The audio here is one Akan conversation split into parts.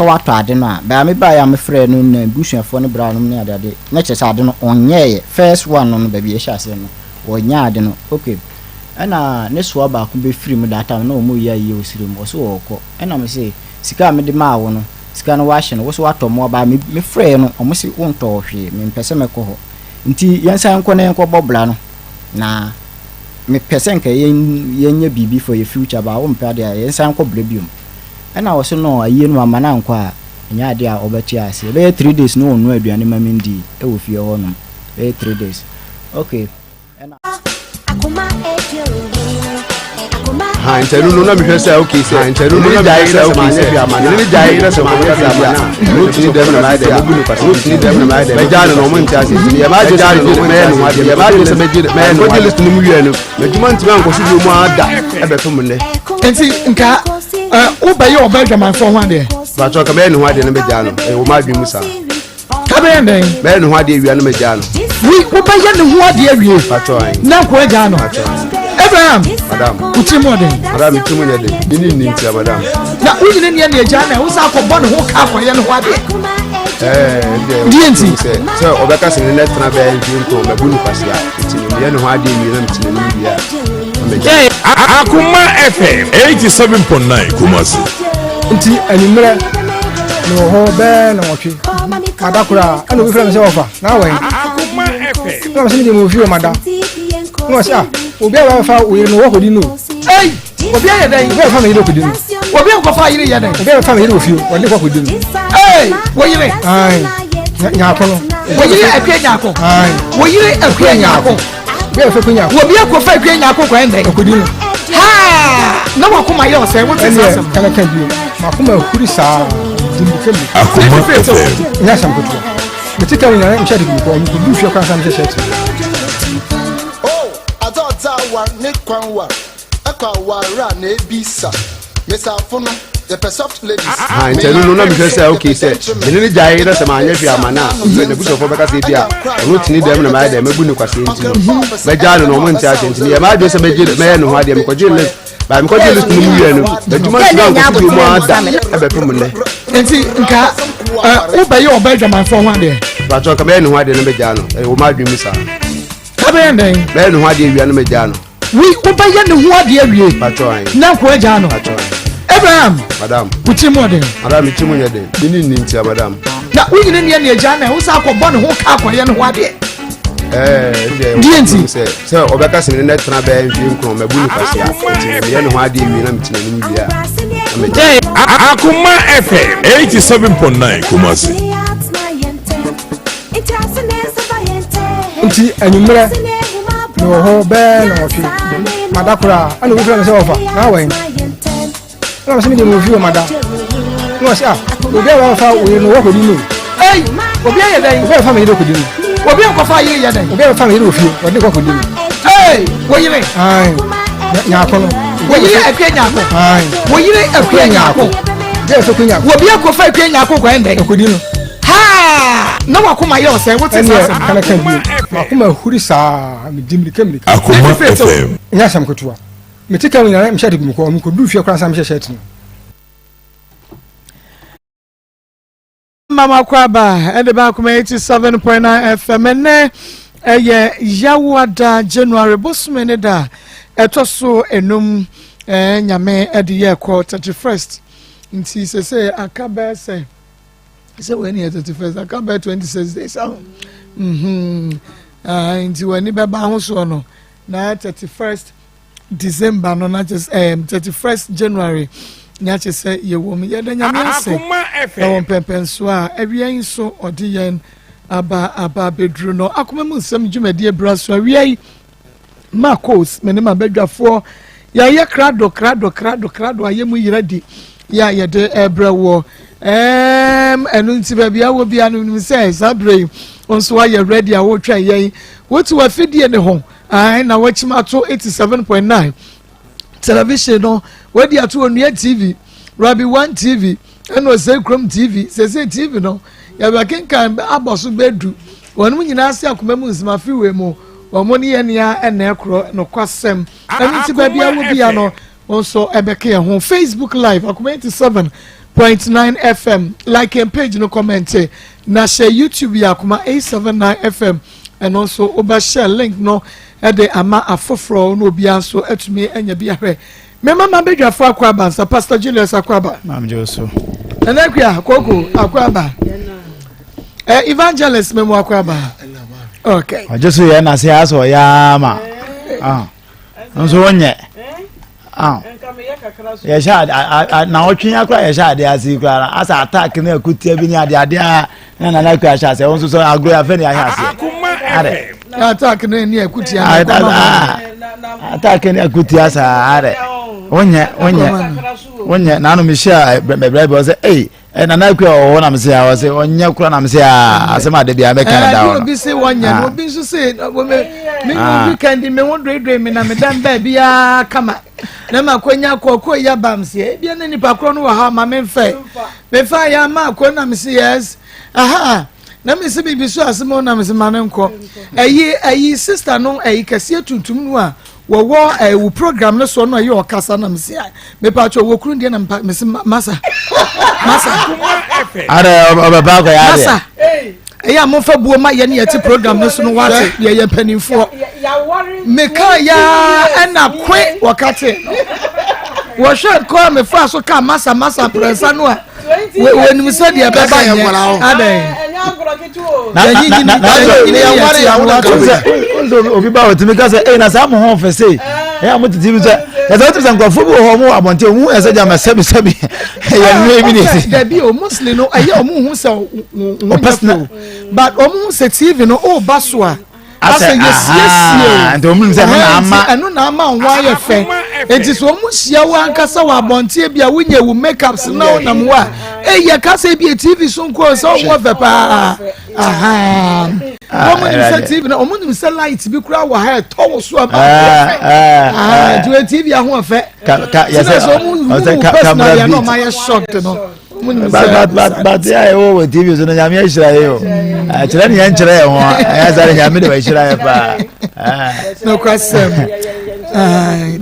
Sɛ watɔ ade no a, baa me baeɛ a mefrɛɛ no na busuafoɔ no braa nom ne adeade na kyerɛ sɛ ade no ɔnyɛeɛ. First one no no baabi yɛhyɛ aseɛ no ɔnyɛɛ ade no ok. Ɛna ne soa baako bɛfiri mu that time na wɔn reyɛ ayie wɔ serɛ mu ɔse ɔɔkɔ ɛna me se sika a mede maa wo no sika no wahye no wo se watɔ mmoa baa me mefrɛɛ no wɔn se wontɔɔ hwee mempɛ sɛ mɛkɔ hɔ nti yɛnsan nkɔ na yɛnkɔbɔ bra no na mepɛ sɛ nka yɛn yɛnyɛ biribi for yɛ future baa wompɛ adeɛ a yɛnsan nkɔ bra biom ɛna ɔse no ayie no mamma no ankɔ a ɛnyɛ adeɛ a ɔbɛte aseɛ bɛyɛ 3 days na ɔnnoa aduane ma mendii ɛwɔ fie hɔ nom bɛyɛ 3 days ok ɛna. Ha nti ɛno no na mehwɛ sɛ ok sɛ nti ɛno no na mehwɛ sɛ ok sɛ mene ne gyae na sɛ ɔkɔka sɛ bi a ɔno tini dɛm na mayɛ dɛ mɛbu no kwasi ɔno tini dɛm na mayɛ dɛ mɛgyaa no na ɔmo nte ase nti yɛ maa gyaa no na mɛyɛ ne ho adeɛ yɛ maa dwen sɛ mɛgye mɛyɛ ne ho adeɛ list no mu wie no m'adwuma ntumi ankɔ so bio mu ada ɛbɛto mu nnɛ. Nti nka wobɛyɛ ɔbɛ adwamanfoɔ ho adeɛ. Bàtɔ nka mɛyɛ ne ho adeɛ na mɛgyaa no ɛwɔ m'adwene mu saa. Ka bɛyɛ dɛn? Mɛyɛ ne ho adeɛ wia na mɛgyaa no. Wi wobɛyɛ ne ho adeɛ wie. Patro ayi. Na nko agyaa no. Patro ayi. Abraham. Madam. Wo tiri mu ɔden. Madam mi tiri mu nyɛ den. Mi ni nni ntia madam. Na wo nyina nea nea agyaa na wosan akɔbɔ ne ho ka akɔyɛ ne ho adeɛ. Ɛɛ ɛdeɛ. Deɛ nti. Sɛ sɛ ɔbɛka sɛ ne nɛ tena bɛyɛ mfie nkron mɛbu no kwasia nti no meyɛ ne ho adeɛ wie na mete n'anim wie a na mɛgyaa. Akoma FM 87.9 Kumasi. Nti anwummerɛ mewɔ hɔ bɛɛ na wɔtwe mada koraa ɛna obi frɛ me sɛ wɔfa na awɛn na wɔsɛ mede mewɔ fie mada na wɔsɛ ah obi a wɔfa wo yere no wɔkɔdi no. Ei, obi ayɛ dɛn? Obi a wɔfa me yere kɔdi no. Obi a nkɔfa yere yɛ dɛn? Obi a wɔfa me yere wɔ fie wɔde kɔ kɔdi no. Ei, wo yere. Ae, nyaako no. Wo yere akua nyaako. Ae. Wo yere akua nyaako. Obi a wɔfa akua nyaako. Obi akɔfa akua nyaako kɔ ɛndɛn? Ɔkɔdi no. Haa! Na wakoma yɛ ɔsɛn wote saa asɛm. Ɛnneɛ ɛna ka bio. Makoma ahuri saa di mirika mirika. Akoma FM. Nyɛ asɛm ketewa. Mete ka nyinaa mehyɛ de gu kɔ mekɔduru fie koraa sa mehyɛ hyɛ Oh, adze ɔdze awar ne kwan war, ɛkɔ awar a na ebisa. Mesafo no, yɛpɛ soft ladies. Ha nti ɛno no na mehwɛ sɛ ok sɛ mene ne gyae na sɛ maanyɛ hwee ama no a sɛ n'abusuafoɔ bɛka sɛ bi a ɔno tini dɛm na mayɛ dɛ mɛbu no kwasea nti no mɛgyaa no na ɔmo nte aseɛ nti meyɛ m'adwene sɛ mɛgye mɛyɛ ne ho adeɛ mekɔgye list baa mekɔgye list no mu wie no m'adwuma ntumi ankɔ so bio mu ada ɛbɛpem nnɛ. Nti nka wobɛyɛ ɔbɛ adwamanfoɔ ho adeɛ. Bàtɔ nka mɛyɛ ne ho adeɛ na mɛgyaa no ɛwɔ m'adwene mu saa. Ka bɛyɛ dɛn? Mɛyɛ ne ho adeɛ wia na mɛgyaa no. Wi wobɛyɛ ne ho adeɛ awie. Patro ayi. Na nko agyaa no. Patro ayi. Abraham. Madam. Wo tiri mu ɔden. Madam mi tiri mu nyɛ den. Mi ni nni ntia madam. Na wo nyina nea nea agyaa na wosan akɔbɔ ne ho ka akɔyɛ ne ho adeɛ. Ɛɛ ɛdeɛ. Deɛ nti. Sɛ sɛ ɔbɛka sɛ ne nɛ tena bɛyɛ mfie nkron mɛbu ne kwasia nti meyɛ ne ho adeɛ wie na metena anim wie a na mɛgyaa. Akoma FM 87.9 Kumasi. Nti anwummerɛ mewɔ hɔ bɛɛ na wɔtwe mada koraa ɛna obi frɛ me sɛ wɔfa na awɛn ɛna mesɛ mede mewɔ fie mada na wɔsɛ ah obi a wɔfa wo yere no wɔkɔdi no. Ei, obi ayɛ dɛn? Obi a wɔfa me yere kɔdi no. Obi nkɔfa yere yɛ dɛn? Obi a wɔfa me yere wɔ fie wɔde kɔ kɔdi no. Ei, wo yere. Ae, nyaako no. Wo yere akua nyaako. Ae. Wo yere akua nyaako. Obi a wɔfa akua nyaako. Obi akɔfa akua nyaako kɔ ɛndɛn? Ɛkɔdi no. Haa! Na wakoma yɛ ɔsɛn wote saa asɛm. Ɛnneɛ kana ka bio. Makoma ahuri saa medi mirika mirika. Akoma FM. Nyɛ asɛm ketewa. Mete ka nyinaa mehyɛ de gu me kɔn mekɔduru fie koraa sa mehyɛ shirt no. Mama Kwaba ɛde ba Akoma 87.9 FM ɛnɛ ɛyɛ Yawoada January bosome ne da ɛtɔ so enum ɛɛ nyame ɛde yɛ ɛkɔ 31st nti sese aka bɛɛ sɛ sɛ wei ne yɛ 31st aka bɛɛ 26 days aho mhm nti w'ani bɛba ahosoɔ no na 31st December no na kyerɛ sɛ ɛɛm 31st January na kyerɛ sɛ yɛwɔ mu. Yɛda Nyame ase ɛwɔ mpɛmpɛnsoɔ a awia yi nso ɔde yɛn aba aba abɛduru no. Akoma mu nsɛm dwumadie bra so awia yi. Marcos me ne m'abadwafoɔ yɛayɛ krado krado krado krado ayɛ mu yera di yɛ a yɛde ɛbrɛ woɔ. Ɛɛm ɛno nti baabi a wɔ bia no nim sɛ saa berɛ yi nso ayɛ ready a wotwɛn yɛn. Wote w'afidie ne ho. Ae na wakyim ato 87.9 television no wadi ato Onua TV, Rabi One TV, ɛna Osei Kurom TV. Sese TV no yɛbɛkenkan abɔ so bɛdu. Wɔn nyinaa se akoma mu nsɛm afi wei mu. Wɔn ne yɛn nea ɛna ɛkorɔ nokwasɛm. Ɛno nti baabi a wɔ bia no wɔn nso ɛbɛka yɛn ho. Facebook Live akoma 87. Point 9 FM like yɛn page no comment na hyɛ YouTube yɛ Akoma 879 FM ɛno nso wobɛhyɛ link no de ama afoforɔ na obiara nso atumi anya bi ahwɛ. Mema ma badwafo akɔ aba nsa Pastor Julius akɔ aba. Maam gye so. Nana Akua Koko akɔ aba. Eh, evangelist memu akɔ aba. Okay. Ɔgye so yɛ na se asɔ ya ma. Ah. Nso wonyɛ. Ah. Yɛhyɛ na ɔtwe akora yɛhyɛ ade ase koraa asa attack ne akutia bi ne ade ade a na nana akua ahyɛ ase wɔn nso so agorɔ afɛ ne ahyɛ ase. Ade. Attack ne ne akutia ne kɔma. Attack ne akutia saa ade. Wonyɛ wonyɛ wonyɛ naanu mi hyɛ bɛbrɛ bi ɔsɛ ɛyi. Ɛ nana akua wɔ hɔ na mese a ɔse ɔnyɛ kora na mese a asɛm a da bia mɛka no da hɔ no. Obi se wɔnyɛ no obi nso se me me weekend me ho doedoe me na me dan baabi a kama na ma kɔnya kɔkɔ yi aba m seɛ ebia na nipa korɔ no wɔ ha ma memfɛ mefa yɛ ama akɔ na mese yes aha na mese biribi so asɛm na mese ma no nkɔ ɛyi ɛyi sister no ɛyi kɛseɛ tuntum no a Wɔwɔ ɛɛ wo program no soɔ no ɛyɛ ɔkasa na mesi a mepa atwa wɔ kunu deɛ na mpa mesi masa masa. Ara ɔbɛba akɔyɛ adeɛ. Masa ɛyɛ a mofa buo ma yɛne yɛte program no so no wate yɛyɛ mpanimfoɔ meka ya ɛna kwe wɔka te no wɔhwɛ kɔ a mefa so ka masa masa prɛnsa no a wɔnim sɛ deɛ ɛbɛba nyɛ adɛn obi ba wɔtumi ka sɛ ei na saa mo ho fɛ sei ɛyɛ a motete bi sɛ ɛsɛ wotumi sɛ nkurɔfoɔ bi wɔ hɔ ɔmo wɔ abɔnten ɔmo ɛsɛ gyama sɛbi sɛbi ɛyɛ nnua bi na ɛsi dabi o mostly no ɛyɛ ɔmo hu sɛ wo nyɛ fɛ o but ɔmo hu sɛ tv no ɔba so a asɛ yɛsiesie o nti wɔn sɛ ɛno na ama ɛno na ama wɔn ayɛ fɛ nti sɛ wɔn hyia wo ankasa wɔ abɔnten bi a wonyɛ wo make up na wɔnam hɔ a eyi kasa bi tv so nko sɛ wɔn fɛ paa wɔn nim sɛ tv na wɔn nim sɛ light bi kura wɔ ha ɛtɔ wɔ so ama ayɛ fɛ nti wɔ tv ahoɔfɛ sɛ wɔn hu personal yɛ na wɔn ayɛ shocked no. but yɛ a yɛwɔ wɔ tv so no nyame ahyira yɛ o kyerɛ ne yɛnkyerɛ yɛ ho ɛyɛ sɛ ne nyame de wahyira yɛ paa nokwasɛm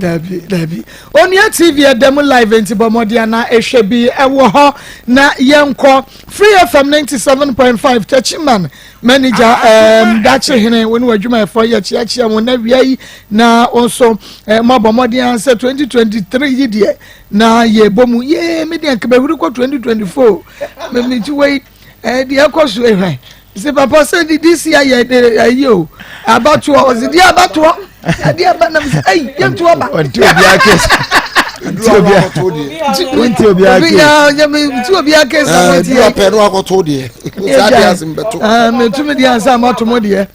dabi dabi onua tv ɛda mu live nti bɔ mmɔden ana ɛhwɛ bi ɛwɔ hɔ na yɛnkɔ free fm 97.5 tachiman manager um, dakye hene wo ne w'adwumayɛfoɔ yɛkyeakyea mo na wia yi na wo nso eh, moabɔ mmɔden sɛ 2023 yi deɛ na yɛbɔ mu yee me deɛ nka bɛhuri kɔ 2024 meti wei eh, deɛ ɛkɔ so ehwɛ sɛ papa sɛ de dc ayɛ de ayi o abatoɔ ɔsi deɛ abatoɔ adeɛ aba nam sɛ ayi yɛnto aba. ɔnti obiara case nti obiara nti obiara case nti obiara case na mo ti yɛ ɔpɛ no akɔto deɛ saa deɛ asem bɛto mɛtumi deɛ ansa mato mo deɛ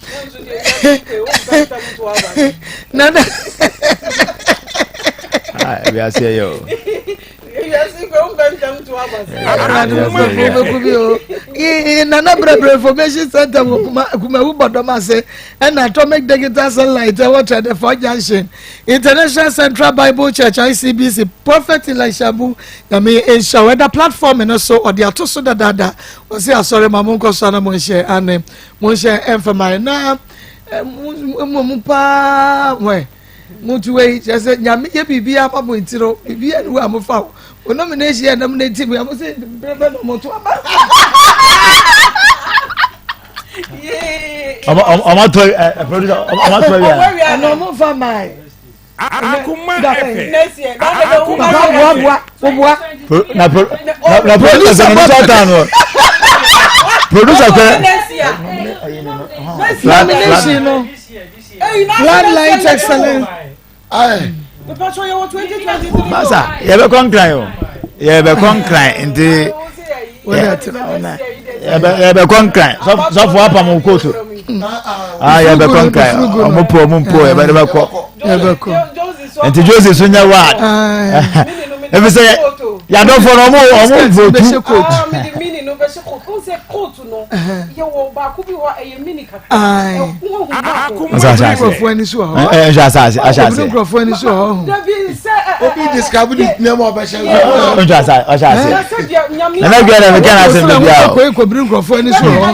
nana. wiase yɛ o. Nana Brɛbrɛ Information Center wɔ Kumawu Bɔdɔm ase ɛna Atomic Digital Satellite ɛwɔ Twɛdefo Junction International Central Bible Church ICBC Prophet Elisha Bu Nyame nhyira wo ɛda platform no so ɔde ato so dadaada ɔse asɔre ma monkɔ so ana monhyɛ ane monhyɛ ɛmfama na mmom paa wɛ Mo ti wei kyerɛ sɛ nyame yɛ biribi ama mo nti no biribi yɛ ne a mofa o o nomination yɛ nominate mu a mo sɛ bere bɛ na ɔmo to aba. Ɔmo ato ɛ producer ɔmo ato awia. Ɛna ɔmo fa maa. Akuma FM. Papa boa boa o boa. Na pro na producer no sɔ no. Producer kɛ. Nomination no. Floodlight excellence. Masa yɛbɛkɔ nkran o yɛbɛkɔ nkran nti yɛbɛkɔ nkran sɔfo apam wo kootu ah yɛbɛkɔ nkran ɔmo po ɔmo mpo yɛbɛde bɛkɔ nti jose so nyɛ wad ebi sɛ yadɔfo no ɔmo ɔmo votu. Nkurɔfoɔ ani so wɔ hɔ. Nhwɛ asase ahyɛ ase. Nkurɔfoɔ ani so wɔ hɔ. Obi describe ne nneɛma ɔbɛhyɛ. Nhwɛ asase ɔhyɛ ase. Nana dua na meka na asɛm bi a. Kɔ ekobiri nkurɔfoɔ ani so wɔ hɔ.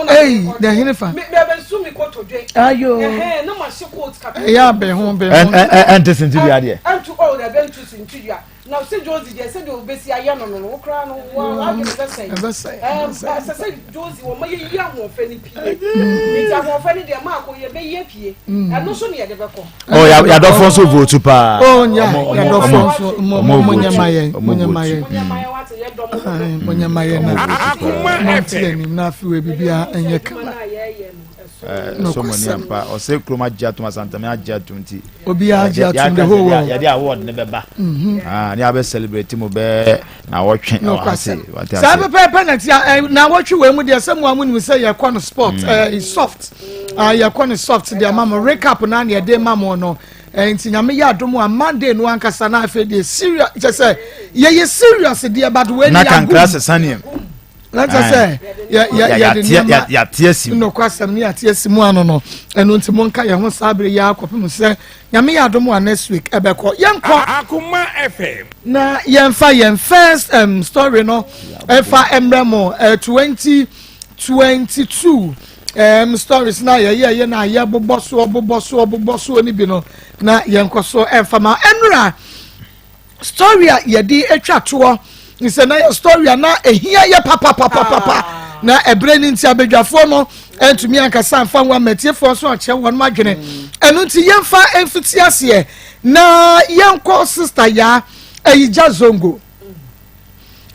Eyi na ɛhene fa. Ayo. Ɛyɛ abɛn ho bɛn ho. Ɛnte sentidua deɛ. Na sɛ Josie deɛ sɛdeɛ ɔbɛsi ayɛ no no no wo koraa no w'adwene bɛsɛe. Ɛsɛ sɛ Josie wɔma yɛyi ahoɔfɛ no pie. Nti ahoɔfɛ no deɛ maako yɛbɛyi apue. Ɛno so ne yɛde bɛkɔ. Oh, yɛadɔfoɔ nso vote paa. Oh, yeah, yɛadɔfoɔ nso monyɛ ma yɛn, monyɛ ma yɛn. Monyɛ ma yɛn na monte anim na afei wɔ biribiara ɛnyɛ kama. Ɛsɔ mo ani ampa. Ɔsɛ kurom agye atom, Asantame agye atom nti. Obiara agye atom the whole world. Yɛde award ne bɛba. Ah, ne abɛ celebrate mu bɛɛ na wɔtwe ɛwɔ ha se. Saa pɛpɛɛpɛ na ti na wɔtwe wɔ mu deɛ sɛ mo a mo nim sɛ yɛkɔ no sport ɛɛ soft. Ah, yɛkɔ no soft deɛ ama mo recap na ne yɛde ma mo no. Nti nyame yɛ adom a Monday no ankasa na afei deɛ serious kyɛ sɛ yɛyɛ serious deɛ but wei ni agu. Na kankra sesa neɛ. Na kyɛ sɛ yɛde nneɛma yɛate asi mu. Nokwasɛm ne yɛate asi mu ano no. Ɛno nti monka yɛn ho saa bere yi ara kɔpem sɛ nyame yɛ adom a next week ɛbɛkɔ. Yɛnkɔ. Akoma FM. Na yɛmfa yɛn first um, story no ɛfa mmerɛ mo uh, 2022 um, stories na yɛyɛ yɛ na yɛbobɔ soɔ bobɔ soɔ bobɔ soɔ no bi no na yɛnkɔ so ɛmfa ma ɛnora story a yɛde atwa toɔ sɛ na yɛ story a na ehia yɛ papapapapa na ɛberɛ no nti abadwafoɔ no ntumi ankasa mfa ho amatiefoɔ nso akyerɛ wɔn adwene ɛno nti yɛmfa mfiti aseɛ na yɛnkɔ sister yaa ayigya zongo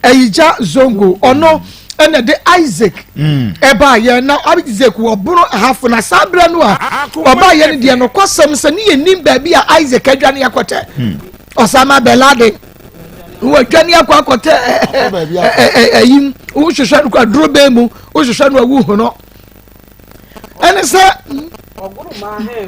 Ayigya Zongo ɔno ɛna de Isaac mm. ɛbaa yɛn na Isaac wɔ bono ahafo na saa berɛ no a ɔbaa yɛn no deɛ nokwasɛm sɛ ne yɛnim baabi a Isaac adwane akɔtɛ hmm. Osama bin Laden wɔadwane akɔ akɔtɛ ɛyim wohwehwɛ no kɔ aduro bɛn mu wohwehwɛ no awu ho no ɛne sɛ ɔgoro maa ha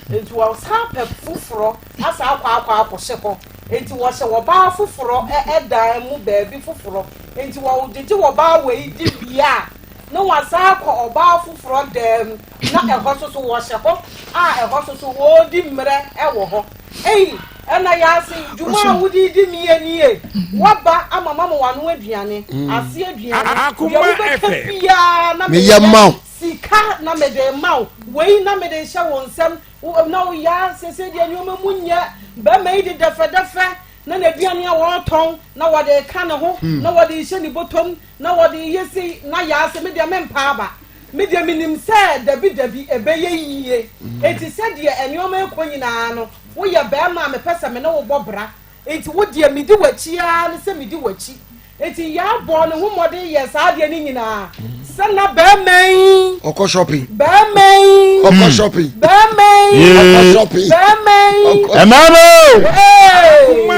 mu nti wɔsan pɛ foforɔ asa akɔ akɔ akɔhyɛ hɔ Enti wɔhyɛ wɔbaa foforɔ dan mu baabi foforɔ. Enti wɔgyegye wɔbaa wei di wie a, na wɔasan akɔ ɔbaa foforɔ dan mu, na ɛhɔ nso so wɔhyɛ hɔ a ɛhɔ nso so wɔredi mmerɛ wɔ hɔ. Ei, ɛna Yasin, dwuma a wode redi me nie. Woaba ama mama w'ano aduane, ase aduane, deɛ wobɛka biara na meyɛ, sika na mede rema wo, wei na mede rehyɛ wo nsam, Wo na wo ya sese deɛ nneɛma mu nyɛ bɛrima yi de dɛfɛdɛfɛ na n'aduane a wɔretɔn na wɔde reka ne ho hmm. na wɔde rehyɛ ne bɔtɔm na wɔde reyɛ sei na yaa sɛ me deɛ mempa aba me deɛ menim sɛ dabi dabi ɛbɛyɛ yie hmm. eti sɛ deɛ nneɛma ekɔ nyinaa no woyɛ bɛrima a mepɛ sɛ me ne wo bɔ bra Enti wo deɛ medi w'akyi ara ne sɛ medi w'akyi. Enti Yaa bɔɔ ne ho mmɔden yɛɛ saa adeɛ no nyinaa sɛ na barima yi. Ɔkɔ shopping. Barima yi. Ɔkɔ shopping. Barima yi. Ɔkɔ shopping. Barima yi. Ɛmɛɛmɛ o.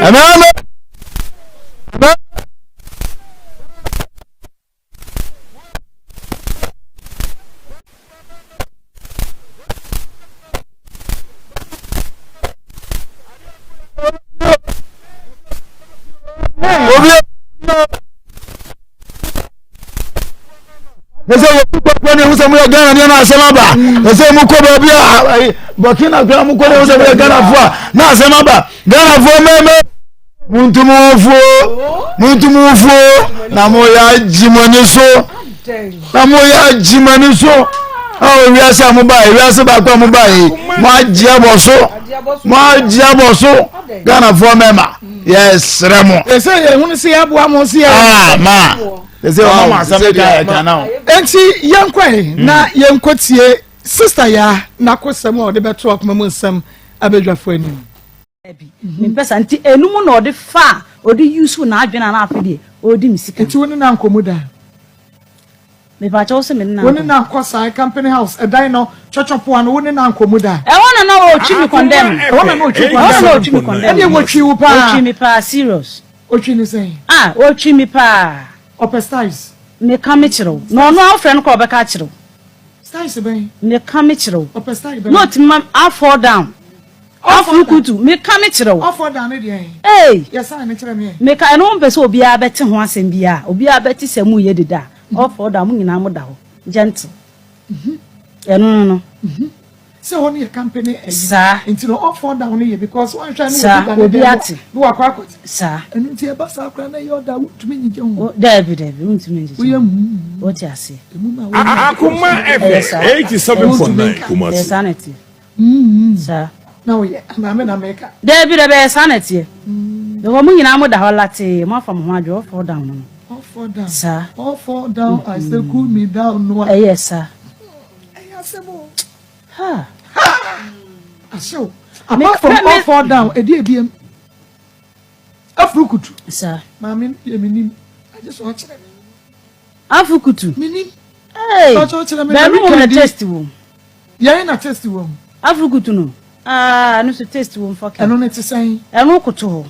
Ɛmɛɛmɛ. Ɛsɛ yɛ kɔ kɔ ne ho sɛ mo yɛ Ghana deɛ na asɛm aba. Ɛsɛ mo kɔ baabi a Burkina kura mo kɔ ne ho sɛ mo yɛ Ghana fo a na asɛm aba. Ghana fo mɛmɛ. Monto mo ho fuo, monto mo ho fuo, na moyɛ agye mo ani so, na moyɛ agye mo ani so. A wiase a mobae, wiase baako a mobae, mo agye abɔ so, mo agye abɔ so. Ghanafoɔ mɛma, yɛsrɛ mo. Ɛsɛ yɛn hunu sɛ yɛaboa mo sɛ yɛ. Ah, ma. Ɛsɛ wɔn ma asɛm ka yɛ kan na o. Enti yɛn kɔ yi na yɛn kɔ tie sista ya n'akosɛm a ɔde bɛto akoma mu nsɛm abadwafo anim. Dabi, mempɛ saa. Nti ɛno mu na ɔde faa, ɔde use n'adwene a na afei deɛ ɔredi me sika. Nti wo ne no ankɔ mu da? Mepakyɛ wo se me ne no Wo ne ankɔ no ankɔ saa company house ɛdan no twɔtwɔpoa no wo ne no ankɔ mu da? Ɛhɔ na na ɔretwi me kɔndɛm. Ɛhɔ na na ɔtwi Ɛhɔ na na ɔretwi me kɔndɛm. Ɛnneɛ wɔtwi wo paa. Ɔtwi me paa serious. Ɔtwi ne sɛn? Ah, ɔtwi me paa. Ɔpɛ styles. Meka mekyerɛ wo. Na ɔno a wofrɛ no koraa ɔbɛka akyerɛ wo. Styles bɛn? Meka mekyerɛ wo. Ɔpɛ style bɛn? Na ɔtumi ma I fall down. Afro kutu, meka me kyerɛ wo. Ɔfɔ da ne deɛn? Ei! Yɛ sign no kyerɛ me ɛ. Meka, ɛno wo mpɛ sɛ obiara bɛte ho asɛm biara, obiara bɛte sɛ mo yɛ dede a, ɔfɔ da, mo nyinaa mo da hɔ, gentle. Ɛno no no. Sɛ hɔ no yɛ company ɛyi. Saa. Nti no ɔfɔ da no yɛ because wanhwɛ a ne Saa, obi da ne obi dɛm ate. na wakɔ akɔte. Saa. Ɛno nti ɛba saa koraa na ɛyɛ ɔda a wontumi nnyigye ho. Daabi, daabi, wontumi ngyegye Woyɛ ho. mm. Wote aseɛ. Emu na wonya. Akoma Ɛyɛ FM saa. 87.9 Ɛyɛ Kumasi. saa na ɛteɛ. Saa. Na woyɛ anaa me na meka? Daabi, daabi, ɛyɛ saa na ɛteɛ. Because mo nyinaa mo da hɔ latee, mo afa mo ho adwo, all fall down no no. All fall down. Saa. All fall down, I say cool me down no a. Ɛyɛ saa. Ɛyɛ asɛm o. Ha. Ha! Ahyew. Apart from all fall down, ɛdi ebiem. Afuru kutu. Saa. Maame deɛ menim. Agye sɛ ɔkyerɛ me. Afuru kutu. Menim. Hey. Ɔkyerɛ me. Bɛɛbi mu na taste wɔ mu. Yɛn na taste wɔ mu. Afuru kutu no. Ah, ɛno so taste wɔ mu fɔkɛ. Ɛno ne te sɛn? Ɛno koto hɔ.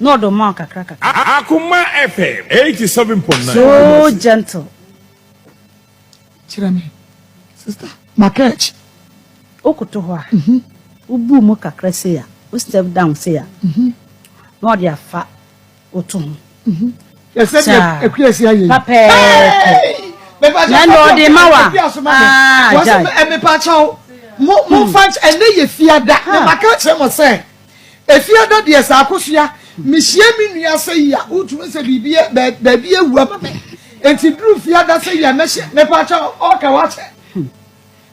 Na ɔdɔ ma kakra kakra. Akoma FM 87.9. So gentle. Kyerɛ me. Sister, maka akyi. Wokoto hɔ a, wobu mu kakra sei a, wo step down sei a, na ɔde afa wo to ho. Yɛsɛ deɛ akua si ayɛ yi. Pɛpɛɛpɛ. Na ɛna ɔde ma wa. Ah, gyae. Mepakyɛw, mo mo nfa nkyɛ ɛnɛ yɛ fiada. Na maka kyerɛ mo sɛ efiada deɛ sɛ akosua mehyia me nua sɛ yi a wotumi sɛ biribi baabi awu ama me. Enti duru fiada sɛ yi a mɛhyɛ mepakyɛw ɔka wakyɛ.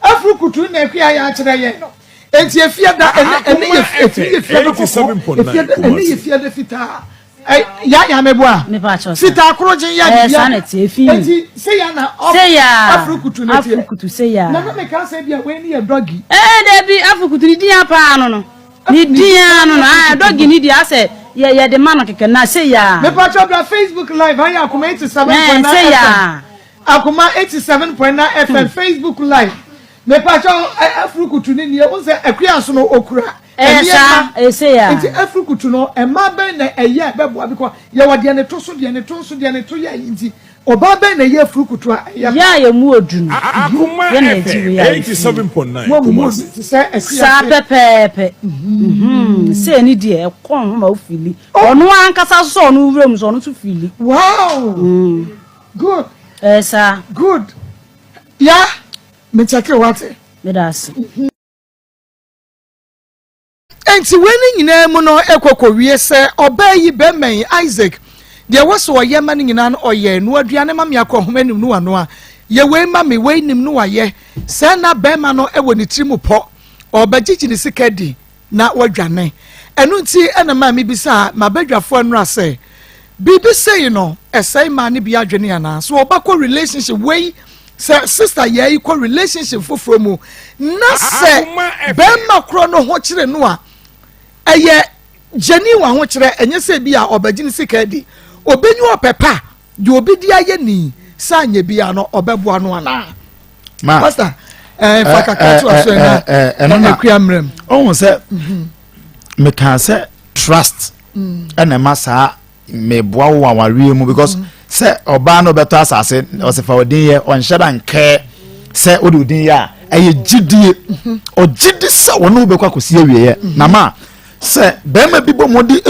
Afuru kutu na akua yɛ akyerɛ yɛn no. Enti efiada ɛnɛ ɛnɛ yɛ etumi yɛ fiada kɔkɔɔ efiada ɛnɛ yɛ fiada fitaa. Ya ya meboa. Fitaa koro gye ya ne bia. Enti se ya na afuru kutu ne teɛ. Afuru kutu se ya. Na na meka sɛ bia wei ne yɛ dɔgi. Ee dabi afuru kutu ne din apaa no no. Ne din ano no ah dɔgi ne di asɛ yɛ yɛ de ma no kɛkɛ na se ya. Mepakyɛ bra Facebook live ayɛ akoma 87.9 FM. Akoma 87.9 FM Facebook live. Mepakyɛ afuru kutu ne nie wo sɛ akua so no okura. Ɛyɛ saa, ɛyɛ sei a. Nti afiri kutu no, mmaa bɛn na ɛyɛ a ɛbɛboa because yɛwɔ deɛ ne to so, deɛ ne to nso, deɛ ne to yɛ ayi nti ɔbaa bɛn na ɛyɛ afiri kutu a ɛyɛ Yɛ a yɛn mu odu no, Akoma yɛ na yɛgye wei a FM yɛfiri mu. 87.9 Mo a mo mu odu Kumasi. te sɛ asi Saa ase. pɛpɛɛpɛ. Mhm. Sei ne deɛ ɛkɔ ho ma wo fili. Ɔno ankasa nso sɛ ɔno wura mu nso ɔno nso fili. Wow! Good. Ɛyɛ saa. Good. Ya, me kyɛke wate. Meda ase. Enti wei ne nyinaa mu no ɛkɔ kɔwie sɛ ɔbaa yi bɛrima yi Isaac deɛ ɛwɔ sɛ ɔyɛ ma no nyinaa no ɔyɛ noa aduane ma me akɔ nhoma nim no wanoa yɛ wei ma me wei nim no wayɛ sɛ na bɛrima no wɔ ne tiri mu pɔ ɔbɛgyegye ne sika di na wadwane ɛno nti ɛna maa mebisa m'abadwafoɔ nnora sɛ biribi sei no ɛsɛe maa no bi adwene anaa so ɔba kɔ relationship wei Sɛ sister yɛɛ yi kɔ relationship foforɔ mu na sɛ bɛrima korɔ no ho kyerɛ no a ɛyɛ genuine ahokyerɛ ɛnyɛ sɛ bi a ɔbɛgye ne sika adi ɔbɛnyi ɔpɛ pa deɛ obi de ayɛ ni sɛ anyɛ bia no ɔbɛboa no anaa ma pastor ɛɛ fa kakra to aso ɛna ɛna akua mmerɛ mu ɔhu sɛ mekaa sɛ trust ɛna ɛma saa meboa wo awareɛ mu because mm. sɛ ɔbaa no bɛtɔ asase ɔsɛ fa ɔdin yɛ ɔnhyɛ da nkɛɛ sɛ wode ɔdin yɛ a ɛyɛ gyidie mm-hmm. ɔgyidi sɛ ɔne wo bɛkɔ akɔsi awieɛ mm-hmm. na ma sɛ bɛrima bi bɔ mmɔde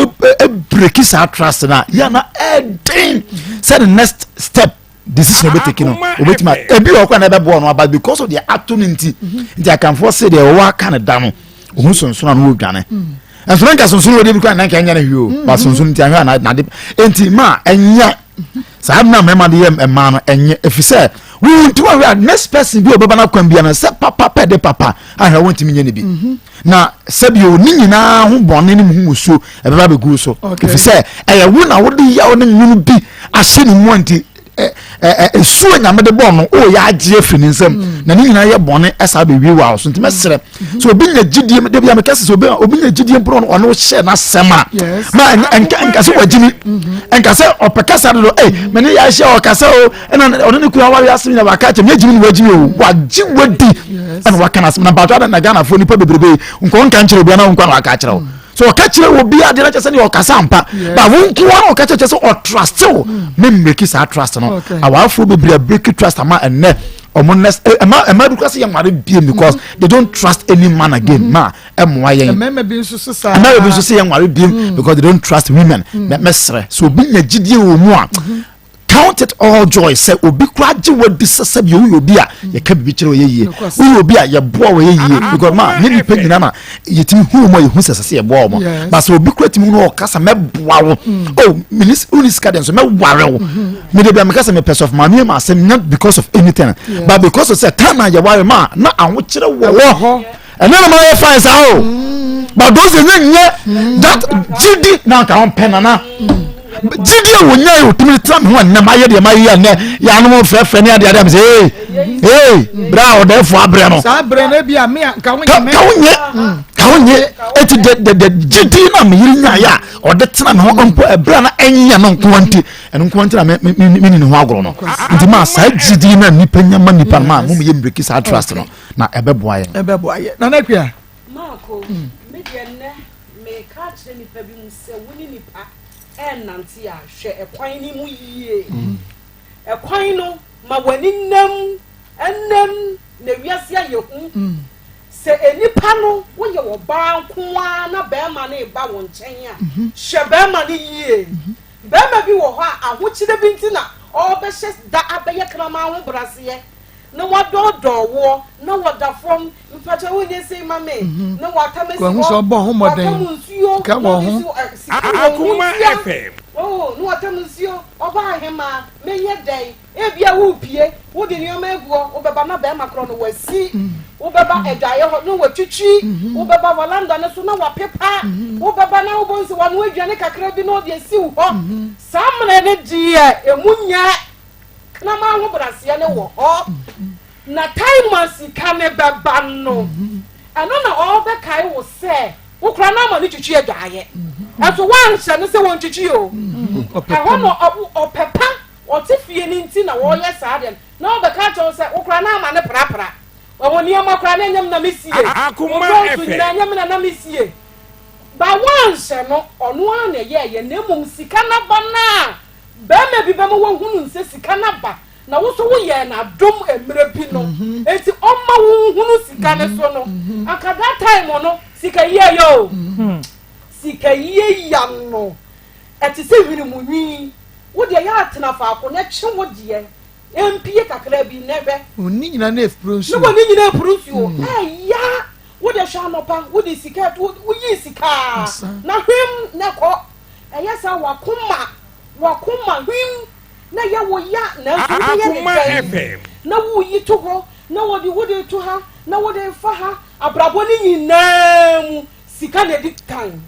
breki saa trust no a yɛ na ɛden mm-hmm. sɛ the next step decision obe take no obetumi ebi wɔ kora na ɛbɛboa no but because of deɛ ato no nti mhm. nti akanfoɔ se deɛ wɔwɔ aka ne da no ohun sonson ano wɔdwane mm. nso na nka sonson wɔ de bi kora na nka ɛnyɛ no hwee o mm. but sonson nti ahwɛ na nade nti ma ɛnyɛ saa na mmarima de yɛ mmaa no ɛnyɛ efisɛ wɔn nti wɔn ahwɛ a next person bi a ɔbɛba n'akwan bi ano sɛ papa pɛ de papa ahwɛ wɔn ntumi nyɛ ne bi. Mhm. na sɛbio ne nyinaa ho bɔne ne mu ho musuo ɛbɛba bɛgu so ɛfiri sɛ ɛyɛ wo na wode yaw ne nwono bi ahyɛ ne mu nti ɛsuo nyame de bɔɔ no ɔyɛ agye afiri ne nsam mm. na ne nyinaa yɛ bɔne ɛsaa bɛwie wɔ so nti mɛserɛ mm-hmm. sɛ obi nya gyidie da bia meka sɛ sɛ obi nya gyidie mpo no ɔno hyɛ n'asɛm a ma nka sɛ wagyimi mm-hmm. nka sɛ ɔpɛ kasa dodo ei mm-hmm. mene yɛ ahyɛ ɔkasa o ɛna ɔne ne kunu aware asɛm nyina waka kyɛ meyɛ gyimi ne wagyimi o wagye wadi ɛna waka no asɛm na mpakyɛ adɛn na Ghanafoɔ nipa bebrebe nkɔ nka nkyerɛ obi ana wo nkwa na waka akyerɛ wo so ɔka kyerɛ obi adeɛ na kyɛ sɛ ne ɔkasa ampa ba wo nko ara ɔka kyerɛ sɛ ɔtraste wo me mmiriki saa trust no awarefoɔ bebree abiriki trust ama ɛnɛ ɔmo nɛ ɛma ɛma bi kura sɛ yɛ nware biem because they don't trust any man again mm-hmm. ma ɛmoa yɛn mmarima bi nso so saa mmarima bi nso sɛ yɛ nware biem mm. because they don't trust women mɛsrɛ so obi nya gyidie wɔ mu a mm-hmm. Count it all joy sɛ obi koraa gye wadi sɛ sɛbi woyɛ obi a yɛka biribi kyerɛ ɔyɛ yie woyɛ obi a yɛboa ɔyɛ yie because ma ne nipa nyina na yɛtumi hu wɔn a yɛhu sɛ sɛ sɛ yɛboa wɔn ba sɛ obi koraa tumi hu no ɔkasa mɛboa wo oh mene woni sika deɛ nso mɛware wo mede bia meka sɛ mepɛ sɔfo maame ma asɛm not because of anything but because of sɛ time a yɛware ma na ahokyerɛ wɔ hɔ ɛnɛ na mayɛ fine saa o mm. But those days ne nyɛ that gyidi na nka ɔmpɛ nana. Gyidi a wɔnya yɛ otumi tena me ho ɛnɛ ma yɛ deɛ ma yɛ ɛnɛ yɛ anom frɛfrɛ ne adeade am sɛ ee ee bere a ɔdɛɛfo abrɛ no. Saa brɛ no bi a me a nka wo nyɛ me. Ka wo nyɛ ka wo nyɛ eti de de de gyidi na me yere nya yɛ a ɔde tena me ho mpo ɛbrɛ a na ɛnyɛ no nko nti ɛno nko nti na me me me ni ne ho agorɔ no nti maa saa gyidi na nipa nya ma nipa no maa mo yɛ mbreki saa trust no na ɛbɛboa yɛn. Ɛbɛboa yɛn nana akua. Maako, me deɛ nnɛ meka akyerɛ nipa bi mu sɛ wo ne nipa ɛnante a hwɛ ɛkwan no mu yie. Ɛkwan no ma w'ani nnam ɛnam na wiase ayɛ hu. Sɛ nipa no woyɛ ɔbaa nko ara na bɛrima no reba wo nkyɛn a, hwɛ bɛrima no yie. Bɛrima bi wɔ hɔ a ahokyerɛ bi nti na ɔrebɛhyɛ da abɛyɛ kraman ahobraseɛ na wadɔɔdɔɔ woɔ na wɔda fam mpakyɛ wonyɛ sei ma me mhm. na watam asi hɔ watam nsuo na ɔde si eh, sika wɔ ho ntia oh, na watam nsuo ɔba ahema menyɛ dɛn ebia worepie wode nneɛma agu hɔ wobɛba na bɛrima korɔ no wasi mm. wobɛba adwaeɛ hɔ na watwitwi mm-hmm. wobɛba valanda no so na wapepa mm-hmm. wobɛba na wobɔ nsi wano aduane kakra bi na ɔde asi wo hɔ mm-hmm. saa mmerɛ no deɛ ɛmu nyɛ Kraman ahobraseɛ no wɔ hɔ na time a sika no bɛba no ɛno na ɔbɛkae wo sɛ wo kora no ama no twitwi adwaeɛ ɛso woanhyɛ no sɛ wɔntwitwi o ɛhɔ na ɔpɛpa ɔte fie no nti na wɔyɛ saa deɛ na ɔbɛka kyerɛ wo sɛ wo kora no ama no prapra ɛwɔ nneɛma kora no ɛnyɛ na mesie wo dɔnso nyinaa ɛnyɛ na na mesie ba woanhyɛ no ɔno ara na ɛyɛɛyɛ na mmom sika no aba no a Barima bi bɛma wahunu sɛ sika no aba na wo nso woyɛɛ no adom mmerɛ bi no mhm. enti ɔma wo nhunu sika no so no mhm. anka that time no sika yie yɛ o mhm. sika yie ya no ɛte sɛ hwene mu nwi wo deɛ yɛ atena faako na ɛtwe wo deɛ mpie kakra bi na ɛhwɛ. Oni nyina na efuru nsuo. Ne wɔn nyina efuru nsuo. Ɛya wo de hwɛ anɔpa wo de sika wo yi sika na hwem na kɔ. Ɛyɛ saa wakoma wakoma hwim na ɛyɛ wo ya nanso wobɛyɛ ne dɛn na woyi to hɔ na wɔde wode to ha na wode fa ha abrabɔ no nyinaa mu sika na ɛdi kan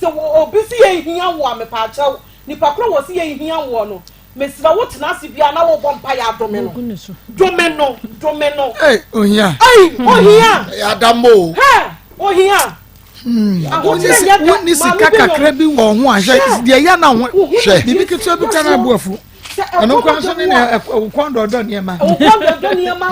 sɛ obi si yɛ hia wo a mepaakyɛw nipa korɔ wɔ si yɛ hia woɔ no mesrɛ wo tena ase bia na wobɔ mpa yɛ adome no dome no dome no. Ee ohia. Ee ohia. Ɛyɛ adambo. Hɛ ohia. Hmm. Wonni sika kakra bi wɔ ho a hwɛ deɛ ɛyɛ na ho hwɛ biribi ketewa bi kora no abo afu ɛno nkora nso ne na wokɔn dɔdɔ nneɛma wokɔn dɔdɔ nneɛma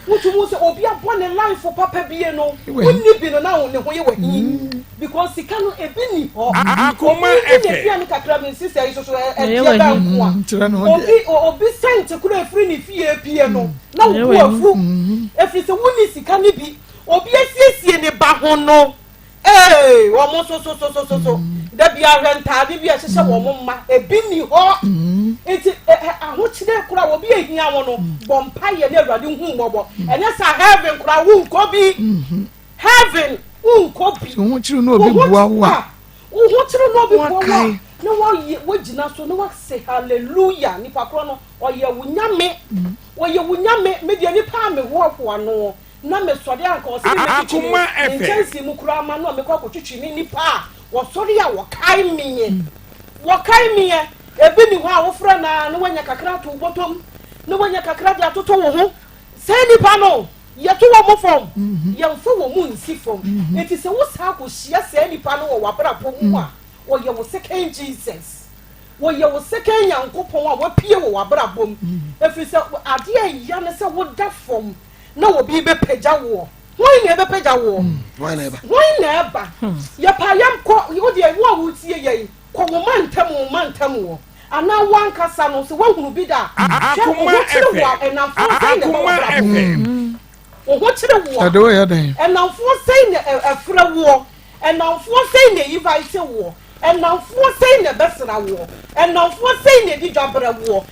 wotumi sɛ obi abɔ ne life papa bie no wonni bi no na ne ho yɛ wahi hmm. because sika no ebi ni hɔ obi di ne fia no kakra bi nsi sɛ soso ɛdeɛ bɛ nko a hmm, obi obi sɛnte koro efiri ne fie pie no na wo bu afu efiri sɛ wonni sika no bi Obi asiesie ne ba ho no, ee, wɔn nso so so so so so. Da bi ahwɛ ntaade bi a ɛhyehyɛ wɔn mma, ebi ni hɔ. Nti ahokyerɛ koraa obi ehia wɔn no, bɔ mpaeɛ ne Awurade hu mmɔbɔ. Ɛnyɛ saa heaven koraa wonkɔ bi. Heaven wonkɔ bi. Wo ho kyerɛ no obi boa wo a. Wo ho kyerɛ no obi boa wo a. Na wɔyɛ wogyina so na wɔase hallelujah nipa korɔ no ɔyɛ wo nyame. Ɔyɛ wo nyame me deɛ nipa a mehoahoa noɔ. na mesɔre a anka ɔse me mɛtwitwi me me nkyɛnsee mu koraa ma no a mekɔ akɔtwitwi ne nnipa a wɔsɔre a wɔkae meɛ wɔkae meɛ ebi ni hɔ a wofrɛ no a na wanya kakra ato wo bɔtɔm na wanya kakra de atoto wo ho sɛ nnipa no yɛto wɔn mo fam mhm. yɛmfa wɔn mu nsi fam mhm. eti sɛ wo saa kɔhyia saa nnipa no wɔ w'abrabɔ mu a wɔyɛ wo second Jesus wɔyɛ wo second Nyankopɔn a wapue wɔ w'abrabɔ mu mhm. ɛfiri sɛ adeɛ a ɛya ne sɛ woda fam na obi bɛpagya woɔ hwan na ɛbɛpagya woɔ hmm, hwan na ɛba hmm. yɛpa yɛm kɔ wo deɛ wo a wotie yɛn kɔ wo ma ntam wo ma ntam wɔ anaa wo ankasa no sɛ woahunu bi da a hwɛ wo ho kyere wo a ɛnamfoɔ sɛn na ɛbɛ wɔ brabɔ hmm. wo ho kyere wo a ɛnamfoɔ sɛn na ɛfrɛ woɔ ɛnamfoɔ sɛn na ɛyivaete woɔ Nnamfoɔ sɛn na ɛbɛsra woɔ? Nnamfoɔ sɛn na ɛdi dwa brɛ woɔ?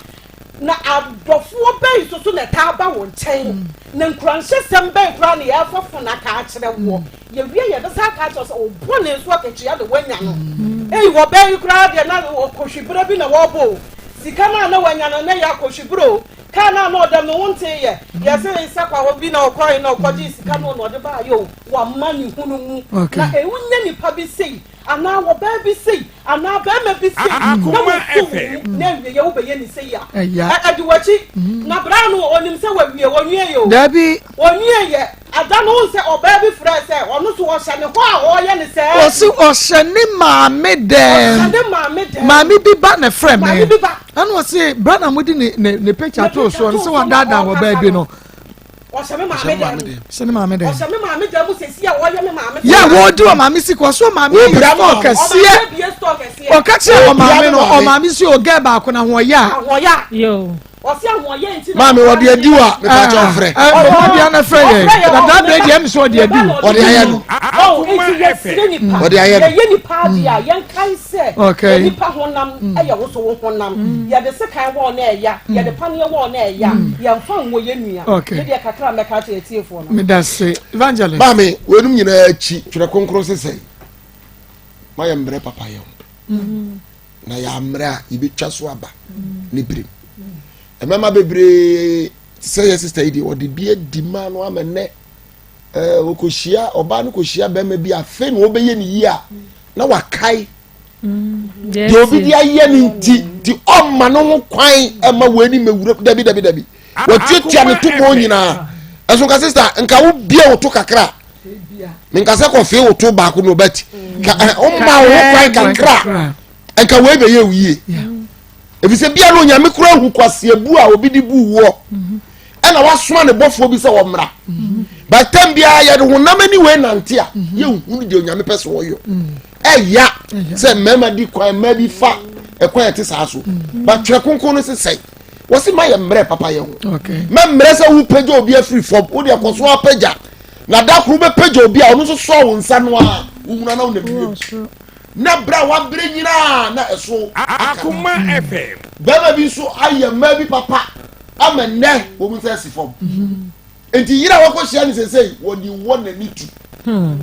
Na adɔfoɔ bɛn nso so na ɛtaa ba wo nkyɛn? Na nkuranhyɛsɛm bɛn koraa na yɛrefa fon aka akyerɛ woɔ? Yɛwie a, yɛbɛsan aka akyerɛ wo sɛ wo bɔne so akatua na woanya no. Ei, ɔbaa yi koraa deɛ na ɔkɔhwiberɛ bi na wɔrebɔ o. Sika no a na wanya no na ɛyɛ akɔhwibere o. Kaa no a na ɔda mu no wontee yɛ. Yɛse Sakwa hɔ bi na ɔkɔe na ɔkɔgyee sika no na ɔde baeɛ o. Wama ne hunu mu. Na wonya nipa bi sei anaa ɔbaa bi sei anaa barima bi sei na wɔsɔ wo mu na awieɛ wobɛyɛ ne sei a, ɛdi w'akyi. Na bra no ɔnim sɛ wawie, ɔnwieɛ o. Dabi. Ɔnwieɛ. Ada no wohu sɛ ɔbaa bi frɛɛ sɛ ɔno nso ɔhyɛ ne hɔ a ɔreyɛ ne sɛɛ. Ɔse ɔhyɛ ne maame dɛm. Ɔhyɛ ne maame dɛm. Maame bi ba na ɛfrɛ me. Maame bi ba. Ɛna ɔse bra na mode ne ne ne picture too soɔ no sɛ wadaadaa ɔbaa bi no. Ɔhyɛ me maame dɛm. Ɔhyɛ ne maame dɛm. Ɔhyɛ me maame dɛm mu sɛsi a ɔyɛ me maame. Yɛ wɔdi ɔmaame si kɔ so ɔmaame yɛ store kɛseɛ. Ɔka kyerɛ ɔmaame no ɔmaame si ɔgɛ baako na ahoɔyɛ a. Ahoɔyɛ a. Yoo. Maame wɔde adi wa mepa kyɛw frɛ. Ɔbɔ bia na frɛ yɛ. Dada bere deɛ ɛmi sɛ ɔde adi. Ɔde ayɛ no. Ɔde ayɛ no. Yɛyɛ nipa adeɛ a yɛnkae sɛ okay. Nipa honam ɛyɛ woso wo honam. Yɛde sekan wɔ na ɛya, yɛde paneɛ wɔ na ɛya, yɛnfa nwɔ yɛ nua. Okay. Ne deɛ kakra mɛka akyerɛ atiefoɔ no. Meda se evangelist. Maame weinom nyinaa akyi twerɛ kronkron sesɛn mayɛ mmerɛ papa yɛ ho. Na yɛammrɛ a yɛbɛtwa so aba ne berem mmarima bebree te sɛ yɛ sista yi deɛ ɔde bi adi maa no ama nnɛ ɛɛ ɔkɔhyia ɔbaa no kɔhyia bɛrima bi afei na ɔbɛyɛ ne yie a na wakae deɛ obi de ayɛ ne nti nti ɔmma no ho kwan ɛma wɔn anim ewura dabi dabi dabi wɔtuatua ne to bɔn nyinaa ɛso nka sista nka wo bie wo to kakra menka sɛ kɔfee wo to baako no bɛt ka ɔma wo ho kwan kakra nka wei bɛyɛ wo yie efisɛ bia no onyame kura hu kwaseabu a obi de bu woɔ ɛna wasoma ne bɔfoɔ bi sɛ wɔmmra by time biara yɛde honam ani wei nante a yɛnhunu deɛ onyame pɛ sɛ ɔyɔ ɛya sɛ mmarima di kwan mmaa bi fa ɛkwan ɛte saa so ba twerɛ kronkron no sesɛe wɔsi ma yɛ mmerɛ papa yɛ ho mɛ mmerɛ sɛ wopagya obi afiri fam wode ɛkɔ so apagya na da koro wobɛpagya obi a ɔno nso sɔɔ wo nsa no a wohunu na wonam wiem na berɛ a wabrɛ nyinaa na ɛso aka bɛrima bi nso ayɛ mmaa bi papa ama nnɛ wɔn nsa asi fam nti yere a wakɔhyia no sesei wɔde wɔ n'ani tu hmm.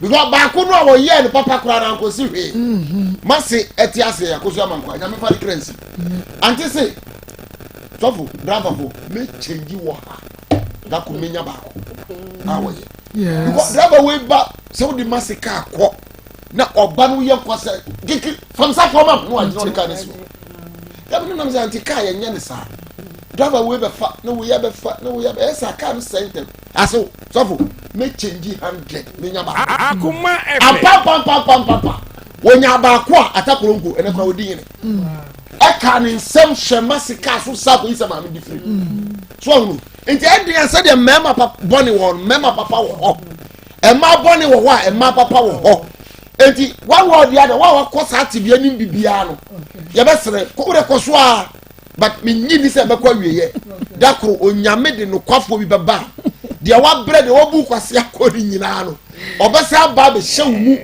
because baako no a wɔyɛɛ no papa koraa na ankɔsi hwee hmm. mase ɛte ase akɔsi ama nkwa nyame fa ne kra nsi hmm. ante se sɔfo driverfo mɛkyɛngyi wɔ ha dako menya baako a wɔyɛ because driver wei ba sɛ wode mase kaa kɔ na ɔba no yɛ nkwa sɛ kiki famsa fam a na wagyina ɔde kaa no si hɔ dabi no nam sɛ ante kaa yɛnyɛ ne saa driver wei bɛfa na wei abɛfa na wei abɛ ɛyɛ saa kaa no sɛn ntɛm asew sɔfo me change hundred me nya baako akoma ɛfɛ apampampampampa wɔnya baako a atakoronko ɛnɛ kora wɔdi yene ɛka ne nsɛm hyɛ ma se kaa so saa kɔyi sɛ maame di firi so ɔhunu nti ɛdeɛ sɛdeɛ mmarima bɔne wɔ mmarima papa wɔ hɔ Mmaa bɔne wɔ hɔ a mmaa papa wɔ hɔ nti one world yɛ adɛ wɔn a wakɔ saa tebea nim bibiara no yɛbɛsrɛ wode kɔ so a but menyi ni sɛ ɛbɛkɔ awieɛ da koro onyame de nokwafoɔ bi bɛba a deɛ wabrɛ deɛ wabu kwase akɔ ne nyinaa no ɔbɛsa aba abɛhyɛ wo mu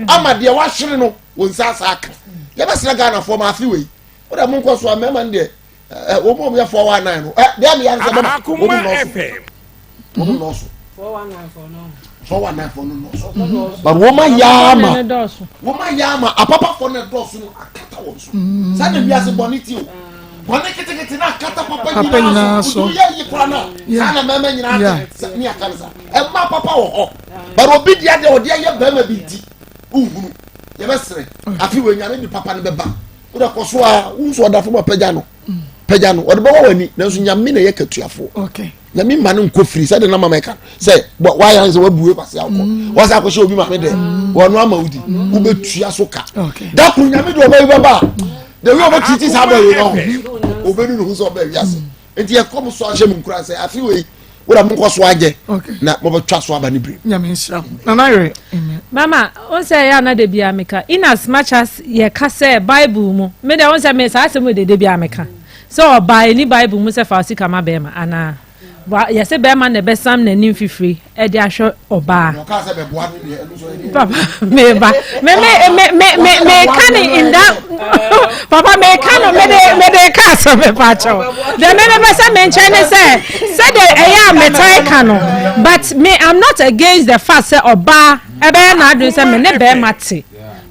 ama deɛ wahwere no wo nsa asa aka yɛbɛsrɛ ghanafoɔ ma afe wei wode monkɔ so a mmarima no deɛ ɛ wɔn mu a wɔyɛ 419 no ɛ deɛ meyɛ no sɛ bɛma wɔn mu nnɔɔso wɔn mu nnɔɔso 419 fo no nnɔɔso but wɔn ayɛ ama wɔn ayɛ ama apapafoɔ no ɛdɔɔso no akata wɔn so saa na wiase bɔne ti o bɔne ketekete na akata papa nyinaa so odu yɛ yi kora na saa na mmarima nyinaa te ne aka no sa ɛma papa wɔ hɔ but obi deɛ deɛ ɔde ayɛ barima bi nti nhunu yɛbɛsrɛ afi wɔ nyame de papa no bɛba wode kɔ so a wo nso ɔda fam apagya no pagya no ɔde bɛwɔ w'ani nanso nyame na ɛyɛ katuafoɔ nyame ma no nkɔ firi sɛde na mama ɛka sɛ wayɛ sɛ wabue kwase akɔ mm. wɔsɛ akɔhyɛ obi maame dɛ mm. wɔno ama wodi mm. wobɛtua so ka da koro nyame de ɔba yi bɛba a the way ɔbɛtiti saa bɛyɛ no ɔbɛnu ne ho sɛ ɔbɛ wiase nti yɛkɔ mo so ahyɛ mu nkura sɛ afe wei wura mo nkɔ so agyɛ na mobɛtwa so aba ne bere nyame nhyira mo nana yere mama wo sɛ ɛyɛ ana da bia meka in as much as yɛka sɛ bible mu me deɛ wo sɛ me saa asɛm de da bia meka sɛ ɔbaa ɛni bible mu sɛ fa sika ma bɛrima anaa yɛsɛ bɛrima na ɛbɛsam n'anim fifiri ɛde ahwɛ ɔbaa papa meba me me me me me meka ne in that papa meka no mede mede ka asɛm mepa kyɛw deɛ me mepɛ sɛ menkyɛn ne sɛ sɛdeɛ ɛyɛ a metae ka no but me i'm not against the fact sɛ ɔbaa ɛbɛyɛ n'adwene sɛ me ne bɛrima te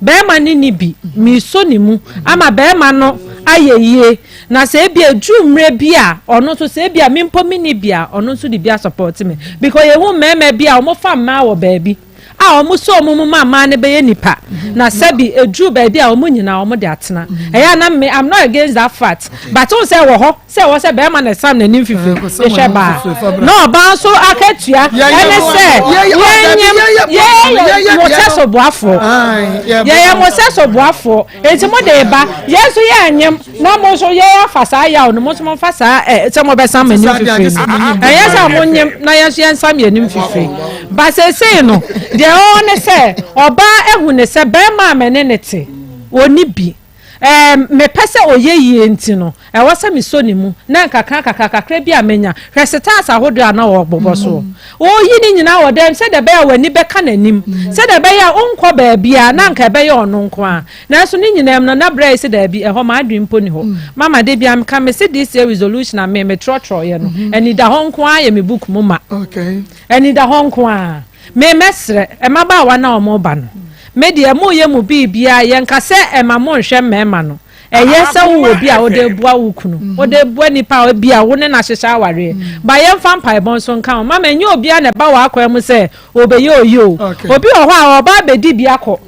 bɛrima ne ni bi meso ne mu ama bɛrima no ayɛ yie. Na sɛ ebia ɛduru mmerɛ bi a, ɔno nso sɛ ebia me mpo menni bi a, ɔno nso de bi asɔpɔte me. Because yɛhu mmarima bi a wɔfa mmaa wɔ baabi a wɔsɔ wɔn mu ma mmaa no bɛyɛ nipa. Na sɛbi ɛduru baabi a wɔn nyinaa wɔn de atena. Ɛyɛ a na me, I'm not against that fact. But wohu sɛ ɛwɔ hɔ sɛ ɛwɔ sɛ bɛrima na ɛsam n'anim fifire de hwɛ baa. Na ɔbaa nso akatua ɛne sɛ yɛnyem, yɛyɛ mo sɛso boafoɔ. Yɛyɛ mo sɛso boafoɔ. Enti mo de reba, yɛn nso yɛrenyem, na mo nso yɛn afa saa yaw no, mo nso momfa saa ɛ, sɛ mobɛsam mo anim fifire no. Ɛnyɛ sɛ monyem na yɛn nso yɛnsam yɛn anim fifire. Ba seesei no, deɛ ɛwɔ hɔ ne sɛ, ɔbaa ahu ne sɛ barima a me ne no te, ɔnni bi. Ɛɛ, mepɛ sɛ ɔyɛ yie nti no, Ɛwɔ sɛ mesɔ ne mu, na nkakrankakra, kakra bi a menya. Hwɛ setaas ahodoɔ a na wɔbobɔ soɔ. Wɔreyi ne nyinaa wɔ dɛm sɛdeɛ ɛbɛyɛ a w'ani bɛka n'anim, sɛdeɛ ɛbɛyɛ a wonkɔ baabiara na anka ɛbɛyɛ ɔno nko ara. Nanso ne nyinaa mu no, na berɛ a ɛsi daabi, ɛhɔ m'adwene mpo nni hɔ. Mama, da biara meka, mese this year resolution a me metwerɛtwerɛeɛ no, anidahɔ nko ara yɛ me book mu ma. Anidahɔ nko ara. Me mɛsrɛ mmabaawa no a wɔreba no, me deɛ moreyɛ mo biribiara, yɛnka sɛ ɛma monhwɛ mmarima no. Ɛyɛ sɛ wowɔ obi a wode reboa wo kunu, wode reboa nipa a ebia wo ne no ahyehyɛ awareɛ. Ba yɛmfa mpaebɔ nso nka ho. Mama, ɛnyɛ obiara na ɛba w'akwan mu sɛ ɔrebɛyɛ oyi o. Obi wɔ hɔ a ɔreba abɛdi bi akɔ.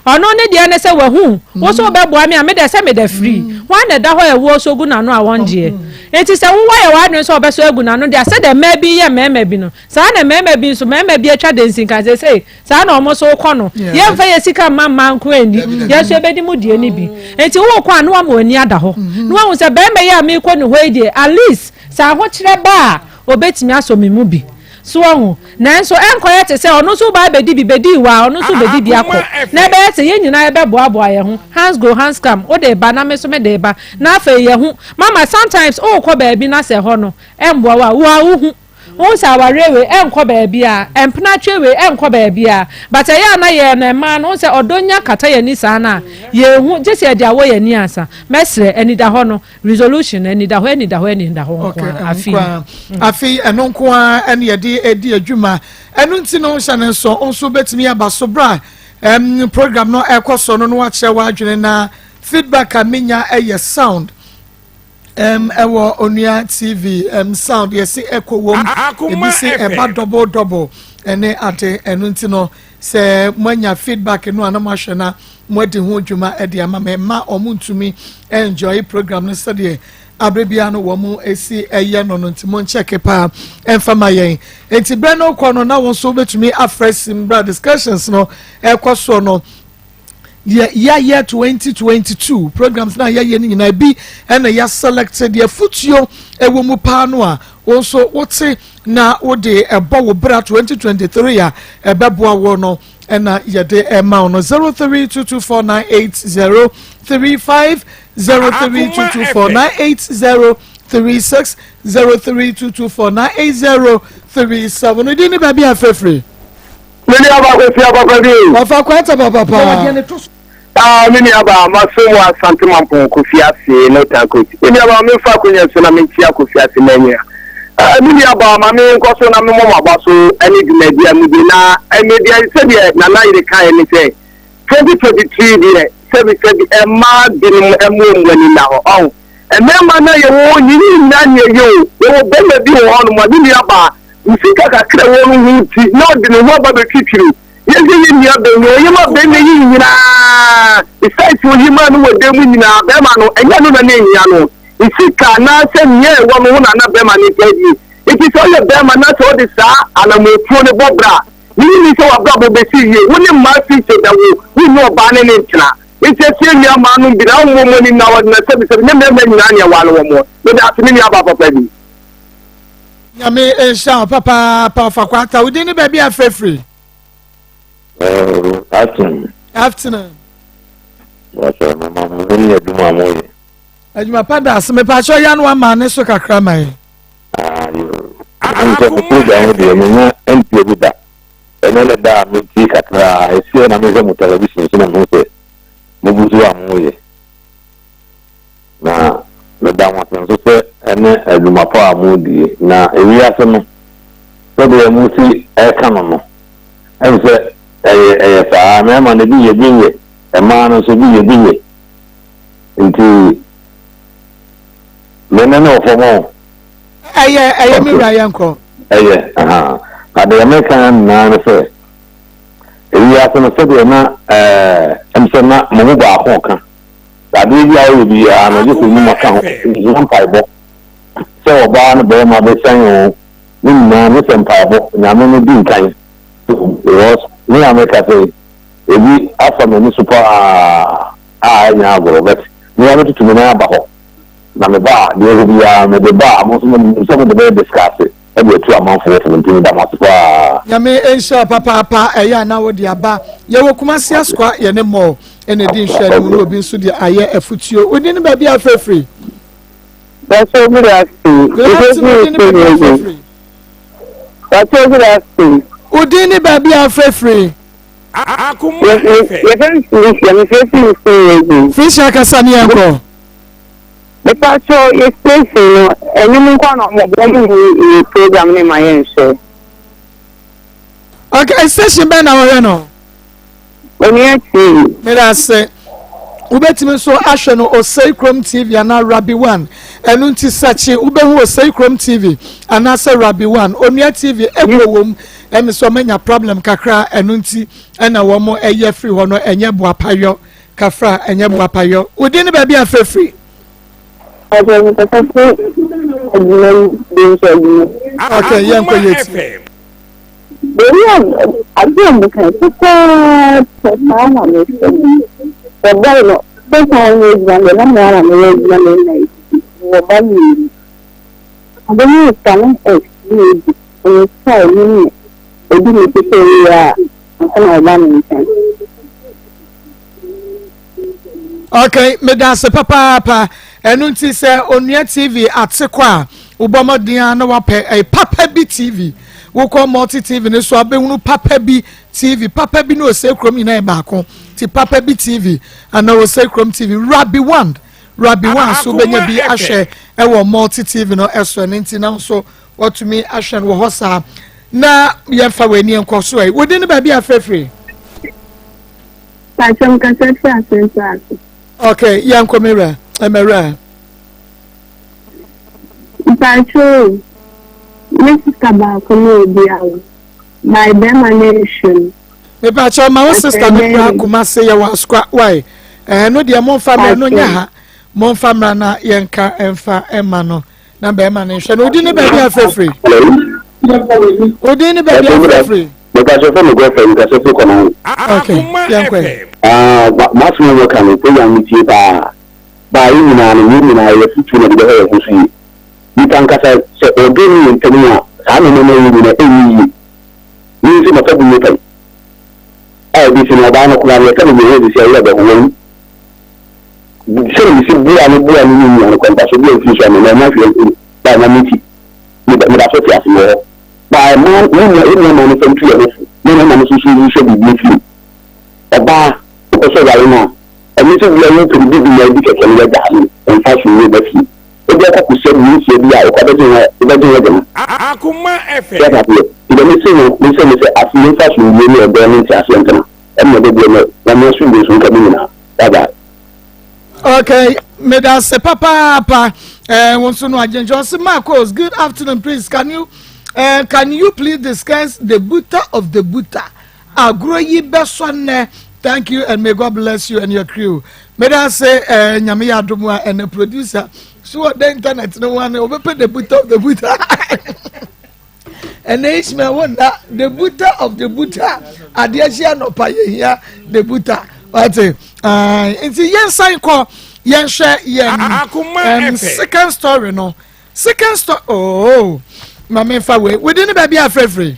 Ɔno ne deɛ ne sɛ wahu wo sɛ wobɛboa me a, me deɛ sɛ meda free. Hwan na ɛda hɔ a ɛwoɔ sɔ gu n'ano a wɔngyeɛ? Enti sɛ wo woayɛ w'adwene sɛ ɔbɛsɔ agu n'ano deɛ a, sɛdeɛ mmaa bi yɛ mmarima bi no, saa na mmarima bi nso, mmarima bi atwa dansi nka seesei Saa na wɔn nso wokɔ no. Yɛmfa yɛn sika mma mmaa nko nni, yɛn nso yɛbɛdi mo deɛ no bi. Enti wokɔ a na woama w'ani ada hɔ. Na woahu sɛ barima yi a merekɔ ne hɔ yi deɛ, at least sɛ ahokyerɛ ba a, ɔbɛtumi asɔ me mu bi. So woahu? Nanso ɛnkɔyɛ te sɛ ɔno nso reba abɛdi bi, bɛdii hɔ a, ɔno nso rebɛdi bi akɔ. Na ɛbɛyɛ sɛ yɛn nyinaa yɛbɛboaboa yɛn ho, hands go, hands come, wode reba na me nso mede reba. Na afei yɛahu. Mama, sometimes worekɔ baabi na sɛ ɛhɔ no ɛmmoa wo a, wo ara wohu. Wohu sɛ awareɛ wei ɛnkɔ baabiaa, mpenatweɛ wei ɛnkɔ baabiaa, but ɛyɛ a na yɛn no mmaa no wohu sɛ ɔdɔ nya kata yɛn ani saa no a, yɛnhu, gye sɛ yɛde awɔ yɛn ani ansa. Mɛsrɛ, anidahɔ no, resolution no, anidahɔ, anidahɔ, anidahɔ nko Okay, ara, ɛno afei. nko ara. Afei ɛno nko ara ɛne yɛde edi adwuma. Ɛno nti no hyɛ ne nso, wo nso wobɛtumi aba so berɛ a ɛm, program no ɛkɔ so no na wakyerɛ w'adwene na feedback a menya ɛyɛ sound. Um, ɛwɔ onua tv um, sound yɛsi ɛkɔ wɔm ebi si ɛba double double ɛne ade ɛno nti no sɛ moanya feedback no a na moahwɛ na moadi ho dwuma ɛde ama me mma wɔn ntumi enjoy program no sɛdeɛ abere biara no wɔn esi ɛyɛ no no nti mo nkyɛke paa ɛnfa ma yɛn nti berɛ no kɔ no na wɔn nso wobɛtumi afrɛ sim bra discussions no ɛkɔ soɔ no deɛ yɛayɛ 2022 programs na yɛayɛ no nyinaa bi ɛna yɛaselect deɛ futuo ɛwɔ mu paa no a wo nso wote na wode ɛbɔ wo bra 2023 a ɛbɛboa wo no ɛna yɛde ɛma wo no 0322498035 0322498036 0322498037 no di ne baabi afɛfiri Me nua ba Kwesi Apapa bi. Ɔfa kwata papa paa. Ah, me nua ba, maso mu Asante Mampong Kofi ase no tankot. Me nua ba, memfa akonya so na menkyia Kofi ase ma nyina. Ah, me nua ba, ma me nkɔ so na memmɔ m'aba so ne dwumadi a mudi na ɛnɛ deɛ sɛdeɛ Nana yere kaeɛ ne sɛ 2023 deɛ sɛbi sɛbi mmaa binom mmoa mu ani nna hɔ. Ɔho, mmarima na yɛwɔ hɔ nyinaa ne ɛyɛ o. Yɛwɔ barima bi wɔ hɔnom a ne nua baa Ne sika kakra a ɛwɔ no ho nti, na ɔde ne ho aba bɛtwitwiri. Yɛn sɛ yɛn nua bɛn yi, ɔyem abɛn yi nyinaa, besides oyi maa no wɔ dan mu nyinaa, bɛrima no, ɛnyɛ ɛno na na ɛhia no. Ne sika anaasɛ nea ɛwɔ no ho na na bɛrima no taa die. Enti sɛ ɔyɛ bɛrima na sɛ ɔde saa anammɔntuo no bɔ bra a, menye nni sɛ w'abrabɔ bɛsi yie. Wo ne mmaa fi sɛ da wo, wonni ɔbaa ne ne ntena. Enti asie nua mmaa nom bi na wommɔ wɔn anim na wɔde na sɛbisɛbi ne mmarima nyinaa ne ɛware wɔn. Meda ase me nua baa papa bi. Nyame nhyira wo papaapa ɔfa kwata wo din ne baabi a frɛfiri. Afternoon. Afternoon. Wɔsɛ mama mo ne adwuma a moyɛ. Adwuma pa da ase mepaakyɛ ɔyɛ ano ama ne so kakra ma yɛ. Nkyɛ mo program no deɛ menya ntie bi da. Ɛnɛ ne da a metie kakra a ɛsiɛ na mehwɛ mo television so na mehu sɛ mogu so a moyɛ. Na meda mo ase nso sɛ ɛne adwuma pa a moredie. Na ewiase no, sɛdeɛ mosi reka no no, ɛm sɛ ɛyɛ ɛyɛ saa. Mmarima no, ebi yɛ, ebi nyɛ. Mmaa no nso, ebi yɛ, ebi nyɛ. Nti. Me ne no wɔ fam o. Ɛyɛ, ɛyɛ me wura yɛnkɔ. Ɛyɛ, ahaa. Na deɛ meka nyinaa ne sɛ, ewiase no sɛdeɛ na ɛɛ, ɛm sɛ na mo mu baako reka, adeɛ bi a woyɛ biara no, gye sɛ nnwuma ka ho, ɛhia mpaebɔ. Sɛ ɔbaa ne barima bɛsan o, ne nyinaa ne sɛ mpaebɔ, Nyame no di nkan. Because me a meka sɛ, ebi afa m'ani so paa a ɛnyɛ agorɔ, but me ara mɛtutu me nan aba hɔ. Na me ba a, deɛ ɛwɔ biara mede ba a, mo nso menim sɛ mode bɛyɛ discuss de atu amanfoɔ fo nti meda mo ase paa. Nyame nhyira wo papaapa ɛyɛ a na wode aba yɛwɔ Kumasi Asokwa yɛne mall ɛna ɛdi nhwɛanimu na obi nso de ayɛ afutuo wodin ne baabi a afrɛfiri. Pastor good afternoon. Good afternoon wodin ne baabi a afrɛfiri. Pastor good afternoon. Wodin ne baabi a afrɛfiri. Yɛfrɛ me Felicia, mefrɛ firi Spain. Felicia kasa ne yɛnkɔ. Mepakyɛw yɛ station no ɛnwom nko na ɔmo bɔ ɔmo nyi program ne ma yɛn hwɛ. Okay, station bɛn na wɔhwɛ no? Onua TV. Meda ase. Wobɛtumi nso ahwɛ no Osei Krom TV anaa Rabi One. Ɛno nti sɛkye wobɛhu Osei Krom TV anaasɛ Rabi One. Onua TV ɛkɔ wom ɛne sɛ ɔmanya problem kakra ɛno nti ɛna wɔn ɛyɛ firi hɔ no ɛnyɛ boapayɔ. Kafra ɛnyɛ boapayɔ. Wo din ne baabi a frɛ firi? Ɔsɛ mekasa firi adwuma mu bi nso adwuma. Ok yɛn kɔ yɛ ti. Baabi a ade a meka pɛpɛɛpɛ saa na mehwɛ no. Wɔbɔe no sɛ saa nyɛ adwuma deɛ na me ara na meyɛ adwuma na ɛna ɛdidi. Mewɔ ba mmienu. Ade no resa na ex ne edi. Ɔyɛ style no ne odi ne sika wie a ansa na ɔba me nkyɛn. Okay, meda ase papaapa. Ɛno nti sɛ Onua TV ate kɔ a, wobɔ mmɔden a na wapɛ ɛyɛ papa bi TV. Wokɔ Multi TV no so a, wobɛhunu papa bi TV. Papa bi ne Osei Kurom nyinaa yɛ baako. Ti papa bi TV anaa Osei Kurom TV. Rabi One, Rabi One so wobɛnya bi ahwɛ ɛwɔ Multi TV no ɛso. Ɛno nti na nso Watumi ahwɛ no wɔ hɔ saa. Na yɛmfa w'ani nkɔ so ɛ. Wodin ne baabi a frɛfiri? Pakyɛ mkasa firi Asɛnso ase. Ok, yɛnkɔ me wura, mɛwura. Mpakyɛ o, me sista baako ne obi awo, by bɛrima no nhwɛ mu. Mepakyɛ ma wo sista no bra Kumase yɛwɔ Asokwa, why? Ɛno deɛ momfa mmra no nyɛ ha, momfa mmra na yɛnka mfa mma no. na bɛrima no nhwɛ no odi ne baabi afirafiri odi ne baabi afirafiri. mekasɛ fɛ mekɔ fɛ mekasɛ firi kɔnɔ ok yɛnkɔ yi. masoma mu ka no program no tie paa baa yɛ nyinaa no yɛ nyinaa yɛ futuo na de bɛhɛ yɛ ho so yie nipa nkasa sɛ ɔdɔ ne yɛ ntam a saa nneɛma no yɛ nyina ɛnyɛ yie ne nso maka bu yɛ pɛn a ebi si no ɔbaa no koraa no yɛka no yɛ wɔ sisi a yɛ bɛho wɔwu Sɛdeɛ mesi boaa no boaa no ne nua no kɔ mfasoɔ biara mfiri so ama me, mannya hwee amfiri mu, baa Nyame nti, meda meda so te ase, mewɔ hɔ. Baa mmaa, mo nua, yɛn nua mmaa no nfa ntu yɛn ho fo, na mmarima no nso nso nhwehwɛ biribi mfiri mu. Ɔbaa, wopɛ sɛ ɔware no a, ɛnyɛ sɛ wia wo pɛ no bibi na adi kɛkɛ no wagyaa no, mfa asomdwoeɛ ba fie. Wode akɔ akɔhyia mmeranteɛ bi a wokɔ abɛgye ho, wobɛgye ho dwuma. So wate aseɛ? Nti deɛ mese no ne sɛ, mesɛ afei yɛmfa asomdwoeɛ ne ɔdɔ ne nteaseɛ ntena, ɛnna ɛbɛboa ma Nyame asomdwoeɛ nso nka mo nyinaa. Bye bye. Okay, medase papaapa. Eh, wo nso no agyenhwɛ ɔse Marcos, good afternoon please. Can you uh, can you please discuss the buta of the buta? Agorɔ yi bɛsɔ nnɛ. Thank you and may God bless you and your crew. Medase eh, nyame yɛ adom a ɛnɛ producer. So ɔda internet no ho ano ɔbɛpɛ the buta of the buta. Ɛnɛ Ishmael wo nna the buta of the buta adeɛ kye anɔpa yɛhia the buta wate nti yɛnsan kɔ yɛnhwɛ yɛn um, second story no second story oh ma memfa wei wodi ne baabi afrɛfrɛ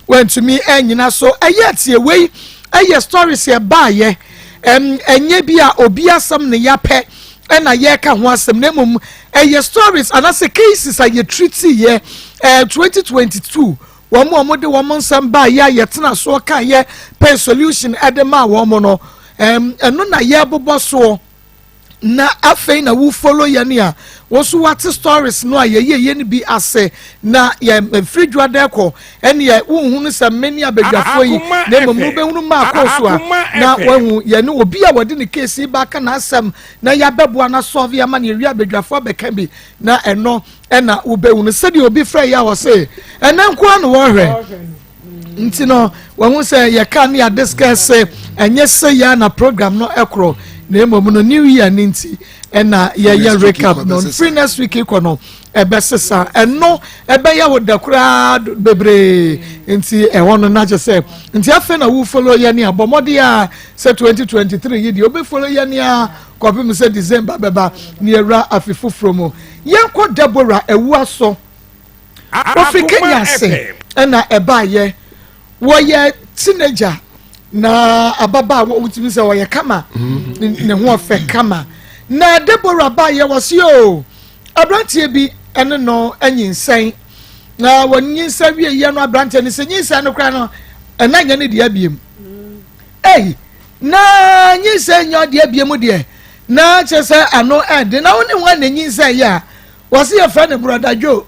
wantumi anyina so ɛyɛ tie wei ɛyɛ stories ɛbaayɛ ɛnyɛ bi a obi asɛm ne yɛapɛ ɛna yɛreka ho asɛm na mmom ɛyɛ stories anaasɛ cases a yɛtriti yɛ ɛɛ 2022 wɔn a wɔde wɔn nsɛm baayɛ a yɛtena soɔ kaayɛ pɛ solution ɛde maa wɔn no ɛno na yɛrebobɔ soɔ. Na afei na wo follow yɛn a, wo nso wate stories no a yɛyɛ yɛn bi ase na yɛ mfiri dwa dɛ kɔ ɛneɛ wonhunu sɛ me ne abadwafoɔ yi na mmom no wobɛhunu maa so a na wahu yɛne obi a wɔde ne case yi ba aka n'asɛm na yɛabɛboa no asɔve ama no yɛwie abadwafoɔ abɛka bi na ɛno ɛna wobɛhunu sɛdeɛ obi frɛ yɛ a ɔse ɛnɛ nkoa na wɔhwɛ nti no wɔn sɛ yɛka ne yɛadiscuss ɛnyɛ sɛ yɛ na program no ɛkorɔ na mmom no new year ne nti ɛna yɛyɛ recap no free next week kɔ no ɛbɛsesa ɛno ɛbɛyɛ wo da koraa bebree nti ɛhɔ no n'akyɛ sɛ nti afei na wo follow yɛ ne abɔ mmɔden a sɛ 2023 yi deɛ wobɛ follow yɛ ne a kɔpem sɛ December bɛba ne yɛwura afe foforɔ mu. Yɛnkɔ Deborah Awuaso. Ofi Kenya ase ɛna ɛbaayɛ. Wɔyɛ teenager na ababaawa wotumi sɛ ɔyɛ kama mm. ne ho ɔfɛ kama. Na Deborah baayɛ wɔsi o aberanteɛ bi ɛne no anyinsɛn na wɔnyinsɛn wie yɛ no aberanteɛ no sɛ nyinsɛn no koraa no ɛna nyɛ ne deɛ abiem. Ei na nyinsɛn nyɛ ɔdeɛ abiem deɛ na kyerɛ sɛ ano ɛde na wo ne ho na nyinsɛn yɛ a wɔsi yɛfrɛ no brɔda Joe.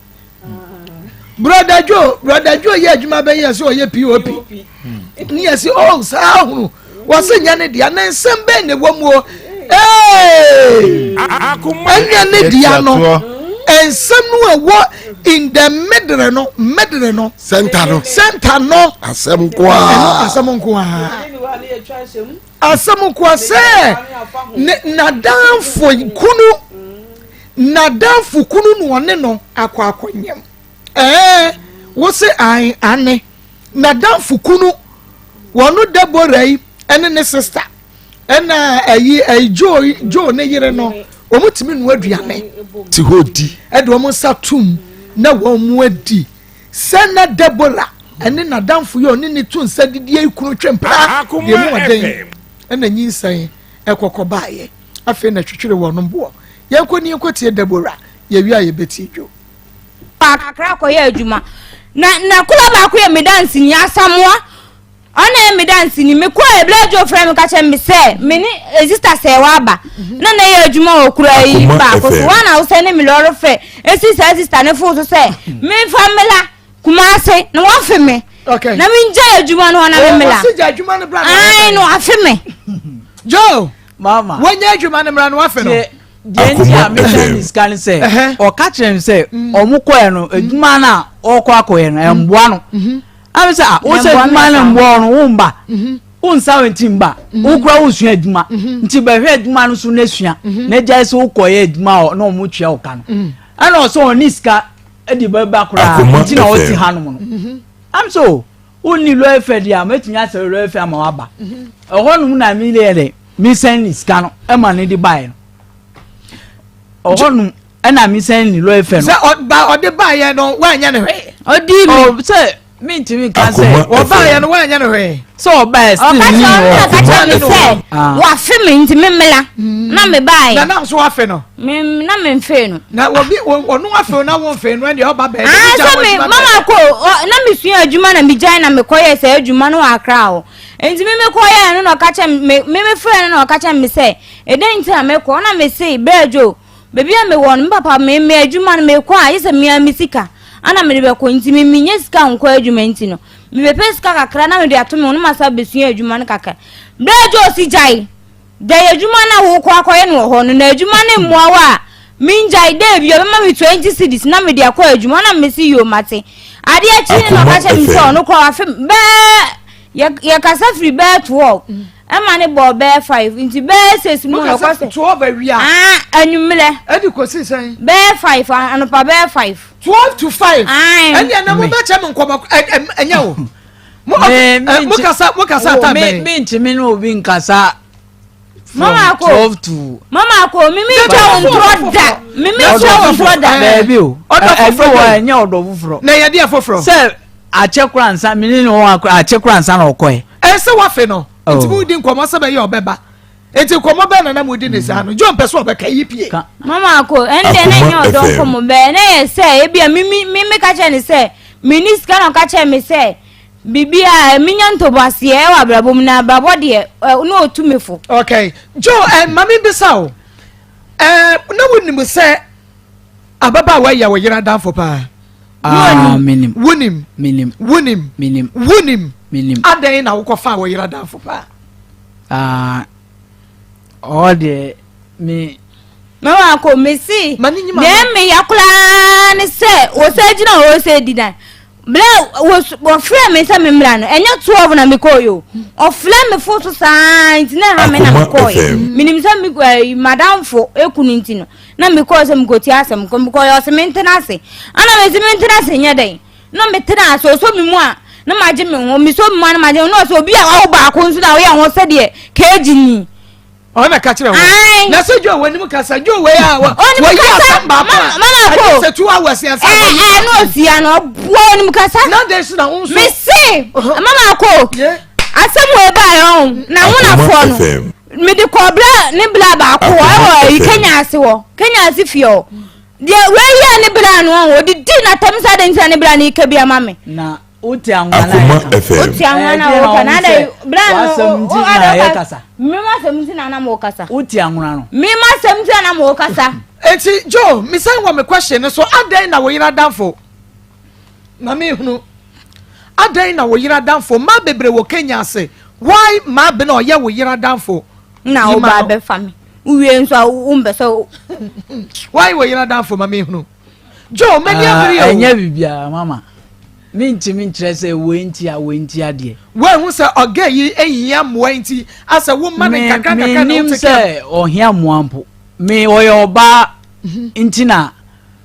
Brɔda Joe, brɔda Joe yɛ adwuma bɛyɛ sɛ ɔyɛ pop ne yɛ sɛ oh saa ahunu wɔsi nyɛ ne dea ne nsɛm bɛn na ɛwɔ mu o ee ɛnyɛ ne dea no nsɛm no ɛwɔ in the middle no middle no center no center no asɛm nkoa asɛm nkoa asɛm nkoa sɛ ne nadamfo kunu nadamfo kunu na ɔne no akɔ akɔnyam ɛɛ wose an ane nadamfo kunu wɔn Deborah yi ɛne ne sister ɛna ɛyi ɛyi Joe Joe ne yere no wɔn tumi nua aduane ti hɔ di ɛde wɔn nsa tum na wɔn mu adi Sɛ na Debora ne n'adamfo yi a ɔne ne to nsa didi yi kunu twe mpena deɛ mu ɔden ɛna nyinsɛn ɛkɔkɔ baayɛ afei na twitwiri wɔn boɔ. Yɛnkɔ ni yɛnkɔ tie Debora yɛwie a yɛbɛtie dwo. Kakra kɔyɛ adwuma na na kula baako yɛ me danseni Asamoah Ɔna yɛ me danseni. Mekɔɔ Ebla Joe frɛ me ka kyerɛ me sɛ me ne sista Sɛwa aba. Na na yɛ adwuma wɔ kura yi baako so. Wɔn na wosɛ ne me lɔre fɛ. Esi saa sista ne fon so sɛ memfa mmela Kumase na wafe me. Okay. Na mengya adwuma no hɔ na memmela. Wɔsi gya adwuma no bra na Ae na wafe me. Joe. Mama. Wɔnyɛ adwuma no mmra na wafe no. Deɛ nti a mehwɛ ne sika ne sɛ ɔka kyerɛ me sɛ ɔmo kɔɛ no adwuma no a ɔkɔ akɔyɛ no ɛmboa no. Mm-hmm. Ɛna sɛ ah wosɛ adwuma no mboa no wo mba mhm. wo nsa wo nti mba mhm. wo kura wo sua adwuma mhm. nti bɛhwɛ adwuma no so na sua na gyae sɛ wokɔyɛ adwuma hɔ na ɔmo tua wo ka no ɛna ɔsɛ ɔne sika de bɛba koraa nti na ɔte hanom no am so wonni lɔre fɛ deɛ a mɛtumi asɛ lɔre fɛ ama waba ɛhɔ nom na mi yɛ dɛ mesɛn ne sika no ɛma ne de baeɛ no ɛhɔ nom ɛna mi sɛn ni lɔri fɛ no. sɛ ɔba ɔde baayɛ no wanyɛ ne hwee. ɔdi mi. ɔ sɛ mi ntumi nka sɛ. ɔbaayɛ no wanyɛ ne hwee. sɛ ɔbaayɛ still ni hɔ. ɔka kyerɛ mi sɛ ah. wafe mi nti mi mmela mm. na mi baayɛ. na nam so wafe no. mi na mi nfe no. na obi ɔno wafe na wɔn nfe no ɛnna ɔba bɛɛ. aa sɛ mi mama ko na mi sua adwuma na mi gyan na mi kɔ yɛ sɛ adwuma no wɔ akra hɔ nti mi mi kɔ yɛ no na ɔka kyerɛ mi mi mi frɛ no na ɔka kyerɛ mi sɛ ɛdɛn nti na mi kɔ na mi se bɛɛ dwo. Baabi a mewɔ no, me papa, me me adwuma no mekɔ a, gye sɛ me ara me sika ana mede bɛkɔ nti me menya sika nkɔ adwuma nti no, mebɛpɛ sika kakra na mede ato me ho na masa abɛsua adwuma no kakra. Berɛ a Joe si gyae, gyae adwuma no a wokɔ akɔyɛ no wɔ hɔ no, na adwuma no mmoa wo a, mengyae dɛ bi ɔbɛma me 20 cedis na mede akɔ adwuma na mese yoo mate. Adeɛ kye no na ɔka kyerɛ me sɛ ɔno koraa wafe bɛɛ yɛkasa firi bɛɛ 12. Ɛma ne bɔɔ bɛyɛ five nti bɛyɛ six mu na ɔkɔ sɛ. 12 awia. Ah anwummerɛ. Ɛde kɔsi sɛn. Bɛyɛ five anɔpa bɛyɛ five. 12 to 5. Ɛnni ɛnna mo bɛ kyɛ mi nkɔmɔ ɛ ɛnyɛ o. Mo mo kasa mo kasa ata bɛn. Mi ntumi ne obi nkasa. Mama ko 12 to. Mama ko mimi ntwa wo ntorɔ da mimi ntwa wo ntorɔ da. Bɛɛbi o. Ɔdɔ foforɔ wɔ ɛnyɛ ɔdɔ foforɔ. Na yɛ deɛ foforɔ. Sɛ akyɛ kora nsa mene ne wɔn akyɛ kora nsa na ɔkɔɛ. Ɛsɛ wafe no. Oh. Nti mo di nkɔmɔ sɛ bɛyɛ ɔbɛba. Nti nkɔmɔ bɛn na na mo di ne saa no. John pɛ sɛ ɔbɛka yi pie. Mama ko ɛnde na nyɛ ɔdɔ nkɔmɔ bɛɛ na yɛ sɛ ebi a mimi mimi ka kyerɛ ne sɛ mini sika na ɔka kyerɛ me sɛ biribi a minya ntoboaseɛ ɛwɔ abrabɔ mu na abrabɔ deɛ na ɔtu me fo. Okay. Joe, eh, mami bisa o. Ɛɛ na wonim sɛ ababaawa yi yɛ wo yere adamfo paa? Ah, menim. Wonim. Menim. Wonim. Menim. Wonim. Menim. Adɛn na wokɔfaa wo yere adamfo paa? Ah, ɔwɔ deɛ me. Mama ko mesi. Deɛ meya koraa ne sɛ wɔsɛ gyina hɔ sɛ di dan. Berɛ wɔfrɛ me sɛ memmra no ɛnyɛ 12 na mekɔɔ yo. Ɔfrɛ me fo so saa nti na ɛha me na mekɔɔ Menim sɛ me eh, madamfo ekunu nti no na mekɔɔ sɛ mekɔtie asɛm kɔ mekɔɔ ɔse mentena ase. Ana mesi mentena ase nyɛ dɛn na metena ase ɔsɔ me mu a na magye me ho mesɔ me mu a na magye me ho na ɔsɛ obi a wawo baako nso na woyɛ ho sɛdeɛ keegi ni. Ɔna ka kyerɛ wɔn. Na sɛ Joe w'anim kasa Joe wei a wɔyi asɛm baako a ɛdi sɛ 2 hours yɛn sɛ wɔyi. Ɛɛ na osia no ɔboa onim kasa. Na de so na wo nso. Mese mama ko asɛm wɔ eba yɛ ɔn na ho na foɔ no mede kɔ bla ne bla baako wɔ ɛwɔ ɛyi Kenya ase wɔ Kenya ase fie hɔ deɛ wei yɛ ne bla no ɔn odidi na tɛm sa de ntina ne bla ne ka bi ama me. Na wote anwa na Akoma yɛka. FM. Wote anwa na woka na adɛ bla no W'asɛm nti na yɛkasa. Mema asɛm nti na na mo kasa. Wote anwona no. Mema asɛm nti na na mo kasa. Enti Joe, mesan wɔ me question no so, adɛn na wo yere adamfo ma menhunu? Adɛn na wo yere adamfo, mmaa bebree wɔ Kenya ase, why maa bena ɔyɛ wo yere adamfo? Na wo ba bɛfa me, wowie nso a wompɛ sɛ. Why wo yere adamfo ma menhunu? Joe, m'ani abere o. Ɛnyɛ biribiara mama. Mentumi nkyerɛ sɛ wei nti a wei nti adeɛ. Woahu sɛ ɔgɛ yi hia mmoa nti asɛ wo ma no nkakra nkakra na Menim wote sɛ ɔhia mmoa mpo. Me ɔyɛ ɔbaa nti na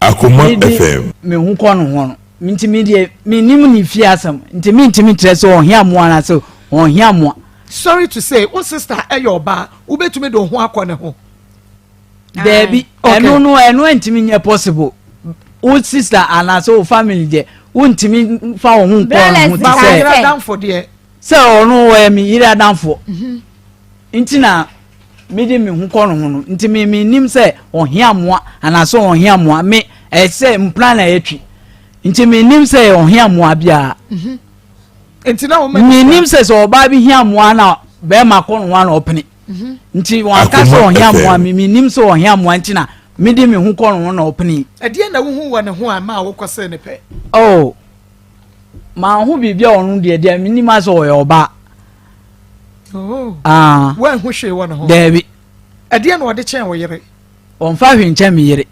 Akoma mede FM. me ho kɔ no ho no. Nti me deɛ menim ne fie asɛm nti mentumi nkyerɛ sɛ ɔhia mmoa anaasɛ ɔnhia mmoa. Sorry to say, wo sister yɛ ɔbaa, wobɛtumi de wo ho akɔ ne ho. Daabi, ɛno no ɛno ɛntumi nyɛ possible. Wo sister anaasɛ wo family deɛ wontumi fa wo ho nkɔ ne ho te sɛ sɛ ɔno ɔyɛ me yere adamfoɔ mhm. nti na mede me ho kɔ no ho no nti me menim sɛ ɔhia mmoa anaasɛ ɔhia mmoa me ɛsɛ mpena na ɛtwi nti menim sɛ ɔhia mmoa biara mhm. menim sɛ sɛ ɔbaa bi hia mmoa na bɛrima kɔ no ho ana ɔpene Mhm. Nti wanka sɛ ɔhia mmoa me menim sɛ ɔhia mmoa nti na mede me ho kɔ no ho na ɔpene. Ɛdeɛn na wohu wɔ ne ho a ɛmaa wokɔsee ne pɛ? Oh, manho biribi a ɔno deɛ deɛ menim a sɛ ɔyɛ ɔbaa. Oh. Ah. Woanhu hwee wɔ ne ho? Daabi. Ɛdeɛn na ɔde kyɛn wo yere? Ɔmfa hwee nkyɛn me yere.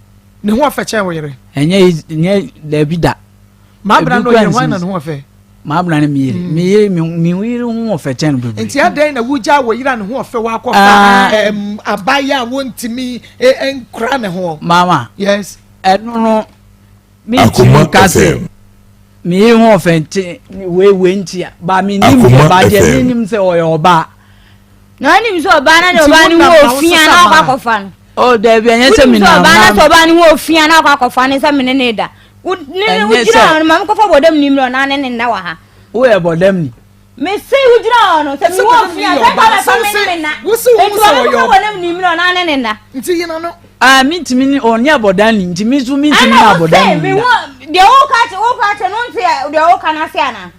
Ne ho ɔfɛ kyɛn wo yere? Ɛnyɛ nyɛ daabi da. Maabena no yere hwan na ne ho ɔfɛ? Maabena ne me yere. Mm. Me yere me yere ho ɔfɛ kyɛn no bebree. Nti adɛn na wogya wɔ yere a ne ho ɔfɛ wakɔfa ah. abayewa a wɔntumi e, e, nkora ne ho? Mama. Yes. Ɛno no mentumi nka sɛ me yere ho ɔfɛ nti wei wei nti a ba me nim deɛ ba deɛ me nim sɛ ɔyɛ ɔbaa. Na ɔnim sɛ ɔbaa na deɛ ɔbaa no ho ofia na ɔkɔ akɔfa no. Oh dabi ɛnyɛ sɛ mi nam na. Wonim sɛ ɔbaa na sɛ ɔbaa no ho ofia na ɔkɔ akɔfa no sɛ me ne ne da. Ɛnyɛ sɛ. Maame kɔfa bɔdam ni mmerɛ ɔna ne ne nna wɔ ha. Woyɛ bɔdam ni. Mese wogyina hɔ no sɛ mewɔ ofia sɛ nka bɛfa me ne me nna. Nti maame kɔfa bɔdam ni mmerɛ ɔna ne ne nna. Nti yina no. Ah mintimi ne ɔnyɛ bɔdam ni nti mi nso mintimi ne abɔdam ni nna. Deɛ woka kyɛ woka kyɛ no nte deɛ woka no ase anaa.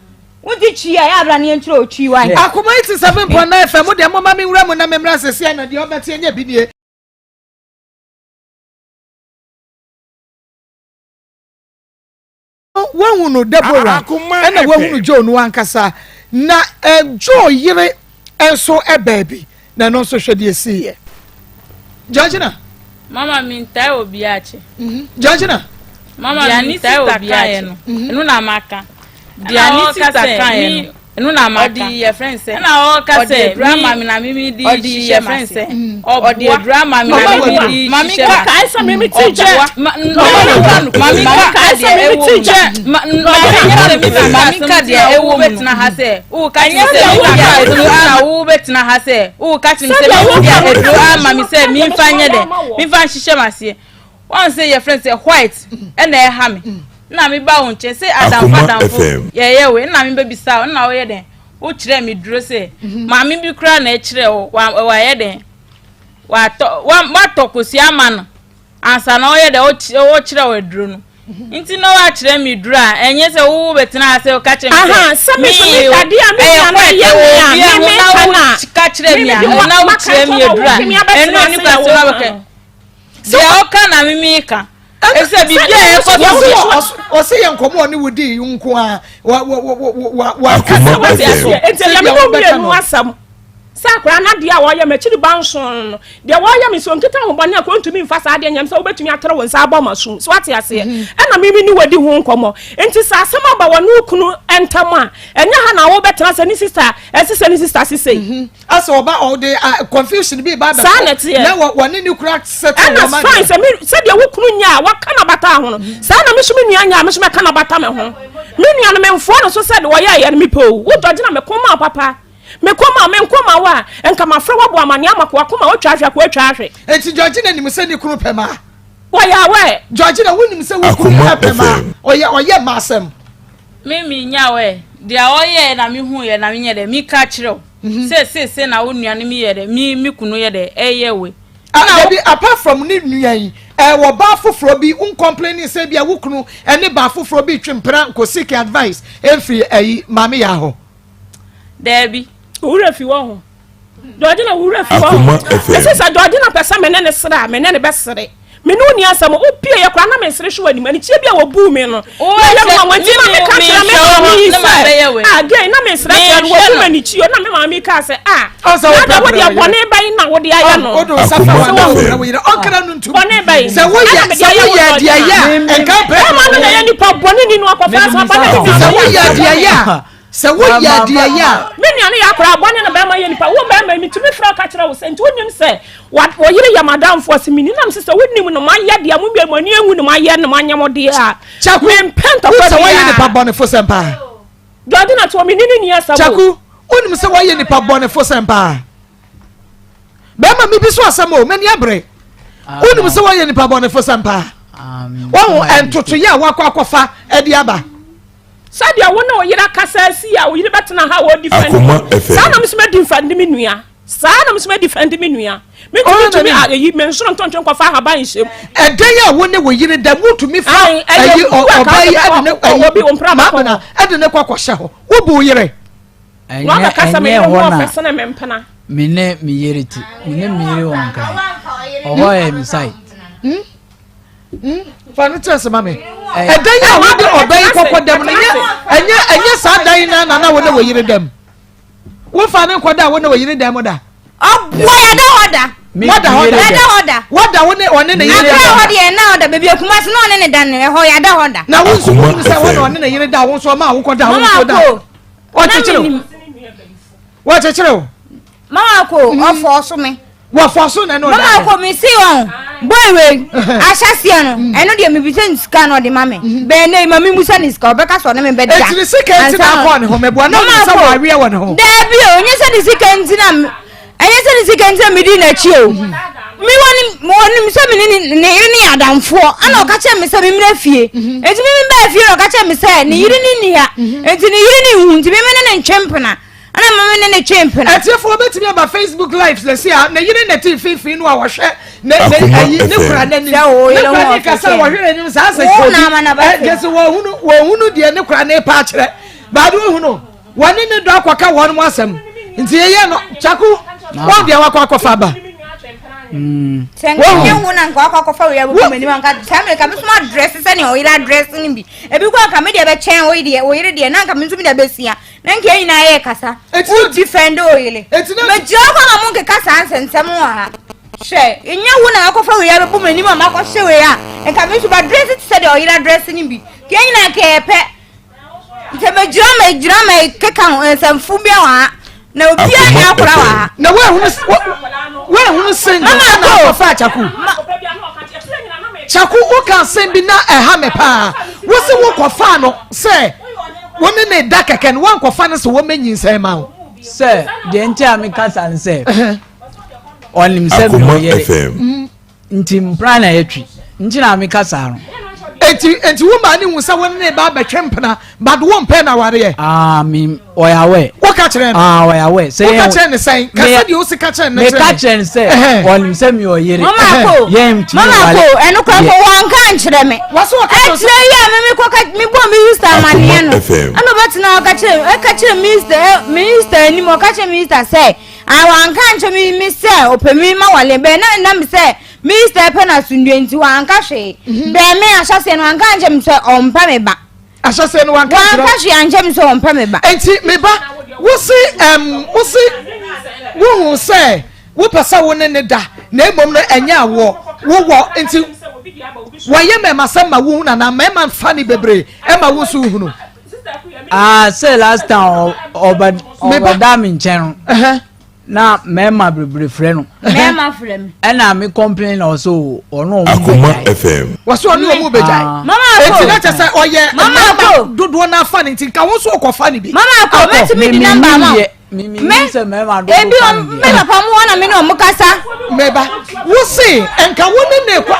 Wonte twi a yɛ abra ne yɛnkyerɛ otwi wa. Akoma 87.9 FM deɛ momma me nwura mu na memmra sɛsi a na deɛ ɔbɛte ɛnyɛ bi nie. Woahunu Deborah ɛna woahunu Joe no ankasa na eh, Joe yere nso baa bi na ɛno nso hwɛ deɛ ɛsiiɛ. Georgina. Mama mi ntae obi akyi. Mhm. Georgina. Mama mi ntae obi akyi. No, mhm. ɛno na maka. Deɛ ne sista kaeɛ no, ɛno na maka. Ɔde yɛ fɛn sɛ. Ɛna ɔka sɛ. Ɔde aduru ama mi na mi mi di hyehyɛ ma se. Ɔde aduru ama mi na mi mi di hyehyɛ ma se. Ɔkae sɛ mi mi ti gyɛ. Mami ka deɛ ɛwɔ mu. Mami ka deɛ ɛwɔ mu. Bɛtena ha sɛ. Woka kyerɛ sɛ mi ka aduru ama wo bɛtena ha sɛ. Woka kyerɛ mi sɛ mi di aduru ama mi sɛ mi nfa nyɛ dɛ. Mi nfa nhyehyɛ ma seɛ. Wɔn sɛ yɛfrɛ no sɛ white ɛna ɛha me na me ba wo nkyɛn sɛ adamfo adamfo yɛyɛ wei na me bɛbisa wo na woyɛ dɛn wokyerɛ me duro sɛ mhm. maame bi koraa na ɛkyerɛ wo wayɛ dɛn watɔ watɔ kosua ama no ansa na ɔyɛ dɛn wokyerɛ wo aduro no mhm. nti na wakyerɛ me duro a ɛnyɛ sɛ wo bɛtena ha sɛ woka kyerɛ me sɛ me ɛyɛ white ɛwɔ obi a ho na woka kyerɛ me a na wokyerɛ me aduro a ɛno ne kwasɛ wabɛkɛ. Deɛ ɔka na mimi ka. Ɛsɛ biribi a ɛkɔ so. Ɔsɛ yɛ nkɔmɔ ɔne wo di nko a wa wa wa wa wa kasa wa ti aseɛ. Nti ɛyɛ mi no mmienu asɛm. Sɛ akwadaa no adeɛ a wɔyɛ m'akyiri ba nson no deɛ wɔyɛ me sɛ ɔnkita ho bɔne a kɔntumi mfa saa adeɛ nyɛm sɛ wobɛtumi atere wo nsa abɔ m'asom so ate aseɛ mhm. ɛna mimi ne wadi ho nkɔmmɔ nti sɛ asɛm aba wɔ ne wo kunu ntam a ɛnyɛ ha na wobɛtena sɛ ne sista ɛse sɛ ne sista sesei mhm. Asɛ ɔba ɔde confusion bi ba bɛtɔ. Saa na ɛteɛ. Na wɔne ne kura sɛtɛ wɔn ma. Ɛna fine sɛ me sɛdeɛ wo kunu nya a waka na bata ho no saa na me so me nua nya a me so mɛka na bata me ho. Me nua no memfoa no so sɛ de wɔyɛ yɛ no mepɛ o. Wo dɔgye na meko ma papa. Meko ma me nko ma wo a nka mafrɛ wabɔ amaneɛ ama ko akoma watwa ahwe ako atwa ahwe. Enti Georgina nim sɛ ne kunu pɛ ma. Wɔyɛ aware. Georgina wonim sɛ wo kunu pɛ ma ɔyɛ ɔyɛ ma asɛm. Me me nya aware deɛ ɔyɛɛ na me hu yɛ na me nyɛ dɛ me ka kyerɛ wo. Mhm. Sɛ sese na wo nua no mi yɛ dɛ mi mi kunu yɛ dɛ ɛyɛ we. Ah, dabi apart from ne nua yi ɛwɔ eh, baa foforɔ bi n complaining sɛ bi a wo kunu ɛne baa foforɔ bi twe mpena nko seek advice ɛmfiri ɛyi maame yɛ ahɔ. Dabi. Owura fi wɔ ho. Georgina wura fi wɔ ho. Ɛsɛ sɛ Georgina pɛ sɛ me ne ne sere a me ne ne bɛsere. Me ne wo nni asɛm. Wopie yɛ koraa na mensere hwe w'anim. Anikyie bi a wɔbuu me no, na ɛyɛ me nwanwa nti na meka kyerɛ me maame yi sɛ, ah, gay, na mesrɛ kyerɛ no, wɔbu me anikyie o. Na me maame yi kaa sɛ, ah, na da wo deɛ bɔne bɛn na wode ayɛ no? Bɔne bɛn? Ɛna mede ayɛ wo Georgina. Bɛrima no na ɛyɛ nipa bɔne ni no akɔfa asɛm aba na ne nua no yɛ. Sɛ woyɛ adeɛ yɛ a. Me nua no yɛ akwadaa bɔne na bɛrima yɛ nipa. Wo bɛrima yi, metumi frɛ wo ka kyerɛ wo sɛ, nti wonim sɛ wo yere yɛ m'adamfo? Ɔse mennim. Na mese sɛ wonim no moayɛ deɛ mo mmienu mo ani anwu no moayɛ no moanyɛ mo deɛ a, Kyaku, mempɛ wonim ntɔkwa sɛ woayɛ biara. nipa bɔnefo sɛn paa? Georgina toɔ, menni ne ni asɛm o. Kyaku, wonim sɛ woayɛ nipa bɔnefo sɛn paa? Bɛrima mebi so asɛm o, m'ani abere. Wonim sɛ woayɛ nipa bɔnefo sɛn paa? Wahu ntotoeɛ a woakɔ akɔfa de aba. Sɛdeɛ wo ne wo yere akasa asi a wo yere bɛtena ha a ɔredifɛnde wo, saa na me nso mɛdifɛnde me nua. Saa na me nso mɛdifɛnde me nua. Mentumi ntumi ayi me nsoro ntontwe nkɔfa ahaban nhyɛ mu. Ɛdan a wo ne wo yere da mu tumi fa ayi ɔbaa yi ɛde ne ayi maamena ɛde ne kɔ akɔhyɛ hɔ. Wobu wo yere. Ɛnyɛ ɛnyɛ hɔ na me ne me yere te. Me ne me yere wɔ nkran. Ɔhɔ yɛ me site. Hmm? Hmm? Fa no kyerɛ sɛ ma me. Ɛdan a wode ɔbɛn yi kɔkɔ dɛm no nyɛ ɛnyɛ ɛnyɛ saa dan yi na na wo ne wo yere dɛm. Wofa ne nkɔda a wo ne wo yere dɛm da. Ɔboa yɛda hɔ da. Wada hɔ da. Yɛda hɔ da. Wada wo ne ɔne ne yere da. Akra hɔ deɛ na ɔda baabi akuma se na ɔne ne da no ɛhɔ yɛda hɔ da. Na wo nso wo sɛ wo na ɔne ne yere da wo nso ɔma a wokɔ da wo nso da. Ɔkyekyere wo. Wɔkyekyere wo. Mama ko ɔfɔ so me. Wɔfɔ so na ɛna ɔda. Mama ko mi si wɔn boy wei ahyɛseɛ no ɛno deɛ mi bisa ne sika na ɔde ma mi bɛn ne ma mi musa ne sika ɔbɛka sɛ ɔne mi bɛ da. Eti ne sika nti na akɔ ne ho mɛboa na ɔmo sɛ wɔaweɛ wɔ ne ho. Daabi o nye sɛ ne sika nti na ɛnyɛ sɛ ne sika nti na mi di n'akyi o mi wɔ ne wɔ ne sɛ mi ne ne yere ne yɛ adamfoɔ ɛna ɔka kyerɛ mi sɛ mi mmerɛ fie eti mi mi bɛɛ fie na ɔka kyerɛ mi sɛ ne yere ne ni ha eti ne yere ne hu nti mi mi ne ne ntwe mpena. Ɛna maame ne ne twe mpena. Atiefoɔ bɛtumi aba Facebook live sɛsi a ne yere na ti mfimfini no a wɔhwɛ ne ne ayi ne kura n'anim ne kura ne kasa wɔhwɛ n'anim saa sɛ kɔ bi ɛgye sɛ wɔhunu wɔhunu deɛ ne kura ne pa akyerɛ baade ohunu wɔne ne dɔ akɔka wɔn mo asɛm nti yɛyɛ no kyako wɔn deɛ wakɔ akɔfa ba. Sɛ nka nyɛ wo na nka wakɔ akɔfa wei abɛbɔ m'anim anka saa mmerɛ ka me so ma dress sɛnea ɔyere adress no bi ebi kɔ anka me deɛ bɛkyɛn wo deɛ wo yere deɛ na anka me nso me deɛ bɛsua Na nka yɛn nyinaa yɛ kasa. Wo defend wo yere. Megyina hɔ ma mo nkeka saa nsɛnsɛm wɔ ha. Hwɛ, nyɛ wo na wakɔfa wei abɛbɔ m'anim a makɔhyɛ wei a, nka me nso madrɛse te sɛ deɛ ɔyere adrɛse no bi. Nka yɛn nyinaa nka yɛ pɛ. Nti megyina megyina mekeka nsɛmfo bi wɔ ha. Na obiara nyɛ akora wɔ ha. Na woahunu woahunu single na akɔfa Chaku. Chaku woka asɛm bi na ɛha me paa. Wo se wokɔfaa no sɛ wo ne ne da kɛkɛ no woankɔfa no sɛ wɔmɛnyinsɛn ma wo. Sɛ deɛ nti a meka saa ne sɛ ɔnim sɛ mewɔ yere. Nti mpena na yɛtwe nti na meka saa no. Enti enti wo maa ne hu sɛ wo ne ne ba abɛtwe mpena but wo mpɛ na awareɛ. Ah mi ɔyɛ awɛ. Wo ka kyerɛ no. Ah ɔyɛ awɛ. Sɛ wo ka kyerɛ ne sɛn kasa deɛ o si ka kyerɛ ne kyerɛ. Me ka kyerɛ ne sɛ ɔnim sɛ mi ɔyere. Mama ko yɛn ntumi mama wale. ko ɛno kora ko wɔn ka nkyerɛ me. Wɔso ɔka kyerɛ Ɛkyerɛ yi a mi mi kɔ ka mi bɔ minista amaneɛ no ɛna ɔbɛtena ɔka kyerɛ ɛka kyerɛ minista minista anim ɔka kyerɛ minista sɛ. Ah wanka ankyerɛ me me sɛ ɔpɛ me ma wale bɛn na na me sɛ. Me sister pɛ no asomdwoe nti wanka hwee. Bɛɛ me ahyɛseɛ no wanka ankyerɛ me sɛ ɔmpɛ me ba. Ahyɛseɛ no wanka nkyerɛ. Wanka hwee ankyerɛ me sɛ ɔmpɛ me ba. Nti me ba, wose ɛm wose wohu sɛ wopɛ sɛ wo ne ne da na mmom no ɛnyɛ awoɔ wowɔ nti wɔyɛ mɛmasɛm ma wohunu anaa mmarima mfa ne bebree ɛma wo nso wohunu. Ah, sɛ last time ɔbɛ ɔbɛda me nkyɛn no. Na mmarima bebree frɛ no. Mmarima frɛ me. Ɛna me complain na ɔsɛ ɔno ɔmo Akoma FM. Wɔsɛ ɔne ɔmo bɛgyae. Ah. Mama ako. Eti na kyɛ sɛ ɔyɛ Mama ako. mmarima dodoɔ n'afa ne nti nka wo nso ɔkɔfa ne bi. Mama ako mɛtumi di namba ama wo. Me Me sɛ mmarima dodoɔ ebi fa ɔm ne me deɛ. papa mo hɔ na me ne ɔmo kasa. Meba wo se nka wo ne ne kɔ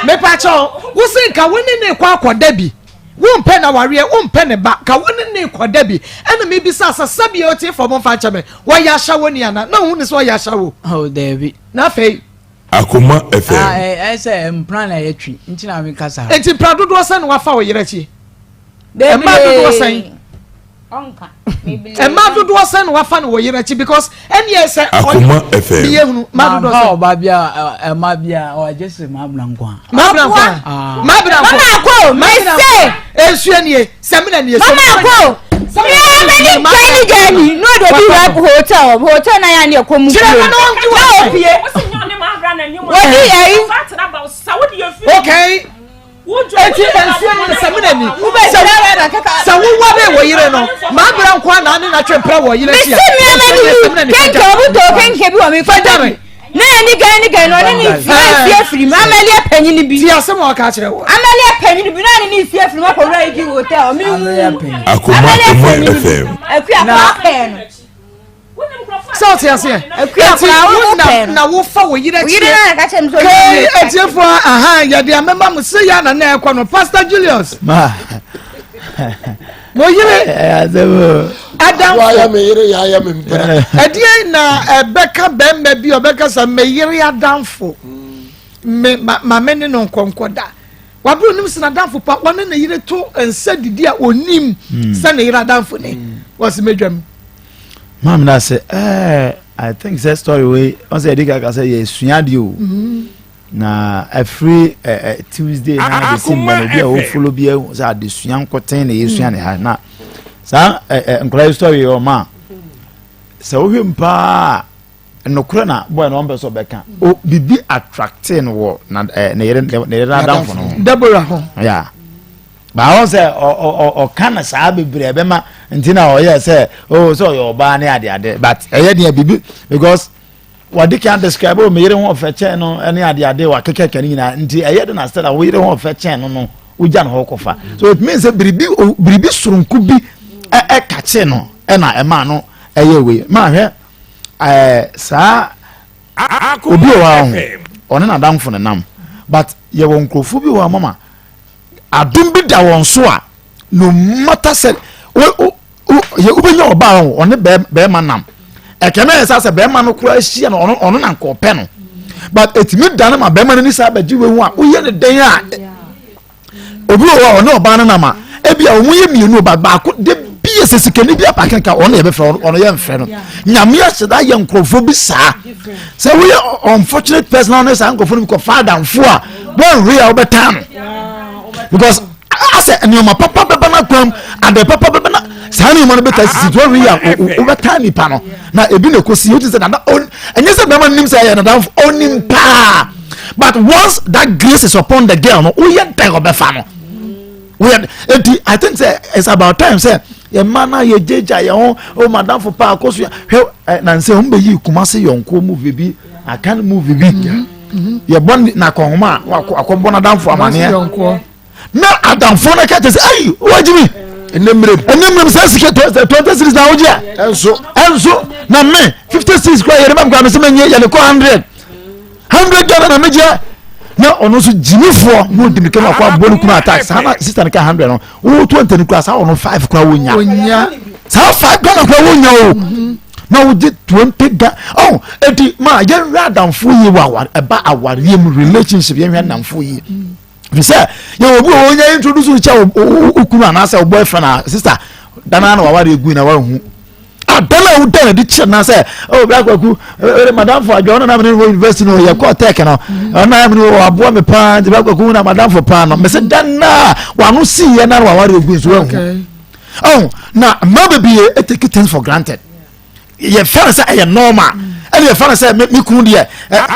mepa kyɛw wo se nka wo ne ne kɔ akɔda bi. Wompɛ n'awareɛ, wompɛ ne ba, ka wo ne no rekɔda bi. Ɛna mebisaa sɛ, sɛdeɛ ɔte fam mfa nkyɛ me, ɔyɛ ahyɛwoni anaa? Na wohu no sɛ ɔyɛ ahyɛwo. Oh, daabi. Na afei. Akoma FM. Ah, ɛyɛ sɛ mpena na yɛtwe, nti na meka saa. Nti mpena dodoɔ sɛn na wafa wo yere akyi? Mmaa dodoɔ sɛn? Mmaa dodoɔ sɛn na wafa no wɔ yere akyi because ɛneɛ sɛ Akoma FM. meyɛ hunu mmaa dodoɔ sɛn. Ɔba bi a ɛma bi a ɔgye se maa bena nko a. Maa bena nko a. Ah. Maa bena nko. Mama ako mese. Esua nie sɛmina nie. Mama ako. Mìíràn bɛ ni gani gani n'o de bi wɛ hotel hotel na yan ni ɛkɔ mu Kyerɛ fie no na ɔnti wɔ na opie wɔdi ɛyi. Okay. Eti nsuo yi samina ni. Sɛ woware wɔ yere no, maa bra nko a na ne na twe mpra wɔ yere akyi a. Mesi mmea ma ni kenke obi tɔ kenke bi wɔ mi Fagya me. Na yɛ ni gɛn ni gɛn na ɔne ne nsi nsi afiri mu amali apanyin bi. Ti asɛm a ɔka akyerɛ wɔ. Amali apanyin bi na ne ne nsi afiri mu akɔwura yi di hotel mi wu. Akoma FM. Akua kɔ apɛɛ no. Sɛ ɔte aseɛ. Eti wonam na wofa wɔ yere akyi. Kee atiefoɔ aha yɛde amema mo se yɛ na na ɛkɔ no Pastor Julius. Ma. Mo yere. Adamfo. Wayɛ me yere yɛ ayɛ me mpena. Ɛdeɛn na ɛbɛka bɛrima bi ɔbɛka sɛ me yere adamfo me ma ma me ne no nkɔnkɔ da. Wabere onim sɛ n'adamfo pa wɔne ne yere to nsa didi a onim sɛ ne yere adamfo ne wɔsi medwam. Maame na sɛ ɛɛ I think sɛ story wei wɔn sɛ yɛde kaka sɛ yɛsua adeɛ o. Mm-hmm. Na ɛfiri ɛɛ Tuesday na bɛsi nnɛ no obi a ɔfolo bi ahu sɛ adesua nkoten na yɛsua ne ha na saa ɛɛ nkɔla yi story yɛ ɔma sɛ wohwɛ mu paa nokorɛ na bɔyɛ no ɔmpɛ sɛ ɔbɛka o biribi attracte no wɔ na ɛɛ ne yere ne yere n'adamfo no ho. Deborah ho. Yeah. Baa wɔn sɛ ɔka no saa bebree ɛbɛma nti na ɔyɛ sɛ o sɛ ɔyɛ ɔbaa ne ade ade but ɛyɛ deɛ biribi because wɔde kan describe o meyere ho ɔfɛ kyɛn no ne ade ade wakekɛkɛ no nyinaa nti ɛyɛ de na sɛ na wo yere ho ɔfɛ kyɛn no no wogya no hɔ kɔfa so it means sɛ biribi biribi soronko bi ɛkakye no ɛna ɛmaa no ɛyɛ wei maa hwɛ ɛɛ saa obi wɔ hɔ a ɔne n'adamfo no nam but yɛwɔ nkurɔfoɔ bi wɔ hɔ mama adom bi da wɔn so a no matter sɛ wobɛnya ɔbaa ho ɔne bɛrima nam ɛkɛmɛ yɛ sɛ sɛ bɛrima no koraa hyia no ɔno ɔno na nka ɔpɛ no but ɛtumi da no ma bɛrima no ni saa bɛgye wei ho a woyɛ ne dɛn a obi wɔ hɔ a ɔne ɔbaa no nam a ebi a wɔn yɛ mmienu ba baako de bi yɛ sɛ sikani bi apake nka ɔno yɛ bɛfrɛ ɔno yɛ nfrɛ no nyame ahyɛ da yɛ nkurɔfoɔ bi saa sɛ woyɛ unfortunate person na ɔne saa nkurɔfoɔ no bi kɔ fa adamfo a wɔnwe a wobɛtaa no because asɛ nneɛma papa bɛba no akwam ade papa bɛba na saa nneɛma no bɛtaa sisi nti wɔnwe a wobɛtaa nipa no na ebi na ɛkɔsi wote sɛ dada ɛnyɛ sɛ bɛrima no nim sɛ ɛyɛ nadamfo ɔnim paa but once that grace is upon the girl no woyɛ dɛn ɔbɛfa no woyɛ eti i think sɛ it's about time sɛ yɛn mma na yɛ gyegya yɛn ho o madamfo paa kɔ so hwɛ ɛ nansɛ wɔn bɛ yi kumase yɔnko movie bi akan movie bi mm-hmm. yɛ bɔ na akɔnhoma a akɔbɔ n'adamfo amaneɛ na adamfo no kɛtɛ sɛ ayi wagye mi ɛnɛ mmerɛ ɛnɛ mmerɛ sɛ sika 26 na wogye a ɛnso ɛnso na me 56 kora yɛde ma mekora me sɛ menyɛ yɛde kɔ 100 100 Ghana na megye na ɔno nso gyimifoɔ na ɔdi mirika no akɔ abɔ ne kunu attack saa na sister no ka 100 no wo 20 no kura saa ɔno 5 kora wonya saa 5 Ghana kora wonya o mhm. na wogye 20 Ghana oh eti ma yɛnhwɛ adamfo yie wɔ aware ɛba awareɛ mu relationship yɛnhwɛ adamfo yie fi sɛ yɛwɔ bi wɔ wonya introduce kyɛ wo kunu anaasɛ wo boyfriend a sister dana na waware egu na wahu. Ba dan a woda no adi kyerɛ no sɛ oh bra kwaku eh, madamfo adwa ɔno na mene wɔ university no yɛkɔɔ tech no ɔno na mene wɔ aboa me paa nti bra kwaku na madamfo paa no mese dan na wano siiɛ na waware ogu nso wahu oh na mmaa bebree take things for granted yɛfɛ no sɛ ɛyɛ normal ɛne yɛfɛ no sɛ me kunu deɛ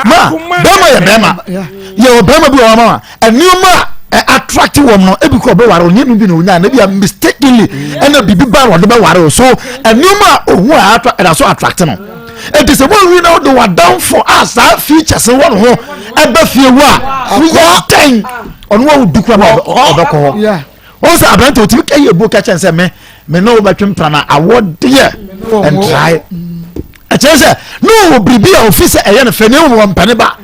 ma bɛrima yɛ bɛrima yɛwɔ bɛrima bi wɔ hɔ ma nneɛma a attract wɔn no ebi kɔ ɔbɛware onyɛ no bi na onya na ebi a mistakenly ɛna biribi ba na ɔde bɛware o so nneɛma a ohun a attra ɛda so attract no eti sɛ wɔn wi na ɔde wadanfo a saa features wɔ ne ho ɛbɛ fie wo a woyɛ dɛn ɔno wa wo du kura ma ɔbɛkɔ hɔ. Wɔn sɛ aberante otumi ka yɛ ebuo ka kyɛn sɛ me me ne wo bɛtwe mpena na awɔ deɛ ntrae ɛkyerɛ sɛ ne wɔ biribi a ofi sɛ ɛyɛ no fɛ ne wɔ mpɛne ba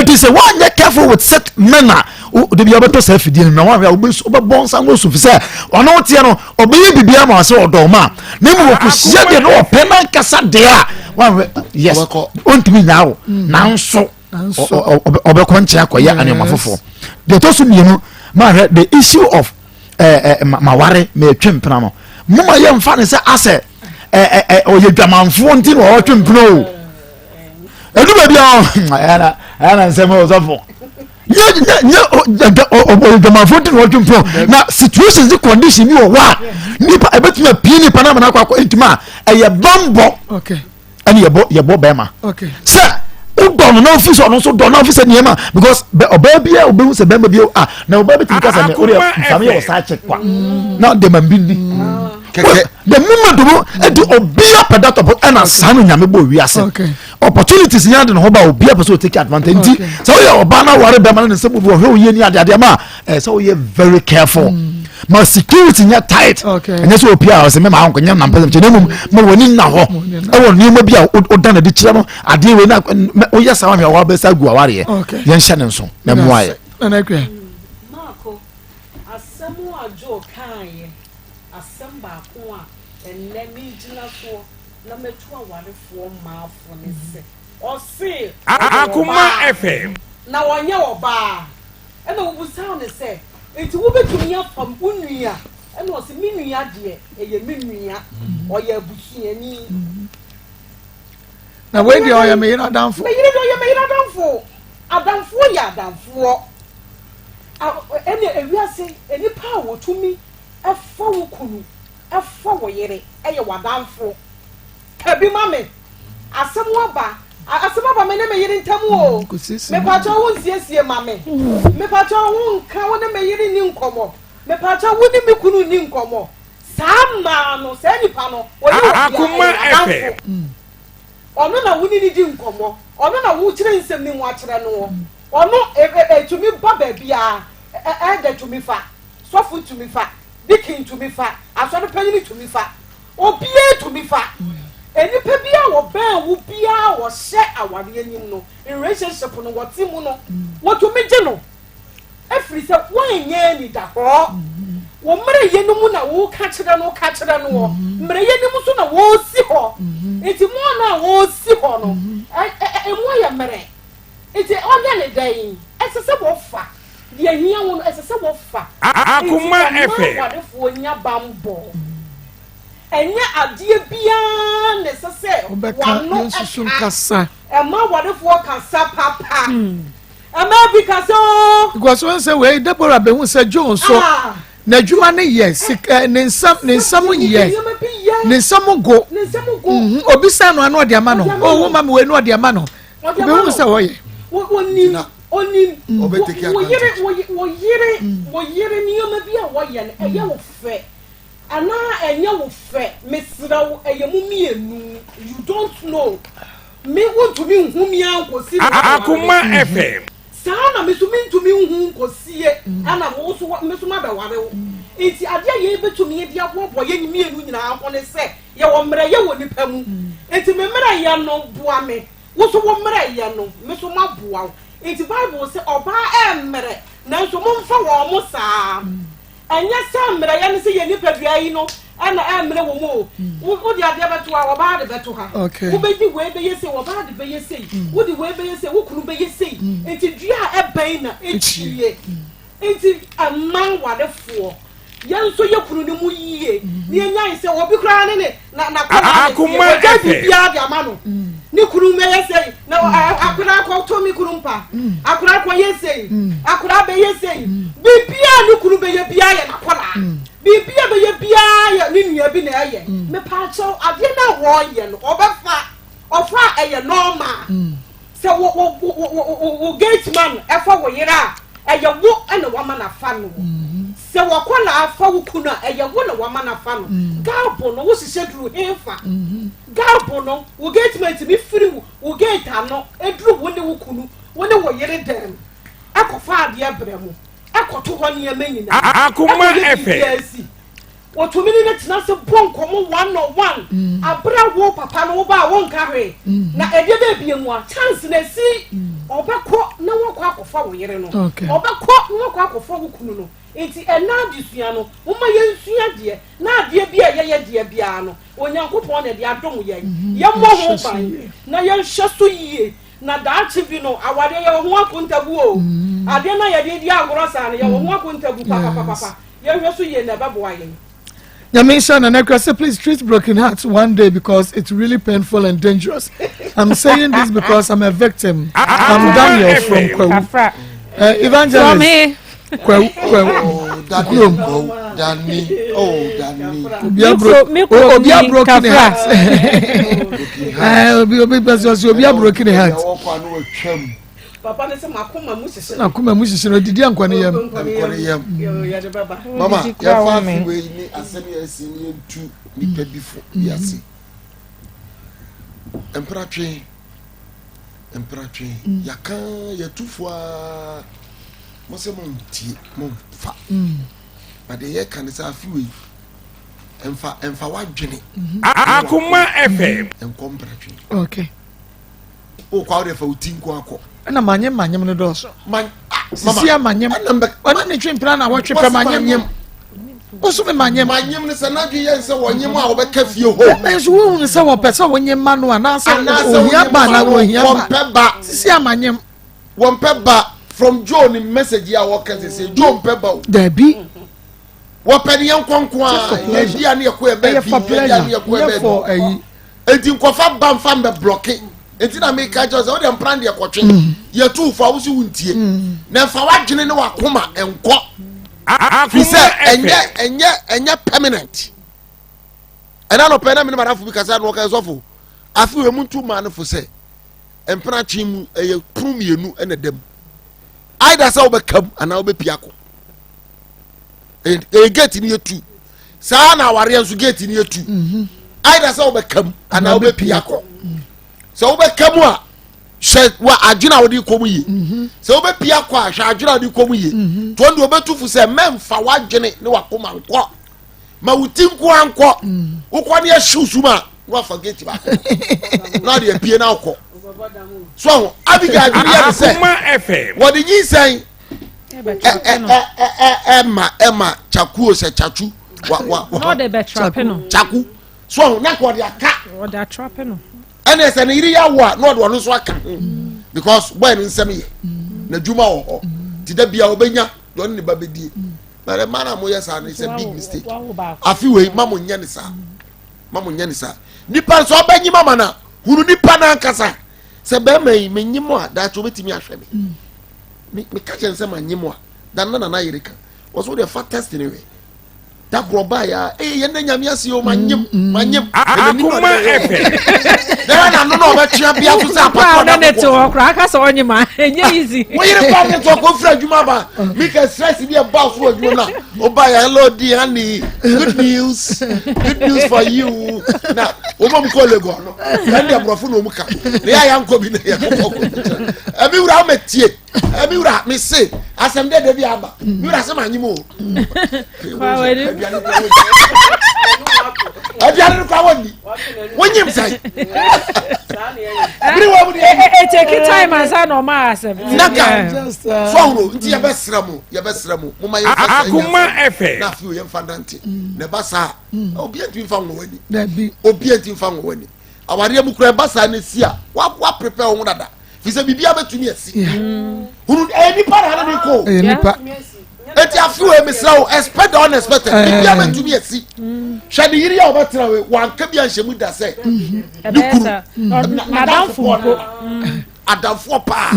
eti sɛ wɔanyɛ careful with set men a de bi ɔbɛtɔ saa afidie no na wɔahwɛ a wobɛbɔ nsa ngo so fi sɛ ɔno woteɛ no ɔbɛyɛ biribi ama sɛ ɔdɔ ma na mmom ɔkɔhyia deɛ na ɔpɛ no ankasa deɛ a wɔahwɛ yes ɔntumi nyaa wo nanso ɔbɛkɔ nkyɛn akɔyɛ nneɛma foforɔ deɛ ɛtɔ so mmienu mahwɛ the issue of ɛɛ ɛɛ maware mɛtwe mpena no moma yɛ nfa ne sɛ asɛ ɛɛ ɛɛ ɔyɛ dwamanfoɔ nti na ɔtwe mpena o ɛdu baabi a ɛyɛ na nsɛm ɔsɔfo nye nye nye ɔyɛ dwamanfoɔ nti na ɔtwe mpena na situations ne condition bi wɔ hɔ a nipa ɛbɛtumi apue nipa na amana akɔ akɔ ntoma a ɛyɛ bambɔ. Okay ɛne yɛbɔ yɛbɔ bɛrima sɛ wodɔ no na ofi sɛ ɔno nso dɔ na ofi sɛ nneɛma because ɔbaa bi a obehu sɛ bɛrima bi a na ɔbaa bi tumi kasa mɛ ɔde nfam yɛ ɔsaa kyɛ kwa na de ma bi ni kɛkɛ the moment o ɛdi obi apɛ that opportunity ɛna saa no nyame bɔ wiase opportunities yɛn de ne ho ba obi apɛ sɛ o take advantage nti sɛ ɔyɛ ɔbaa na ware bɛrima na ne nsɛm bu ɔhwɛ oyie ni adeadeɛ ma ɛɛ sɛ woyɛ very careful mm. ma security nyɛ tight ɛnyɛ sɛ opi a ɔsɛ mɛma ahonkɔ nyɛ nampɛ sɛ na mmom ma w'ani nna hɔ ɛwɔ nneɛma bi a woda no de kyerɛ no adeɛ wei na woyɛ saa wahwɛ a wabɛsa agu awareɛ yɛnhyɛ ne nso na mmoa yɛ asɛm a Joe kaeɛ asɛm baako a ɛnnɛ megyina soɔ na matu awarefoɔ mmaafo ne sɛ ɔse Akoma FM na ɔnyɛ ɔbaa Ɛnna wobisaa no sɛ, Enti wubetumi afam wo nua? Ɛnna ɔse, Me nua deɛ, ɛyɛ me nua, ɔyɛ abusuani. Na wei deɛ ɔyɛ me yere adamfo. Me yere deɛ ɔyɛ me yere adamfo. Adamfoɔ yɛ adamfoɔ. Ɛnna ewiase nnipa a wɔtumi fa wo kunu, fa wo yere yɛ w'adamfo. Ka bi ma me. Asɛm aba. Asɛm aba me ne me yere ntam o. Mepakyɛw wo nsiesie ma me. Mepakyɛw wo nka wo ne me yere nni nkɔmmɔ. Mepakyɛw wo ne me kunu nni nkɔmmɔ. Saa mmaa no, saa nipa no, ɔnyɛ obiara, ɛyɛ w'adamfo. Ɔno na wo ne no di nkɔmmɔ. Ɔno na wokyerɛ nsɛm no mu akyerɛ no. Ɔno, ɛtumi ba baabiara. Ɛɛda tumi fa, sɔfo tumi fa, deacon tumi fa, asɔre panyin tumi fa. Obiara tumi fa. Nnipa bi a wɔbɛn wo biara a wɔhyɛ awareɛ anim no, in relationship no, wɔte mu no, wɔtumi gye no. Ɛfiri sɛ woanyɛ anidahɔɔ. Wo mmerɛyɛ no mu na woka kyerɛ no ka kyerɛ noɔ. Mmerɛyɛ no mu nso na wɔresi hɔ. Nti mo no a wɔresi hɔ no, ɛmu ayɛ mmerɛ. Nti ɔnyɛ ne dɛn? Ɛsɛ sɛ wɔfa. Deɛ ɛhia wo no, ɛsɛ sɛ wɔfa. Enti Akoma ɛma FM. awarefoɔ nya bammɔ. Ɛnyɛ adeɛ biara na ɛsɛ sɛ Wobɛka w'ano yɛnsusu ka. nkasa. Ɛma awarefoɔ kasa papa. Ɛma bi kasa oo. Because wɔn sɛ wei Deborah bɛhu sɛ Joe nso Ah. n'adwuma no yɛ sika ne nsam ne nsam yɛ Nneɛma bi yɛ. ne nsam go. Ne nsam go. Mhm, Obi san no ano ɔde ama no. Ɔde ama Oh, no. wo ma me wei no ɔde ama no. Ɔde ama Obehu no. sɛ ɔyɛ. Wo- Onim. Onim Ɔbɛ wo yere wo yere wo yere nneɛma bi a wɔyɛ no ɛyɛ wo fɛ anaa ɛnyɛ wo fɛ mesrɛ wo ɛyɛ mo mmienu you don't know me wontumi nhu me ankosi na Akoma FM. Saa na me nso mentumi nhu nkosie ɛna wo nso me nso mabɛware wo nti adeɛ a yɛbɛtumi de aboaboa yɛn mmienu nyinaa ho ne sɛ yɛwɔ mmerɛyɛ wɔ nipa mu nti me mmerɛyɛ no boa me Wo nso wo mmerɛyɛ no, me nso maboa wo. Enti Bible se ɔbaa ɛmmerɛ, nanso momfa wɔn mo saa. Ɛnyɛ sɛ mmerɛyɛ no sɛ yɛn nipadua yi no ɛna ɛmmerɛ wɔ mu o. Wode adeɛ bɛto ha, ɔbaa de bɛto ha. Wobɛdi wei bɛyɛ sei, ɔbaa de bɛyɛ sei. Wode wei bɛyɛ sei, wo kunu bɛyɛ sei. Enti dua a ɛbɛn na ɛkyie. Enti ɛmma awarefoɔ. Yɛnsɔ yɛ kunu no mu yie na yɛnyae sɛ obi koraa ne ne na n'akwadaa na Akoma tie ɔgya FM. biribiara de ama no ne kunu mɛyɛ sei na akwadaa kɔtɔ me kunu mpa akwadaa kɔyɛ sei akwadaa bɛyɛ sei biribiara ne kunu bɛyɛ biara yɛ n'akwadaa biribiara bɛyɛ biara yɛ ne nua bi na ɛyɛ mepaakyɛw adeɛ no a wɔyɛ no ɔbɛfa ɔfa a ɛyɛ normal Sɛ wo wo wo wo wo wo gate man ɛfa wo yere a, ɛyɛ wo na wama no afa no. Sɛ w'akwadaa fa wo kunu a, ɛyɛ wo na wama no afa no. Gaabo no, wohyehyɛ duru hefa? Gaabo no, wo gate man tumi firi wo wo gate ano duru wo ne wo kunu, wo ne wo yere dan mu ɛkɔfa adeɛ brɛ mo, ɛkɔto hɔ nneɛma nyinaa, Akoma ɛkɔyɛ FM. biribiara si. Wɔtumi ne no tena ase bɔ nkɔmmɔ one on one abere a wo papa no woba a wonka hwee. Na ɛdeɛ bɛɛ bie mu a chance na esi ɔbɛkɔ na wakɔ akɔfa wo yere no. Ɔbɛkɔ na wakɔ akɔfa wo kunu no. Nti ɛna adesua no momma yɛnsua adeɛ na adeɛ bi a yɛyɛ deɛ biara no Onyankopɔn na ɛde adom yɛn. Yɛmmɔ ho ban na yɛnhwɛ so yie na daakye bi no awadeɛ yɛwɔ ho akontabu o. Adeɛ no a yɛde di agorɔ saa no yɛwɔ ho akontabu papapapapa. Yɛnhwɛ so yie na ɛbɛboa yɛn. Nyame nhyira Nana Akua sɛ please treat broken hearts one day because it's really painful and dangerous. I'm saying this because I'm a victim. I'm Daniel from Kwawu. Uh, evangelist. Kwawu Kwawu. Oh, Daniel Kwawu. Danny. Oh, Danny. Obi a broken heart. Eh, obi obi obi a broken heart. Papa no sɛ makoma mu hyehye no. Nakoma mu hyehye no odidi ankɔ ne yam. Nkɔ ne yam. Mama yɛfa afi wei ne asɛm yɛ asi ne yɛntu nipa bi fo wiase. Mpratwe mpratwe mm. yɛaka yɛtu fo a mo sɛ montie momfa. Mm. Na deɛ yɛka ne sɛ afi wei mfa mfa wadwene. Mm-hmm. Akoma FM. Nkɔ mpratwe. Okay. Wokɔ a wode fa wo ti nko akɔ. Ɛna manyem manyem no dɔɔso. Sisi a manyem. Ɔne ne twe mpena na wɔtwe pɛ manyem. Woso me manyem. Manyem no sɛ n'adwe yɛn sɛ wɔnyem a wɔbɛka fie hɔ. Ɛnso wohunu sɛ wɔpɛ sɛ wonyem ma no anaasɛ ohia ba na wɔhia ba. Wɔmpɛ ba. Sisi a manyem. Wɔmpɛ ba from Joe ne message a wɔka sese Joe mpɛ ba o. Dabi. Wɔpɛ ne yɛn nkonko a yɛdi a ne yɛkɔ yɛ baabi yɛdi a ne yɛkɔ yɛ baabi. Enti nkɔfa ba mfa mbɛ blɔke. Enti na meka kyerɛ sɛ wode mpran deɛ kɔtwe. Mm. Yɛtu fo a wosi wo ntie. Mm. Na mfa w'adwene ne w'akoma nkɔ. Fi sɛ ɛnyɛ ɛnyɛ ɛnyɛ permanent. Ɛna nɔpɛ na mene madafo bi kasa na ɔka sɔfo. Afi wɔ mu ntu maa no fo sɛ mpena twe mu ɛyɛ pono mmienu ɛna dam. Either sɛ wobɛka mu anaa wobɛpia kɔ. Ɛyɛ gate no yɛ tu. Saa na awareɛ nso gate no yɛ tu. Mhm. Either sɛ wobɛka mu anaa wobɛpia kɔ. Sɛ wobɛka mu a hwɛ wa adwene a wode kɔ mu yie. Mhm. Sɛ wobɛpia kɔ a hwɛ adwene a wode kɔ mu yie. Mhm. Toɔ deɛ wobɛtu fo sɛ mɛmfa w'adwene ne w'akoma nkɔ. Ma wo ti nko ankɔ. Wokɔ ne ahyew sum a na wafa gate baako na ɔde apue na akɔ. So aho Abigail adwene yɛ ne sɛ wɔde nyinsɛn ɛma ɛma kyaku o sɛ kyakyu wa wa wa ɔde bɛ trape no kyaku so ɔho na ɔde aka ɔde atrape no ɛna ɛsɛ ne yere yɛ awo a na ɔde ɔno nso aka ho because bɔyɛ ne nsɛm yɛ n'adwuma wɔ hɔ ti da bia ɔbɛnya deɛ ɔne ne ba bɛdie but ɛma na mo yɛ saa no it's a big mistake afi wei ma mo nyɛ ne saa ma mo nyɛ ne saa nipa nso ɔbɛnyi mama na hunu nipa n'ankasa sɛ bɛrima yi menyi mo a daakye obetumi ahwɛ me. Mm. Me me ka kyerɛ sɛ ma nye mu a da na nana yere ka wɔ so deɛ fa test ne hwɛ da korɔ ba ya ee yɛn na nyame ase o ma nye mu ma nye mu akoma ɛfɛ dɛrɛ na no na ɔbɛtwea bia so sɛ apatɔ da ne te hɔ koraa aka sɛ ɔnye ma ɛnyɛ easy wo yere ba ne to akɔ firi adwuma ba mi ka stress bi ɛba so wɔ adwuma na ɔba ya hello dear honey good news good news for you na wɔn mu kɔ Lagos no ɛn deɛ aborɔfo na wɔn ka na yɛ a yɛankɔ bi na yɛ kɔkɔ kɔ ɛmi wura ɔmɛ tie ɛmi wura mi se asɛm dɛ dɛ bi aba mi wura sɛ ma anyi mu o aduane no kora wɔnni wonyim sɛn bere wɔ mu deɛ ɛtɛki time ansa na ɔma asɛm naka so ahoro nti yɛbɛsrɛ mo yɛbɛsrɛ mo moma yɛmfa sɛ akoma ɛfɛ na afei yɛmfa nante na ɛba saa obi ntumi nfa nwɔ w'ani obi ntumi nfa nwɔ w'ani awareɛ mu kura ɛba saa na esi a wa wa prepare wɔn dada fi sɛ biribi abɛtumi asi hunu ɛyɛ nipa na ne kɔ ɛyɛ nipa. Eti afi wei mesrɛ wo expect the unexpected. Biribi a bɛtumi asi. Hwɛ ne yere a ɔbɛtena wei wanka bi anhyɛ mu da sɛ ne kunu n'adamfo mpo adamfoɔ paa.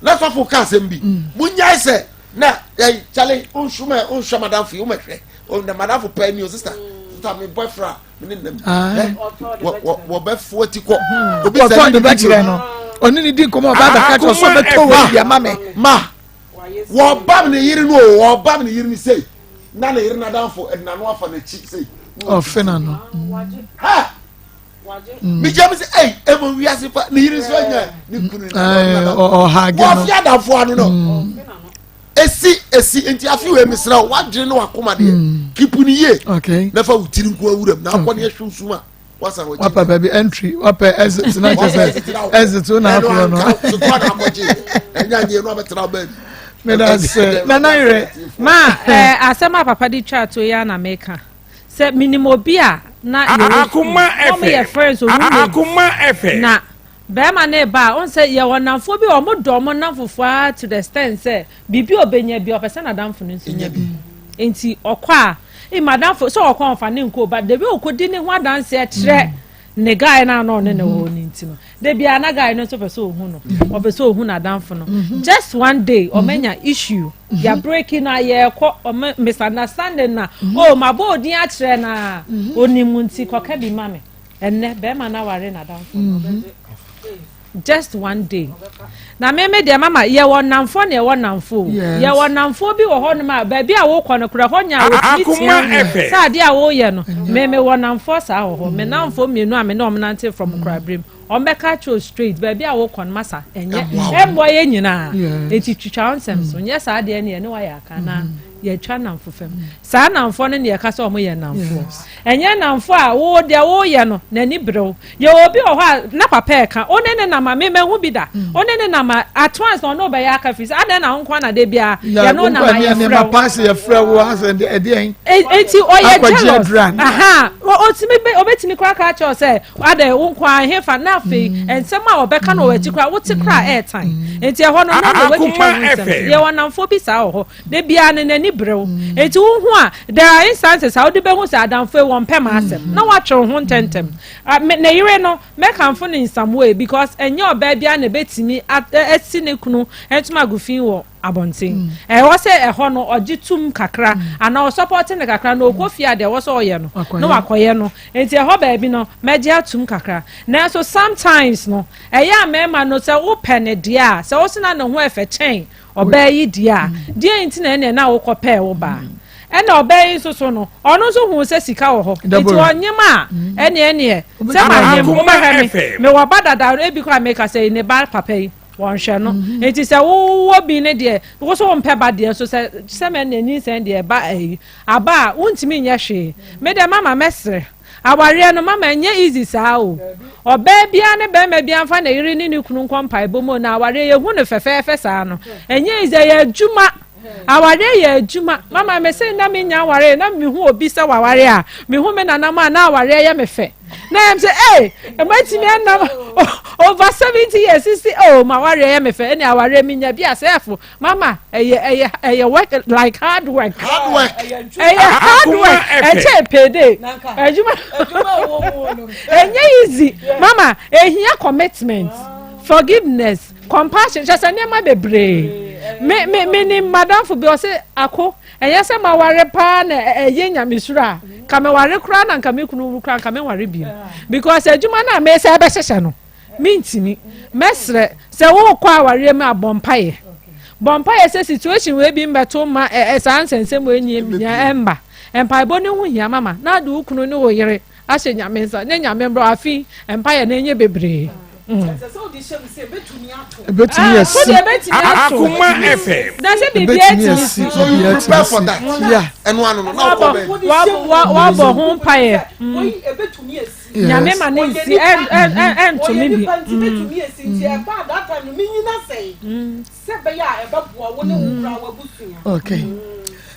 Na sɔfo ka asɛm bi. Munyae sɛ na ɛyi kyale nhwɛ nhwɛ madamfo yi womɛhwɛ na madamfo paa ni o sister sister mi boyfriend ne nam wɔbɛfo ati kɔ hmm. obi sɛ ne bɛkyerɛ no ɔne ne di nkɔmɔ ɔba abɛka kyerɛ sɛ ɔbɛtɔ wɔ bi ama me ma wɔbam ne yere no o wɔbam ne yere no sei na ne yere n'adamfo ɛde n'ano afa n'akyi sei ɔfe n'ano ha megya mi sɛ ɛyi ɛmɔ wiase pa ne yere nso anya ne kunu ɔha gɛ no wɔfi adamfo ano no. Hmm. Esi esi nti afi wei mesrɛ wo wadwene ne wakoma deɛ mm. kipu ne yie na fa wo tiri nko awura mu na akɔ ne ahwɛ nsum a wasan wakyi wapɛ baabi entry wapɛ exit na kyɛ sɛ exit wo na akorɔ no sotoa na akɔgye ɛnyɛ anyeɛ no abɛtena wo baabi medase nana yerɛ ma eh, asɛm a papa de twa to yi a na meka sɛ menim obi a na yɛwɔ sukuu na ɔmo yɛ friends owó na Barima no reba a, wohu sɛ yɛwɔ nnamfoɔ bi a wɔdɔ wɔn nnamfofoɔ ara to the extent sɛ biribi a ɔbɛnya bi ɔpɛ sɛ n'adamfo no nso nya bi. Nti ɔkɔ a, ee m'adamfo sɛ ɔkɔ a ɔmfa ne nkɔ o, but the way ɔkɔdi ne ho adanseɛ kyerɛ ne guy no a na ɔne ne wɔ hɔ no nti no, da biara na guy no nso pɛ sɛ ɔhu no, ɔpɛ sɛ ɔhu n'adamfo no. Just one day ɔmanya issue, yɛabreki no a yɛrekɔ, ɔma misunderstanding na, oh mabɔ odin akyerɛ no a, ɔnim nti kɔka bi ma me. Ɛnnɛ bɛrima no aware n'adamfo no. Mhm. Just one day. Na me me deɛ mama yɛwɔ nnamfoɔ na yɛwɔ nnamfoɔ o. Yɛwɔ nnamfoɔ bi wɔ hɔnom a baabi a wokɔ no korɛ hɔ nya a wɔtumi tia sɛ adeɛ a woyɛ no. Me me wɔ nnamfoɔ saa wɔ hɔ. Me nnamfoɔ mmienu a me ne wɔn nante from nkoraberem. Wɔn bɛka akyerɛ o straight baabi a wokɔ no masa ɛnyɛ ɛmmoa yɛn nyinaa. Eti twitwa wo nsɛm so nyɛ saa deɛ ne yɛne wayɛ aka na yɛtwa nnamfo fam. Saa nnamfoɔ no na yɛka sɛ wɔn yɛ nnamfoɔ. Ɛnyɛ nnamfo a wo deɛ woyɛ no n'ani bere wo. Yɛwɔ obi wɔ hɔ a na papa ɛka wo ne ne nam a me mahu bi da. Mm. Wo ne ne nam a at once na ɔne wo bɛyɛ aka firi sɛ adɛn na wo nko na da biara yɛne wo nam a yɛfrɛ wo. Yɛfrɛ wo asɛ ɛdeɛn. Eti ɔyɛ jealous. Aha ɔtumi bɛ ɔbɛtumi koraa ka kyerɛ sɛ adɛn wo nko ara hefa na afei mm. nsɛm a ɔbɛka no wɔ akyi koraa wote koraa mm. ɛɛtan. Nti ɛhɔ no na na watwitwa ho nsɛm. Yɛwɔ nnamfoɔ bi saa wɔ hɔ. Da biara no n'ani bere wo. Enti wohu a, there are instances a wode bɛhu sɛ adamfo yi wɔmpɛ m'asɛm na woatwe wo ho ntɛmntɛm. Ah, me, ne yere no, mɛkamfo no in some way because ɛnyɛ ɔbaa biara na ɛbɛtumi asi ne kunu ntoma agu fi wɔ abɔnten. Ɛwɔ sɛ ɛhɔ no ɔgye tum kakra anaa ɔsɔpɔte no kakra na ɔkɔ fie a deɛ ɛwɔ sɛ ɔyɛ no na wakɔyɛ no. Enti ɛhɔ baabi no, mɛgye atum kakra. Nanso sometimes no, ɛyɛ a mmarima no sɛ wopɛ ne deɛ a, sɛ wo se na ne ho ɛfɛ kyɛn Ɔbaa yi deɛ a, deɛn nti na ɛnneɛ na wokɔpɛɛ wo baa? Ɛnna ɔbaa yi nso so no, ɔno nso huu sɛ sika wɔ hɔ, enti ɔnyem a, ɛnneɛ ɛnneɛ, sɛ manyem, wobɛhwɛ me, mewɔ ba dada, ebi koraa meka sɛ ne ba papa yi, wɔnhwɛ no. Enti sɛ wowɔ bi ne deɛ, wo so wompɛ ba deɛ nso sɛ, sɛ mɛnneɛ nyinsɛn deɛ ɛba ayi, aba a, wontumi nyɛ hwee. Me deɛ mama mɛsrɛ. Awareɛ no mama ɛnyɛ easy saa o. Ɔbaa biara ne barima biara mfa ne yere ne ne kunu nkɔ mpaebɔ mu o na awareɛ yɛhu no fɛfɛɛfɛ saa no ɛnyɛ easy ɛyɛ adwuma. Awareɛ yɛ adwuma. Mama me se na menya awareɛ na mehu obi sɛ waware a mehu me nanam a na awareɛ yɛ me fɛ. Na ɛm sɛ ee matumi anam over 70 years sisi oh ma awareɛ yɛ me fɛ ɛne awareɛ menya bi asɛɛfo Mama, ɛyɛ ɛyɛ ɛyɛ work like hard work. Hard work. Ɛyɛ hard work. Ɛkyɛ payday. Adwuma. Ɛnyɛ easy. Mama, ehia commitment, forgiveness, compassion. Kyɛ sɛ nneɛma bebree. Me me me ni madamfo bi ɔsɛ ako. Ɛnyɛ sɛ ma ware paa na ɛyɛ nyamesuro a. Ka me ware koraa na nka me kunu wu koraa nka me nware bio. Because adwuma no a mesɛ ɛbɛhyehyɛ no. Mentumi. Mɛsrɛ, sɛ worekɔ awareɛ mu a, bɔ mpaeɛ. Bɔ mpaeɛ sɛ situation wei bi mmɛto mma ɛ ɛ saa nsɛnsɛm wei nyɛ nyɛ ɛmma. Mpaebɔ no ho hia mama. Na ade wo kunu ne wo yere ahyɛ Nyame nsa. Ne Nyame mbrɛ afi mpaeɛ no ɛnyɛ bebree. Mm. Ebetumi Ah, asi. so deɛ ebetumi ato. Akoma FM. Na sɛ biribi Ebetumi atumi asi. si. So you prepare for that. Yeah. Ɛno ano no na wokɔ baabi. Wabɔ ho mpaeɛ. Mm. Nyame ma ne nsi ɛntumi bi. Okay.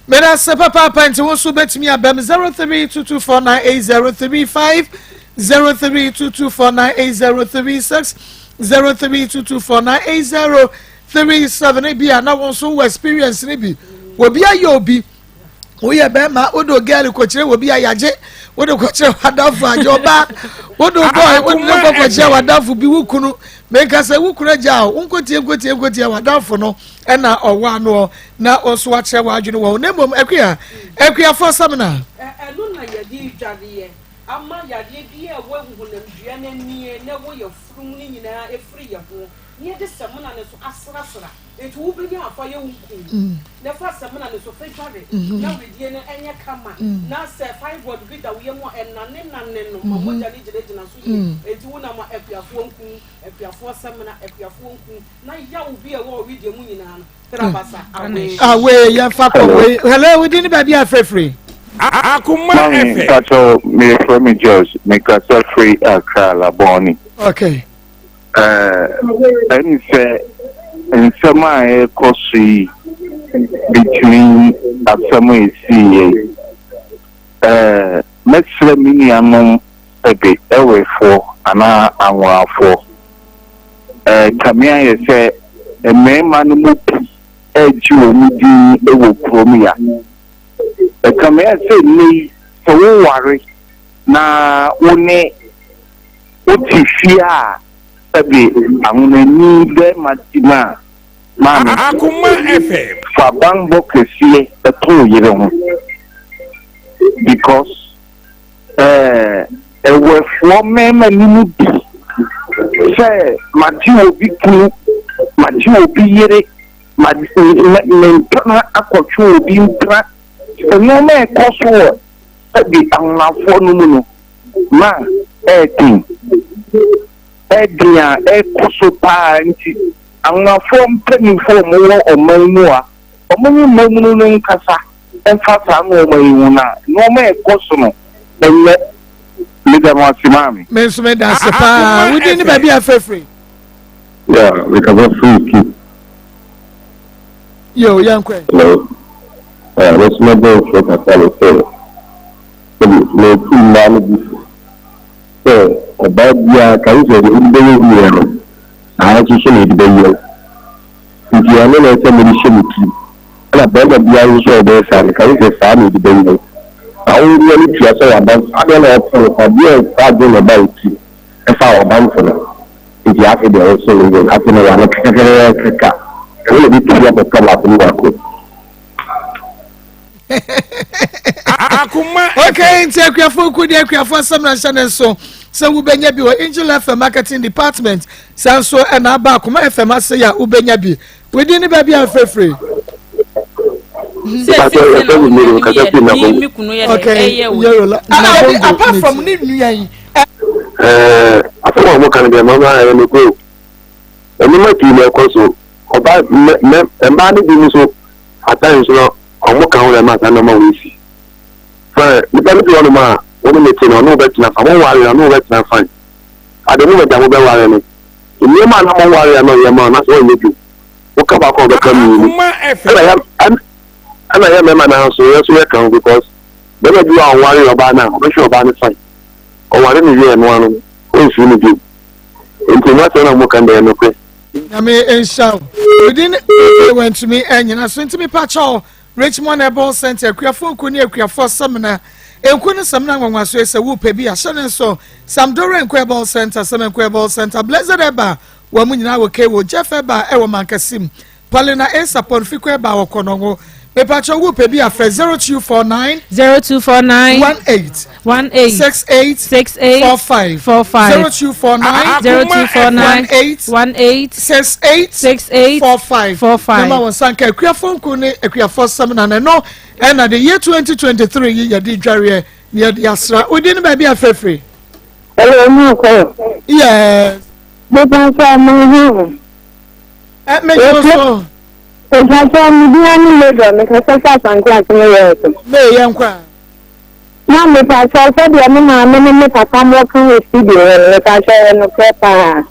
Meda se papaapa nti wo nso bɛtumi abam 0322498035 0322498036 0322498037 ebi a na wo nso wɔ experience no bi. Obi ayɛ obi. Woyɛ bɛrima wode girl kɔkyerɛ wɔ bi a yagye wode kɔkyerɛ w'adamfo agye ɔbaa wode boy wode ne kɔ kɔkyerɛ w'adamfo bi wo kunu meka sɛ wo kunu agya a nkotie nkotie nkotie w'adamfo no ɛna ɔwɔ anoɔ na ɔso akyerɛ w'adwene wɔ na mmom akua akuafoɔ samina. Ɛno na yɛde dwareɛ ama yareɛ bi a ɛwɔ honamdua no anie na ɛwɔ yafunu mu no nyinaa ɛfiri yɛ ho na yɛde samina no nso asrasra. Enti wobɛnya afa yɛ wo nku na fa samina no so fa dware na wedeɛ no nyɛ kama na sɛ fibroid bi da wo yam a ɛnane nane no ma mogya no gyina gyina so yie. Enti wonam a akuafoɔ nku, akuafoɔ samina, akuafoɔ nku na yaw bi a ɛwɔ wo wedeɛ mu nyinaa no trabasa awee. Awee yɛmfa kɔ wei. Hello, wo din ne baabi a frɛfiri? Akoma Mami, FM. mpakyɛw, meyɛfrɛ me George, mekasa firi Accra, Labone. Okay. Ɛne sɛ nsɛm a ɛrekɔ so yi between asɛm a ɛsiiɛ yi, mɛsrɛ me nuanom ɛde Ewefoɔ anaa Anworafoɔ, kame ayɛ sɛ mmarima no mu bi regye wɔn din wɔ kurom ya. Ɛkame ayɛ sɛ nnɛ yi sɛ woware na wo ne Wote fie a sɛbe ahonani bɛɛma te mu a, maame, Akoma FM. fa banbɔ kɛseɛ to wo yere ho because eh, ɛwɛfoɔ mmarima no mu bi sɛ magye obi kunu, magye obi yere, ma, me, me mpena akɔtwe obi mpena. Nneɛma a ɛkɔ so wɔ sɛbe ahonafoɔ no mu no, ma ɛyɛ den. Ɛyɛ den a ɛkɔ so paa nti, anwonafoɔ mpanimfoɔ a wɔwɔ ɔman mu a, wɔne mmabunu no nkasa mfa saa nnoɔma yi ho na nnoɔma a ɛkɔ so no ɛnyɛ. Meda mo ase maame. Me nso meda ase paa. Wo din ne baabi a frɛfrɛ? Yeah, mekasa firi Cape. Yo, yɛnkɔ. Hello. Me nso mɛbɔ nsuo kakra ne sɛ Sɛbi metu mmaa no bi fo sɛ ɔbaa biara ka wo sɛ deɛ wode bɛyɛ wo nua no, saa ara nso so na yɛde bɛyɛ wo. Nti ɛno na ɛsɛ mode hyɛ mo tirim. Ɛna barima biara nso a ɔbɛyɛ saa no, ka wo sɛ saa na yɛde bɛyɛ wo. Na wo nua no tua sɛ w'adamfo, adeɛ na ɔpɛ wo, adeɛ a saa adwene na ɛba wo tirim ɛfa w'adamfo no. Nti afei deɛ wo so no yɛ, afei na w'ano kɛkɛkɛkɛkɛka, ɛno na ɛbɛtumi akɔka baako ne baako. Akoma okay nti akuafo nku deɛ akuafo asɛm na nhyɛ ne nso sɛ wobɛnya bi wɔ Angel FM marketing department saa nso ɛna aba Akoma FM ase yɛ a wobɛnya bi wodi ne baabi a mfirifiri. Okay, Yerola. Apart from ne nua yi. Asɛm a wɔka no deɛ mama ɛyɛ nokorɛ o. Nneɛma pii na ɛkɔ so. Ɔbaa mmaa no bi nso At times no ɔmo ka ho na ɛma saa nnoɔma wei si. Fine, nipa no bi wɔ hɔnom a wo ne no te no ɔne wo bɛtena fine, mo nware a ɔne wo bɛtena fine. At the moment a mo bɛware no, nnoɔma a na mo nware a na ɔyɛ ma wo no asɛ ɔnyɛ bio. Wo ka baako a ɔbɛka mmienu. Ɛna yɛ ɛna yɛ mmarima no ara nso yɛn nso yɛka ho because barima bi wɔ a ɔnware ɔbaa no a ɔbɛhwɛ ɔbaa no fine. Ɔware no wie a ɛno ara no ɔmfiri no bio. Nti mo asɛm na mo ka no deɛ ɛyɛ nokorɛ. Nyame nhyira wo. Within okay wantumi anyina so nti mepa kyɛw Richmond Herbal Center akuafoɔ nku ne akuafoɔ samina nku ne samina nwanwaso sɛ wopɛ bi ahyɛ ne nso Samdore nku Herbal Center Sɛmɛ nku Herbal Center Blessed Herbal wɔn mu nyinaa wɔ Kewo Jeff Herbal ɛwɔ Mankasim Paulina A. Sapon Fiko Herbal wɔ Kɔnɔngo mepa kyɛw wopɛ bi afrɛ 0249 0249 18 18 68 68 45 45 0249 0249 18 18 68 68 45 45 na ma wɔn nsa nka akuafoɔ nku ne akuafoɔ sɛmina na ɛno ɛna de year 2023 yi yɛde dwareɛ na yɛde asra wodi ne baabi afrɛfrɛ. Hello, mo kɔ. Yes. Bípa sọ mo hu. Ẹ méjì so. Ìpàtọ́ mi bí wọ́n ní lẹ́dọ̀ mi kẹsẹ́ sá àtàǹkì àti mi yẹ ẹ̀sìn. Bẹ́ẹ̀ yẹn kọ́ a. Na mepakyɛw sɛdeɛ me maame ne me papa mo ka wɔ studio hɔ no mepakyɛw ɛyɛ nokorɛ paa.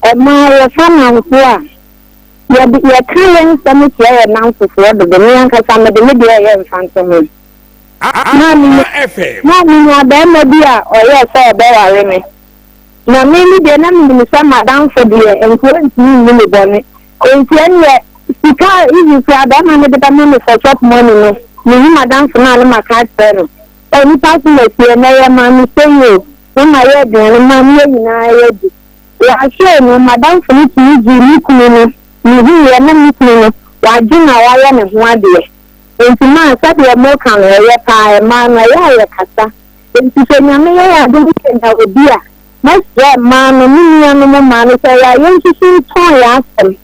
Ɛmaa yɛfa nnamfo a, yɛde yɛka yɛn nsɛm kyerɛ yɛn nnamfofoɔ dodo, me ankasa mede me deɛ ɛyɛ mfantoho. Na menya na menya barima bi a ɔyɛɛ sɛ ɔbɛware me. Na me me deɛ na menim sɛ m'adamfo deɛ nka ɔntumi nni me bɔne. Enti ɛnneɛ. Sika a even koraa bɛrima no de bɛma me for chop money no, mehu m'adamfo no a na maka akyerɛ no, oh nipa so na sie ɛnɛ yɛ maa me sei o, na mayɛ aduane maa ne yɛn nyinaa yɛadi. Wahwee no, m'adamfo no tumi gyee me kunu no, mehuiɛ na me kunu no, wagye na wayɛ ne ho adeɛ. Enti maa sɛdeɛ moka no ɛyɛ paa, mmaa no ɛyɛ a yɛkasa. Enti sɛ Nyame yɛ yɛn adom sɛ yɛnya obi a, mɛsrɛ mmaa no, me nuanom mmaa no sɛ ɛyɛ a yɛnsusu ntɔn yɛn asɛm.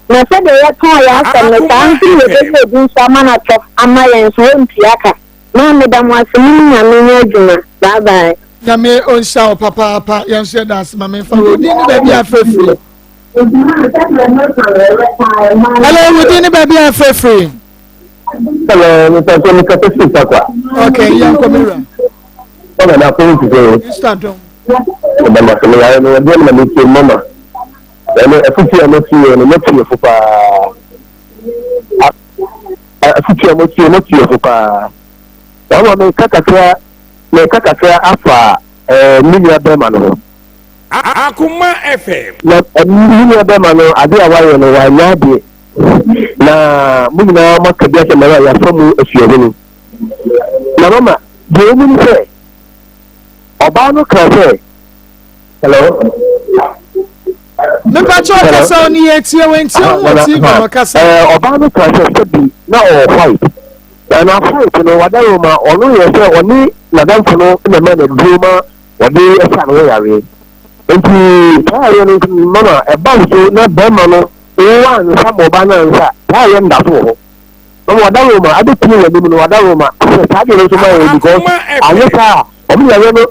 Na sɛdeɛ yɛtɔn yɛn asɛm no, saa ara nso na yɛbɛnya obi nso ama no atɔ ama yɛn nso, ɔntua ka. Maa meda mo ase, mo ne Nyame nyɛ adwuma. Bye bye. Nyame ɔnhyira wo papaapa yɛn nso yɛda ase ma memfa wo din ne baabi a frɛfiri. Hello, wo din ne baabi a frɛfiri. Hello, Mr. Tony Kasa Sakwa. Okay, yɛn kɔ mewura. Mama na afɔ nti sɛ. Mr. Dom. Ɔba ma sɛ meyare no wɔdeɛ no ma metie mama. Ɛno afutuo a motie yɛ no motie fo paa. Afutuo a motie motie fo paa. Mama meka kakra meka kakra afa ɛɛ me nua bɛrima no ho. Akoma FM. Na me nua bɛrima no ade a wayɛ no wanyɛ adeɛ. Na mo nyinaa moaka bi ahyɛ mmarima a yɛafa mu asuahunu. Na mama deɛ ɛmu ne sɛ ɔbaa no kaa sɛ hello. Mepakyɛ ɔkasa ɔne yɛ tie wɔ ntie ho wɔ TV no kasa. Ɛɛ ɔbaa no kaa sɛ sɛbi na ɔwɔ white. Na na white no wadaro ma ɔno yɛ sɛ ɔne n'adamfo no na ɛma no aduro ma ɔde ɛsa ne ho yareɛ. Nti saa yareɛ no nso mama ɛba wo so na bɛrima no wo ansa ma ɔbaa no ansa saa yareɛ no da so wɔ hɔ. Mama wadaro ma abɛpie wɔ anim no wadaro ma sɛ saa deɛ no nso ma yɛ because anyɛ saa a ɔmo yareɛ no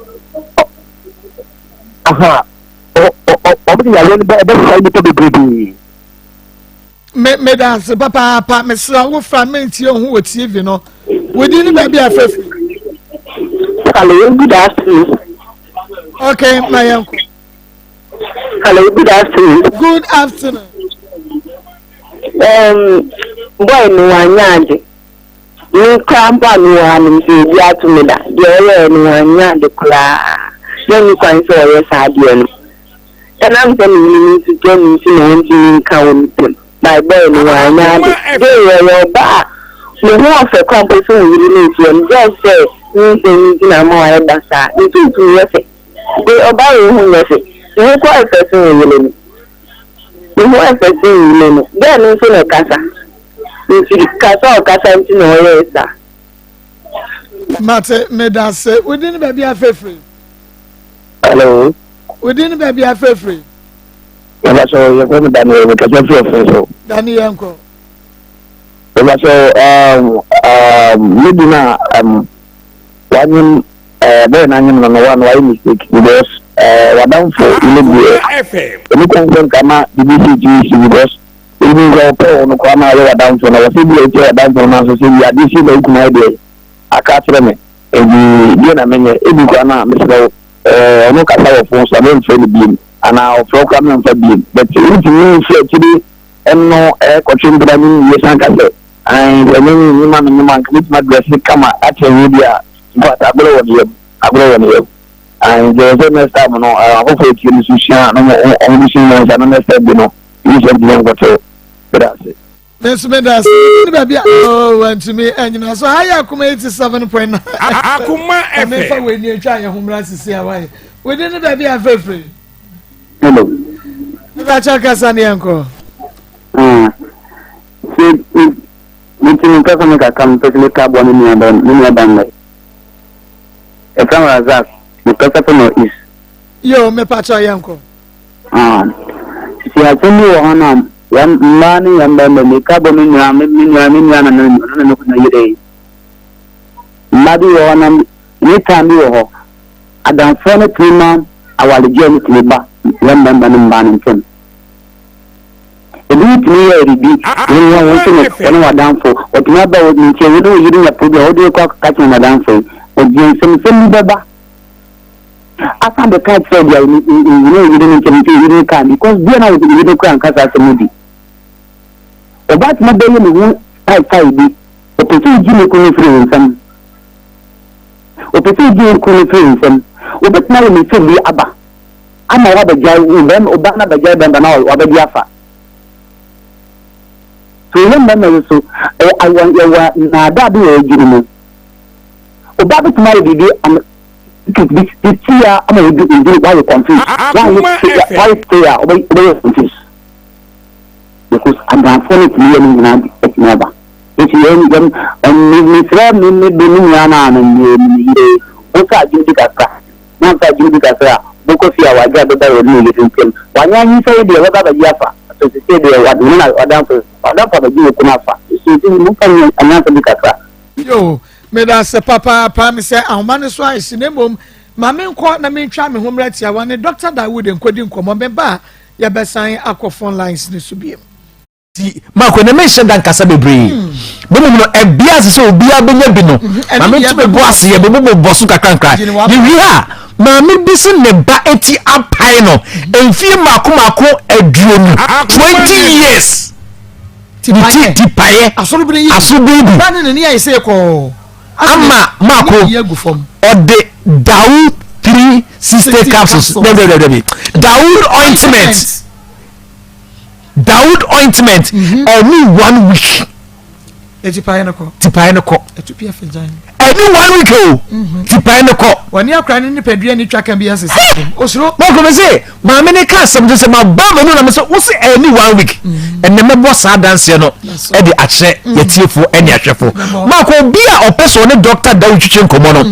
aha ɔmo de yareɛ no bɛsɛe nnipa bebrebe. Me meda ase papaapa mesrɛ wo fra mentie ho wɔ TV no wodi ne baabi a fɛfiri. Hello, good afternoon. Okay, ma yɛn kɔ. Hello, good afternoon. Good afternoon. Um, boy no wanya ade. Me koraa mpo a mewɔ ha no mesɛ ebi ato me da. Deɛ ɔyɛɛ no wanyɛ ade koraa. Na nni kwan sɛ ɔyɛ saa adeɛ no. Ɛnam sɛ ne yere no nso gya no nti na ɔntumi nka wɔ ne tirim. My boy no wanyɛ ade. Gay ɔyɛ ɔbaa a ne ho ɔfɛ koraa mpo sɛ wo yere no nti ɔno just sɛ nyinsɛn no nti na ama wayɛ basaa. Ne tuntum yɛ fɛ. Gay ɔbaa wei ho nyɛ fɛ. Ne ho koraa yɛ fɛ sen wo yere no. Ne ho yɛ fɛ sen wo yere no. Girl no nso na ɛkasa. Nti kasa a ɔkasa nti na ɔyɛɛ saa. Mate, medase. Wo din ne baabi a frɛfiri? Hello. Wo din ne baabi a frɛfiri? Mebakyɛ yɛfrɛ me Daniel, mekasa firi ɔfɛn so. Daniel yɛnkɔ. Mebakyɛ um, um, lady no a um, wanyem uh, bɛyɛ n'anyem no no wa no wayɛ mistake because uh, wadamfo ne deɛ ɛne kwan sɛ nka ma biribi si tumi si because Even sɛ ɔpɛ wo no koraa na ɔyɛ w'adamfo no, ɔwɔ sɛ bi a wotia w'adamfo no nanso sɛ bi adeɛ sei na wo kunu ayɛ deɛ aka akyerɛ me, enti deɛ na menyɛ? Ebi koraa na mesrɛ wo, ɛɛ ɔno kasa wɔ fon so a memfrɛ no biem, anaa ɔfrɛ wo koraa memfa biem. But wontumi mfiri akyire ɛno ɛkɔtwe mpena ne wie san ka sɛ, ae sɛ ɛnyɛ me me ma menyem a nka mɛtumi adrɛse kama akyɛn wei deɛ a, in fact agorɔ wɔ ne yam, agorɔ wɔ ne yam. Ae nti ɛwɔ sɛ next time no afoforɔ atie no so sua na wɔn de sua nyansa na next time bi no Yi sɛ ntumi nkɔtew. Meda ase. Me nso meda ase. Ne baabi a oh wantumi anyina so ha yɛ akoma 87.9. Akoma FM. Mefa wɔ ani atwa yɛ ho mmra sisi a wayɛ. Wodi ne baabi a fɛfɛ. Hello. Meba kyɛ kasa ne yɛnkɔ. Ah. Sɛ metumi mpɛ sɛ mekaka mepɛ sɛ meka aboa me nua ba me nua ba nnɛ. Ɛfrɛ me Razak mekasa fɛ no is. Yo mepa kyɛ yɛnkɔ. Ah, sisi asɛm bi wɔ hɔ na yɛn mmaa ne yɛn mmarima mmirika bɔ me nua me me nua me nua na ne ɔno ne ne yere yi. Mmaa bi wɔ hɔ na ne time bi wɔ hɔ. Adamfoɔ no tumi ma awaregyeɛ no tumi ba yɛn mmarima ne mmaa no ntam. Ebi tumi yɛ biribi wɔn wɔn wɔn nso ne wɔne w'adamfo wɔtumi aba wɔ ne nkyɛn wɔne wo yere nya problem wɔde kɔ akɔka kyerɛ wɔn adamfo yi wɔde nsɛmsɛm bi bɛba. Asan bɛka kyerɛ deɛ ne ne yere no nkyɛn nti yere no kaa because deɛ na yere no kura nka saa asɛm no bi. Ɔbaa tuma bɛyɛ ne ho style bi. Ɔpɛ sɛ ogye ne kunu firi ne nsam. Ɔpɛ sɛ ogye ne kunu firi ne nsam. Obɛtumi ayɛ mistake bi aba ama wabɛgyae bɛrima ɔbaa no abɛgyae bɛrima na wabɛgye afa. So yɛn mmarima yi so yɛwɔ nnaadaa bi wɔ yɛn adwene mu. Ɔbaa bɛtumi ayɛ biribi ama bi sisi a ama wodi wodi wayɛ confused. Wayɛ wayɛ stay a wobɛyɛ confused. Because adamfoɔ no tumi yɛ ne nyinaa atumi aba. Nti yɛn yɛn mesrɛ me me me nua no a me me me yere momfa adwene bi kakra. Moamfa adwene bi kakra a, mobɛkɔ fie a w'adwene bɛba wɔ ne yere ntam. Wanyɛ anyinsɛn deɛ, ɔbɛba abɛgye afa. So seesei deɛ, wade ne w'adamfo, w'adamfo abɛgye wo kunu afa. So nti momfa nyɛ anyansa bi kakra. Yoo, medase papaapa, mesɛ ahoma no so ayɛ hye na mmom ma menkɔ na mentwa me ho mmra tiawa ne Dɔkta Dawood nkɔdi nkɔmmɔ, meba a yɛbɛsan akɔ phone lines no so biom. Nti Marko, ɛnɛ menhyɛ da nkasa bebree. Na mmom no, ɛbea ase sɛ obiara bɛnya bi no, Mhm, ma mento me bo ase yɛbɛbobɔ so nkakrankra. Yɛwie a, maame bi se ne ba eti apae no mfie mmaako mmaako 20, 20 years. Ne ti tipaeɛ, asorobene bi. Ama Marko, ɔde Dawood 360 capsules, dabi dabi dabi, Dawood ointment. Dawood ointment mhm. ɛni one week. Tipae no kɔ. Tipae no kɔ. Ɛni one week o. Mhm. Tipae no kɔ. Wɔne akora ne nipadua ne twa kan bi asese. Osoro. Mɔkò mi se maame ne ka asɛm sɛ ma ba ma nu na mi sɛ wosi ɛni one week. Mhm. Ɛnna mɛbɔ saa adanseɛ no ɛde akyerɛ yɛtiefo ɛne ahwɛfo. Mako obi a ɔpɛ sɛ ɔne Dr. Dawood twitwi nkɔmɔ no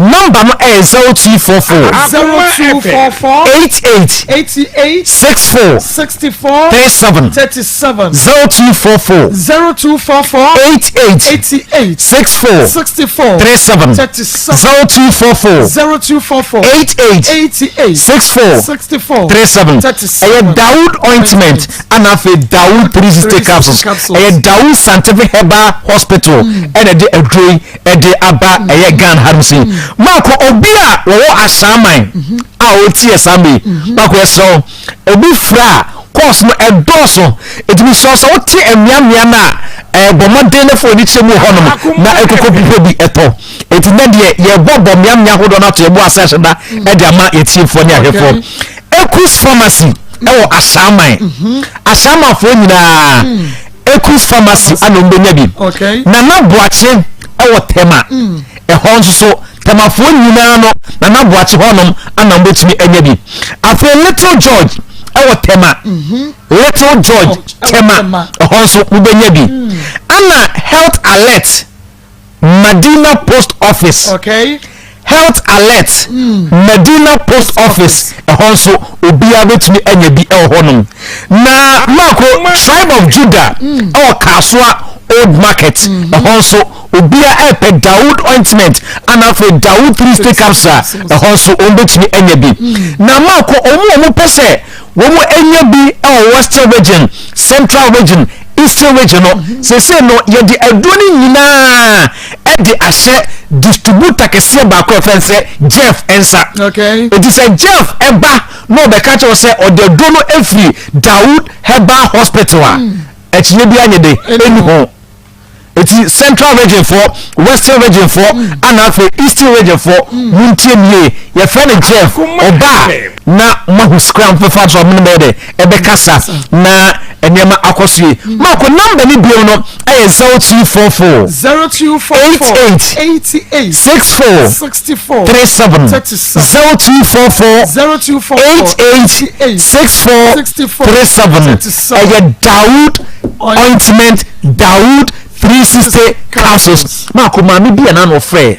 nɔmba no ɛyɛ 0244. 0244. 88. 88. 64. 64 37 37 0244 0244 88 88 64 64 37 37 0244 0244 88 88 64 64 37 37 ɛyɛ Dawood ointment ana afei Dawood 360 capsules ɛyɛ Dawood scientific herbal hospital ɛna ɛde aduro yi ɛde aba ɛyɛ Ghana ha no si maako obi a wɔwɔ ahyɛnman a ɔti yɛ saa mɛ maako yɛsrɛ wo Obi frɛ a, course no ɛdɔɔso. Enti mesrɛ wo sɛ wote mmeammea no a, eh, bɔ mmɔden na fa w'ani kyerɛ mu wɔ hɔnom na ɛkokɔ pipɛ bi ɛtɔ. Enti nnɛ deɛ yɛbɔbɔ mmeammea ahodoɔ no ato yɛbo ase ahyɛ da ɛde ama yɛtiefoɔ ne ahwɛfoɔ. Ekus Pharmacy ɛwɔ Ashaiman. Ashaimanfoɔ nyinaa Ekus Pharmacy ana wɔn bɛnya bi. Nana Boakye ɛwɔ Tema. Ɛhɔ nso so Tɛmafoɔ nyinaa no Nana Boakye hɔ nom ana wɔbɛtumi anya bi. Afei Little George ɛwɔ Tɛma. Mhm. Little George Tɛma ɛhɔ nso mobɛnya bi. Mm. Ana Health Alert Madina Post Office. Okay. Health Alert mm. Madina Post Office ɛhɔ nso obiara bɛtumi anya bi ɛwɔ hɔ nom. Na Marko Tribe of Judah mm. ɛwɔ Kasoa Old Market mm-hmm. ɛhɔ nso Obia ɛpɛ Dawood ointment ana afei Dawood 360 capsule a ɛhɔ nso wɔn bɛtumi anya bi. Na maako wɔn a wɔn pɛ sɛ wɔn anya bi ɛwɔ Western region, Central region, Eastern region no, seesei no yɛde aduro no nyinaa ɛde ahyɛ distributor kɛseɛ baako a yɛfrɛ no sɛ Jeff nsa. Eti sɛ Jeff ɛba na ɔbɛka kyerɛ wo sɛ ɔde aduro no afiri Dawood Herbal Hospital a, akyinnye biara nyɛ de ɛnni ho. Eti central region foɔ, western region foɔ, mm. ana afei eastern region foɔ, mm. montie me yie. Yɛfrɛ no Jeff, ɔba a na moahu scrum fefa so a mo bɛyɛ dɛ ɛbɛkasa na nneɛma akɔ so yie. Mm. Maako namba ne bio no ɛyɛ 0244 0244 88 64 64 37 0244 88 64 37 ɛyɛ Dawood ointment Dawood 360 capsules. Maako maame bi a n'ano ɔfrɛ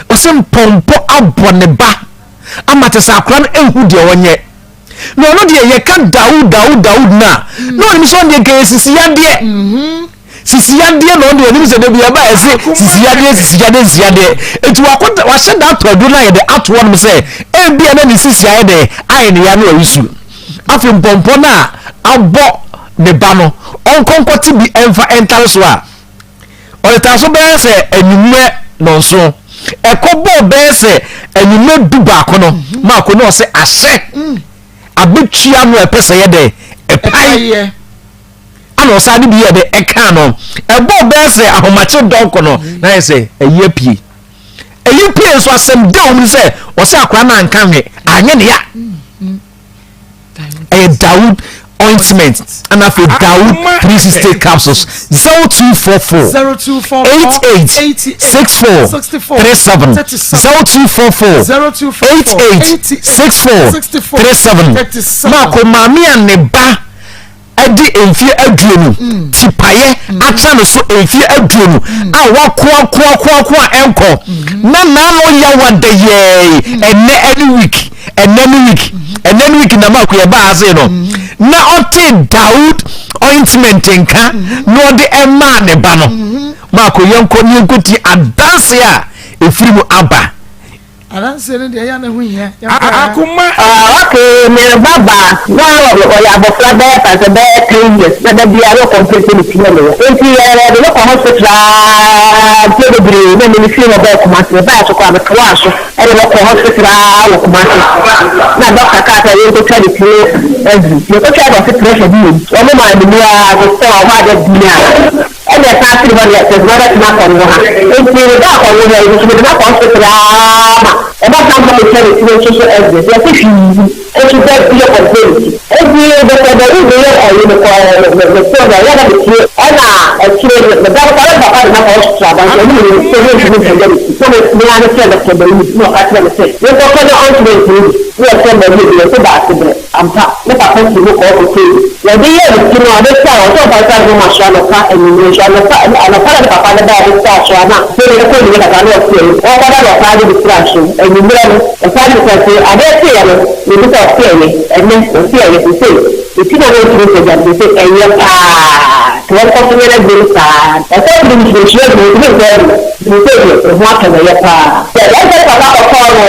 ɔsɛ mpɔmpɔ abɔ ne ba ama te sɛ akora no ehu deɛ ɔnyɛ na ɔno deɛ yɛka Dawood Dawood Dawood no a na ɔnim sɛ ɔno deɛ nka yɛ sisi yadeɛ mm-hmm. sisi yadeɛ na ɔno deɛ ɔnim sɛ dabi ɛba ɛsɛ sisi yadeɛ sisi yadeɛ sisi yadeɛ eti wakɔ wahyɛ da ato aduro no ayɛ de ato hɔnom sɛ ebia na ne sisi ayɛ dɛ ayɛ ne ya no ɔresu afei mpɔmpɔ no a abɔ ne ba no ɔnkɔ nkɔte bi mfa ntare so a, ɔde so bɛyɛ sɛ anwummerɛ nɔnson. Ɛkɔ bɔɔ bɛyɛ sɛ anwummerɛ 11 no, mhm. maako na ɔsɛ ahyɛ mm. abɛtua no ɛpɛ sɛ yɛ dɛ ɛpae ana ɔsan de bi yɛ dɛ ɛka no ɛbɔɔ bɛyɛ sɛ ahomakye dɔnko no mhm. na yɛ sɛ ɛyi apue ɛyi pue nso asɛm dɛ wɔn sɛ ɔsɛ akora no anka hwɛ anyɛ ne ya. Mm. Ɛyɛ Dawood. Ointment ɛna afei Dawood 360 capsules 0244 88 64 37 0244 88 64 37 Maako maame a ne ba ɛde mfie aduonu mm. tipaeɛ mm. atra no so mfie aduonu mm. a wakoakoakoakoa ɛnkɔ na n'ano yawa da yɛɛ ɛnɛ ɛne week ɛnɛ ne week ɛnɛ ne week na maako yɛ baa ase no na ɔte Dawood ointment nka na ɔde ɛmaa ne ba no maako yɛnkɔ ne yɛnkɔ ti adanse a ɛfiri mu aba. Adanseɛ no deɛ ɛyɛ a na ɛho hia. Akoma. Ah okay me ba baa na ɔyɛ abɔfra bɛyɛ fa sɛ bɛyɛ ten years na da biara na ɔkɔmplɛ sɛ ne ti yɛ ne ya nti yɛde no kɔ hospital aa mfeɛ bebree na me firi hɔ bɛɛ Kumasi mebaeɛ so koraa metoaa so de no kɔɔ hospital aa wɔ Kumasi na doctor kaa sɛ yɛnkɔtwa ne ti no afiri yɛkɔtwae na ɔse pressure bi wɔ mu wɔn maa me mu aa mesɛ ɔhɔ a da biara Ɛna ɛsan firi hɔ deɛ sɛ mma bɛtena akɔnwo ha. Nti meba akɔnwo ha yi nso mede no akɔ hospital aa ma ɔba san ba bɛtwa ne tiri nso so ɛdeɛ deɛ sɛ hwii nso da bi ɔkɔmpɛ ne ti. Nti dɔkta Dawu meyɛ ayi mekɔ me me program yɛ na metie ɛna akyire no meda no koraa na me papa de no akɔ hospital aba nti ɔno menim sɛ mentumi mpagya ne ti na me me ara mefrɛ dɔkta Dawu na ɔka kyerɛ me sɛ menkɔtɔ ne ointment no bi na ɔkyerɛ me baabi a ebi wɔ nso baase berɛ. Ampa, ne papa sii mu kɔɔ kɔtɔɔ bi. Wɔde yɛɛ ne ti no, ade sae. Ɔsɛ ɔfa nsa de moma so anɔpa, anwummere nso. Anɔpa, anɔpa na ne papa no bae de sraa so a, na afei de ɛkɔ anwummere kakra na ɔte ayi. Ɔrekɔda no, ɔsan de bi sraa so. Anwummere no, ɔsan de bi sraa so. Adeɛ kyeeɛ no, mebisa, ɔse ɛyɛ. Ɛnnɛ, ɔse ɛyɛ. Seesei, ne ti no a na ɔntumi mpagya no, seesei ɛyɛ paa. Nti wɔnkɔ so nyɛ n'adwuma no saa ara. Ɔsɛ ɔde ne nsuo adwuma, ɔntumi nkɔ adwuma. Seesei deɛ, ne ho atɔ no, ɛyɛ paa. Yɛn sɛ ne papa kɔtɔɔ no.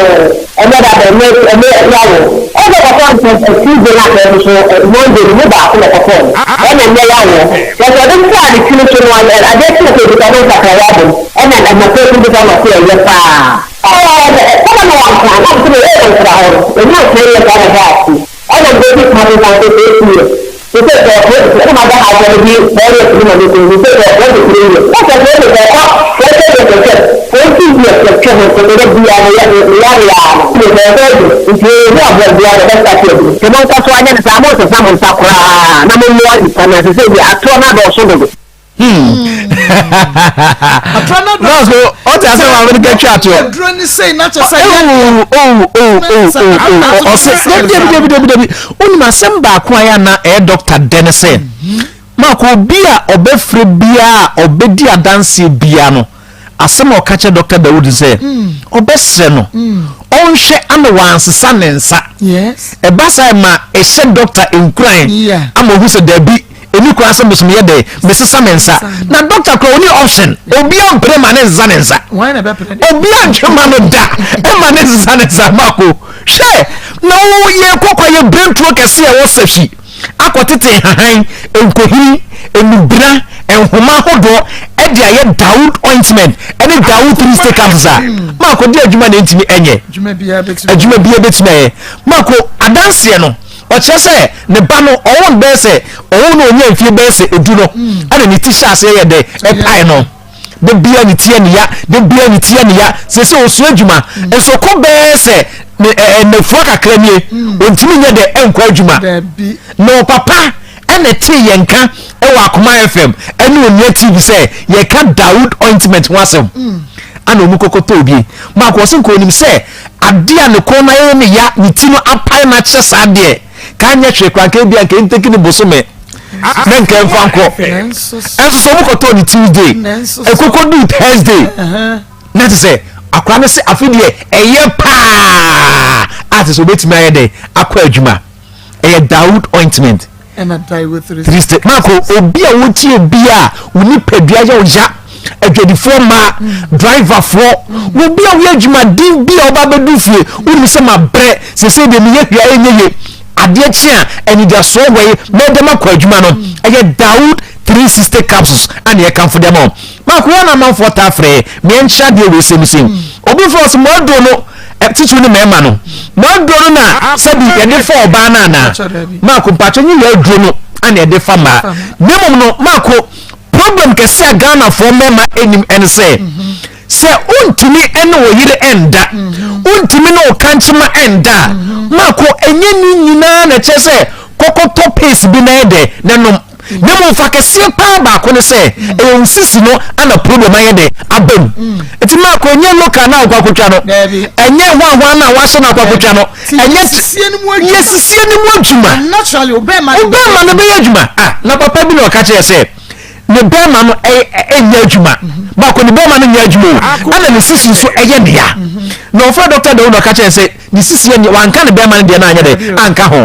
Ɛnɛ da bɛn ne ɛnɛ yawo. Ɛsɛ kɔkɔɔ no sɛ Tuesday na afei nso so Monday no mu baako na ɛkɔtɔɔ no ɛna ɛnɛ yawo. Kyerɛ sɛ ɔde sraa ne tiri so no adeɛ kye sɛ ebisa no nsakraeɛ aba mu ɛna mmɔfra tumi bisa no ɔse ɛyɛ paa. Ɛɛ sɛdeɛ na wankra na mese me yere nkra hɔ no ɛnya nkyerɛ yie saa na ɛhɔ ase. Ɛna mede si kwan no nso 8 years. Sesei sɛ ɔkɔ ɛna mada ha sɛ mede 4 years no ma me kunu sesei sɛ 23 years na sɛ sɛ sɛ ɔkɔ 20 years atwam 20 years atwam nso mede bia me yare a no sɛ ɔkɔ adu nti ɛhu aboa bia na ɔbɛstarte aduru. Nti monkɔ so anyɛ no saa monsesa mo nsa koraa na mommoa nipa no sesei deɛ atorɔ no adɔɔso dodo. Nɔɔso ɔte ase maame no kɛtwa atoɔ. Aduro ni sei na kyɛ sɛ yɛ. Owu owu owu owu ɔsɛ dabi dabi dabi dabi dabi onim asɛm baako a yɛ ana ɛyɛ dɔkta dɛ ne sɛ maako obi a ɔbɛfrɛ biara a ɔbɛdi adanseɛ biara no asɛm a ɔka kyerɛ dɔkta Dawud sɛ ɔbɛsrɛ no ɔnhwɛ ama wansesa ne nsa ɛba saa ɛma ɛhyɛ dɔkta nkuran ama ohu sɛ dabi ɛni kwan sɛ meso meyɛ dɛ mesesa me nsa na dɔkta kora ɔni option obia mpere ma ne nsesa ne nsa obia ntwe ma no da ɛma ne nsesa ne nsa mako hwɛ na woyɛ kɔkɔ yɛ brentuo kɛse a ɛwɔ sahwi akɔtete nhahan nkohini nnubena nhoma ahodoɔ ɛde ayɛ dawood ointment ɛne dawood three stick capsules a mako di adwuma na ɛntumi ɛnyɛ adwuma biara bɛtumi ayɛ mako adanseɛ no Ɔkyerɛ sɛ ne ba no, ɔwoo no bɛyɛ sɛ ɔwoo no ɔnya mfie bɛyɛ sɛ edu no, ɛna ne ti hyɛ aseɛ yɛ dɛ ɛpae no. Da biara ne ti yɛ ne ya, da biara ne ti yɛ ne ya. Sɛ sɛ ɔsua adwuma, nso ɔkɔ bɛyɛ sɛ ne ɛɛ nnafua kakra nie, ɔntumi nyɛ dɛ ɛnkɔ adwuma. Na ɔpapa ɛna ɛtee yɛn nka ɛwɔ Akoma FM ɛne Onua TV sɛ yɛka Dawood ointment ho asɛm. Ana ɔmu kɔkɔtɔɔ bie. Maako ɔse nka ɔnim sɛ Adeɛ a ne kɔn no ayɛ ne ya, ne ti no apae no akyerɛ saa deɛ, ka anyɛ hwee koraa nka ebia nka ɛnteki ne bosome na nka ɛmfa nkɔ. Ɛnso sɛ wɔkɔtɔɔ ne Tuesday, ɛkɔkɔ duu Thursday, na te sɛ akora no sɛ afe deɛ ɛyɛ paa a te sɛ obɛtumi ayɛ dɛ akɔ adwuma. Ɛyɛ Dawood ointment. Triste. Marco, obi a wotie bi a wo nipadua yɛ wo ya, adwadifoɔ mmaa, driverfoɔ, obi a woyɛ adwumaden bi a ɔba bɛdu fie, wonim sɛ mabrɛ, sese deɛ meyɛ hwee a ɛnyɛ ye. Adeɛ kye a anidasoɔ wɔ yi, mɛdɛm akɔ adwuma no. Ɛyɛ Dawood 360 capsules a na yɛkamfo de ama wo. Marco, yɛn na amanfoɔ taa frɛ meɛnkyerɛ adeɛ wei sɛm sɛm. Obi frɛ ɔsɛ mo aduro no titiriw ne mmarima no mo aduro no na sɛbi yɛde fa ɔbaa no anaa maako mpakyɛ nye yɛ aduro no ana yɛde fa mmaa na mmom no maako problem kɛse a ghanafoɔ mmarima anim ɛne sɛ sɛ wontumi ɛne wo yere ɛnda wontumi ne wo kankyema ɛnda a maako ɛnyɛ ne nyinaa na ɛkyerɛ sɛ kɔ. Kɔkɔtɔ paste bi na yɛ dɛ na nom. Na mmom fa kɛseɛ paa baako ne sɛ ɛyɛ wo sisi no ana problem ayɛ dɛ aba mu. Nti maako ɛnyɛ local na akɔ akɔtwa no, ɛnyɛ hwanhwan na wahyɛ no akɔ akɔtwa no, ɛnyɛ yɛ sisie no mu adwuma. Wobɛɛma no bɛyɛ adwuma. Ah, na papa bi na ɔka kyerɛ sɛ ne bɛɛma no ɛnyɛ adwuma. Baako ne bɛɛma no nyɛ adwuma o, ɛna ne sisi nso ɛyɛ ne ya. Na ɔfrɛ dɔkta Dawud na ɔka kyerɛ sɛ ne sisi yɛ wanka ne bɛrima no deɛ no anyɛ dɛ anka ho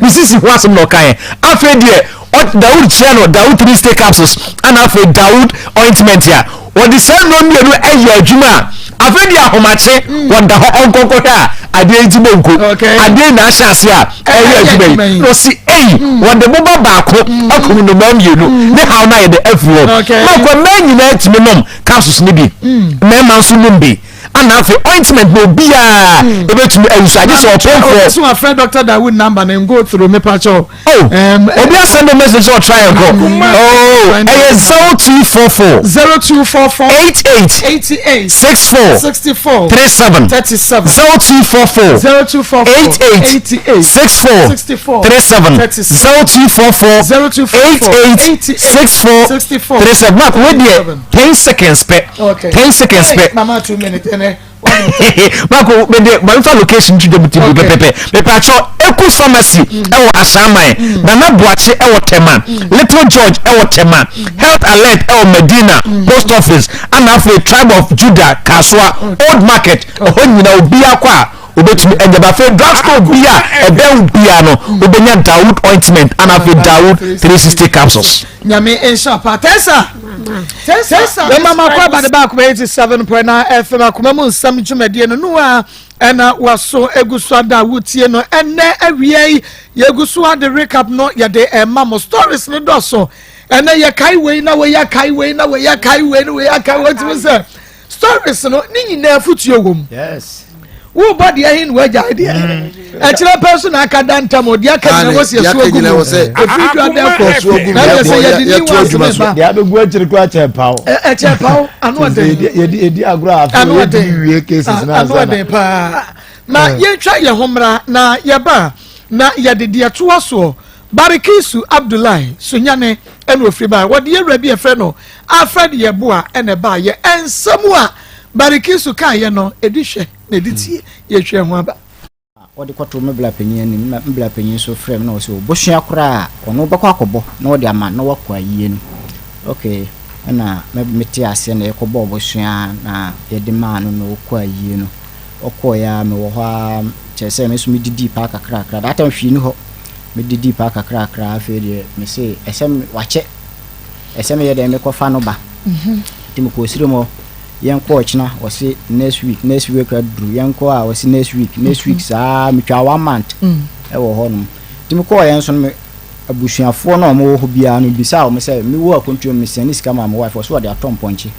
ne sisi ho asɛm na ɔkaeɛ afei deɛ Dawud kyerɛ no Dawud 3 stay capsules ana afei Dawud ointment a wɔde saa nnuro mmienu ɛyɛ adwuma a afei deɛ ahomakye mm. wɔda hɔ ɔnkɔnkɔhwɛ a adeɛ yi ti bɔ nko adeɛ yi na ahyɛ ase a ɛyɛ adwuma yi na ɔsi eyi mm. wɔde boba baako mm. akum nnomaa mmienu ne haw no ayɛ de afiri hɔ makɔ mmaa nyinaa tumi nom capsules no bi mmarima nso nom bi Ana afei ointment na obiara hmm. ebetumi ayi so agye sɛ ɔpemfoɔ. Ɔsɛ wafrɛ Dr. Dawood number na go through mepa kyɛw. Oh, obi asɛn do message sɛ ɔtra yɛn kɔ. Oh, ɛyɛ 0244. 0244. 88. 88. 64. 64. 37. 37. 0244. 0244. 88. 88. 64. 64. 37. 37. 0244. 0244. 88. 64. 64. 37. Mark, wait there. 10 seconds pɛ. Okay. 10 seconds pɛ. Mama 2 minutes. Ɛnɛ. Mako mede mamefa location to dwam ti bi pɛpɛpɛ mepatwɔ Ekus pharmacy mm. ɛwɔ Asaman mm. Nana Boakye ɛwɔ Tema mm. Little George ɛwɔ Tema Health Alert ɛwɔ Medina post office ana afei Tribe of Judah Kasoa Old Market ɛhɔ nyina obiara kɔ a obetumi anya ba afei drugstore bi a ɛbɛn wo bia no wobɛnya Dawood ointment ana afei Dawood 360 capsules. Nyame nhyira pa Tessa Tessa bɛma ma kɔ aba ne baako bɛyɛ 87.9 FM akoma mu nsɛm dwumadie no no a ɛna waso egu so ada wotie no ɛnɛ awia yi yɛgu so ade recap no yɛde ɛma mo stories no dɔso ɛnɛ yɛkae wei na wei akae wei na wei akae wei na wei akae wei tumi sɛ stories no ne nyinaa futuo wɔ mu wobɔ deɛ he na wagyae deɛ mm. ɛkyerɛ pɛ so na aka da ntam o deɛ aka nyina wɔsi ɛso agu mu ɛfiri dwa dɛ kɔ na yɛ sɛ yɛde ni wɔ asome ba deɛ abɛgu akyiri kora kyɛ paw ɛkyɛ paw ano ɔden yɛdi agorɔ a afei yɛdi wie cases na ano ɔden paa na yɛntwa yɛn ho mmra na yɛba na yɛde deɛ toa soɔ Barikisu Abdullahi Sunyani ɛna ofiri baeɛ. Wɔde yɛn wura bi a yɛfrɛ no Alfred Yeboah ɛna ɛbaeɛ. Nsɛm a Barikisu kaeɛ no, ɛdi hwɛ na ɛdi tie. Yɛtwa ɛho aba. Wɔde kɔtoo me bra panyin anim na me bra panyin nso frɛɛ me na ɔse ɔbosua koraa a ɔno bɛkɔ akɔbɔ na ɔde ama na wakɔ ayie no. Okay, ɛna me mete aseɛ na yɛkɔbɔɔ bosua na yɛde maa no na ɔkɔ ayie no. Ɔkɔeɛ ara mewɔ hɔ ara kyerɛ sɛ me nso medidii paa kakrakra. That time hwee nni hɔ. Medidii paa kakrakra afei deɛ mese ɛsɛ wakyɛ ɛsɛ meyɛ dɛn mekɔfa no ba. Nti mekɔɔ serem hɔ yɛnkɔ ɔkyena ɔse next week next week aduru yɛnkɔ a ɔse next week next week saa metwaa one month ɛwɔ hɔ nom. Nti mekɔɔ yɛn nso no me abusuafoɔ no a wɔwɔ hɔ biara no mebisaa wɔn sɛ mewɔ akwantuo mu mesɛne sika maa me wife ɔse ɔde atɔ mpɔnkye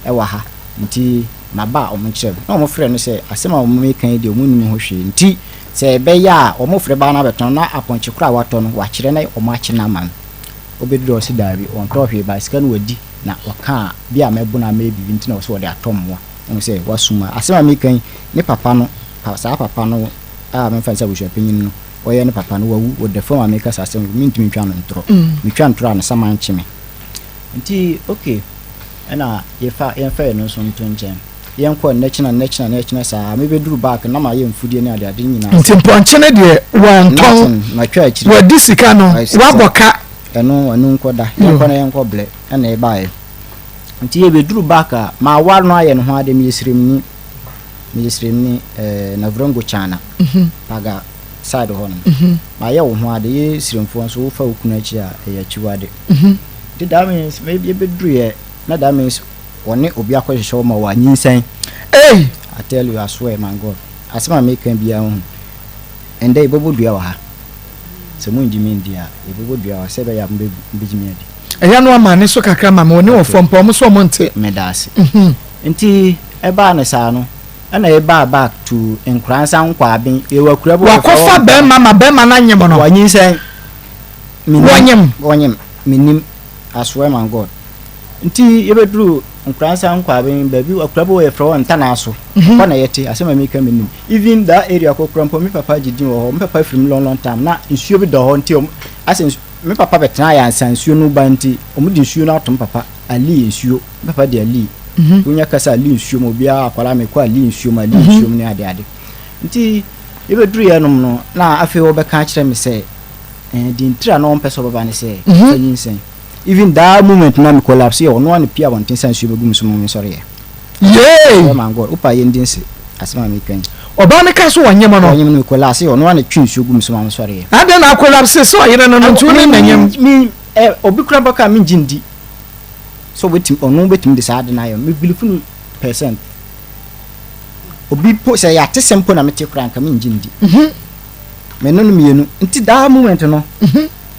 ɛwɔ ha nti maba a wɔnkyerɛ me. Na wɔfrɛ no sɛ asɛm a wɔreka yi deɛ wɔnnim ho hwee nti sɛ ɛbɛyɛ a wɔfrɛ baa no abɛtɔn na apɔnkye korɔ a watɔ no wakyerɛ na wɔakye no ama no. Ɔbɛduru hɔ ɔse daabi ɔntɔɔ hwee but sika no wadi na ɔkaa bi a mɛbo no a mɛyɛ biribi nti na ɔse ɔde atɔ mmoa. Wohu sɛ wasum a. Asɛm a mereka yi ne papa no saa papa no a memfa no sɛ abusuapanyin no ɔyɛ ne papa no wawu ɔda fam a mereka saa asɛm yi mentumi ntwa no ntorɔ. Metwa ntorɔ a ne saman kye me. Nti okay. Ɛna yɛfa yɛmfa yɛn nso nto nkyɛn. Yɛnkɔ nnɛkyena nnɛkyena nnɛkyena saa. Mebɛduru back na mayɛ mfudeɛ ne adeade nyinaa. Nti mpɔnkye no deɛ wɔntɔn. Nothing, matwa akyiri. Wɔadi sika no, wɔabɔ ka. Ɛno ɛno nkɔ da. Yɛnkɔ na yɛnkɔ blɛ ɛna ɛbaeɛ. Nti yɛbɛduru back a, maware no ayɛ ne ho adeɛ, meyɛ sremni. Meyɛ sremni, ɛɛ Navrongo Chana, Paga side hɔ nom. Mayɛ wo ho ade, yɛ sremfoɔ nso wofa wo kunu akyi a, ɛyɛ akyiwade. Nti that means me yɛbɛduruiɛ na that means wɔne obi akɔhyehyɛ wo ma wɔanyinsɛn. Ei! I tell you, I swear my God. Asɛm a meka biara wohu. Ɛndɛ yɛbɛbɔ dua wɔ ha. Sɛ mongye me ndi a, yɛbɛbɔ dua wɔ ha sɛ ɛbɛyɛ a mobɛgye me adi. Ɛyɛ no ama ne so kakra ma me, wɔne wɔ fam paa, wɔn nso wɔn nte. Meda ase. Nti ɛbaa no saa no, ɛna yɛbaa back to Nkoransa Nkwaaben. Yɛwɔ akura bi wɔ hɔ. Wakɔfa bɛrima ma bɛrima no anyem no. Wanyinsɛn. Wɔnyem. Wɔnyem. Mennim. I swear my God. Nti yɛbɛduru. Nkoransa Nkwaben baabi akura bi wɔ yɛfrɛ hɔ Ntanaa so. Hɔ na yɛte, asɛm a meka menim. Even that area kɔ kura mpo me papa gye din wɔ hɔ. Me papa firi mu long long time na nsuo bi dɔ hɔ nti ɔmo asɛ nsu me papa bɛtena yɛ ansa nsuo no ba nti ɔmo de nsuo no ato me papa Ali nsuo. Me papa de Ali. Wonya kasa Ali nsuo mu obiara akwadaa mekɔ Ali nsuo mu Ali nsuo mu ne ade ade. Nti yɛbɛduru yɛ nom no na afei wɔbɛka akyerɛ me sɛ eh, deɛ ntira na ɔmpɛ sɛ ɔbɛba ne sɛ fa nyinsɛn. Even that moment na me collapse yɛ ɔno a na pie abɔnten sa nsuo bɛgu me so ma me sɔre yɛ. Yay! Oh my God, wopa yɛ ndi nse asɛm a meka yi. Ɔbaa no ka so ɔnyem no. Ɔnyem no me collapse yɛ ɔno a na twe nsuo gu me so ma me sɔre yɛ. Adɛn na collapse sɛ ɔyere no no nti wo ne na nyem. Me eh, obi kura bɛka me ngye ndi sɛ ɔbɛtumi ɔno bɛtumi de saa ade no ayɛ me believe no percent. Obi po sɛ yɛ atesɛm po na mete koraa nka me ngye ndi. Me no no mmienu nti that moment no.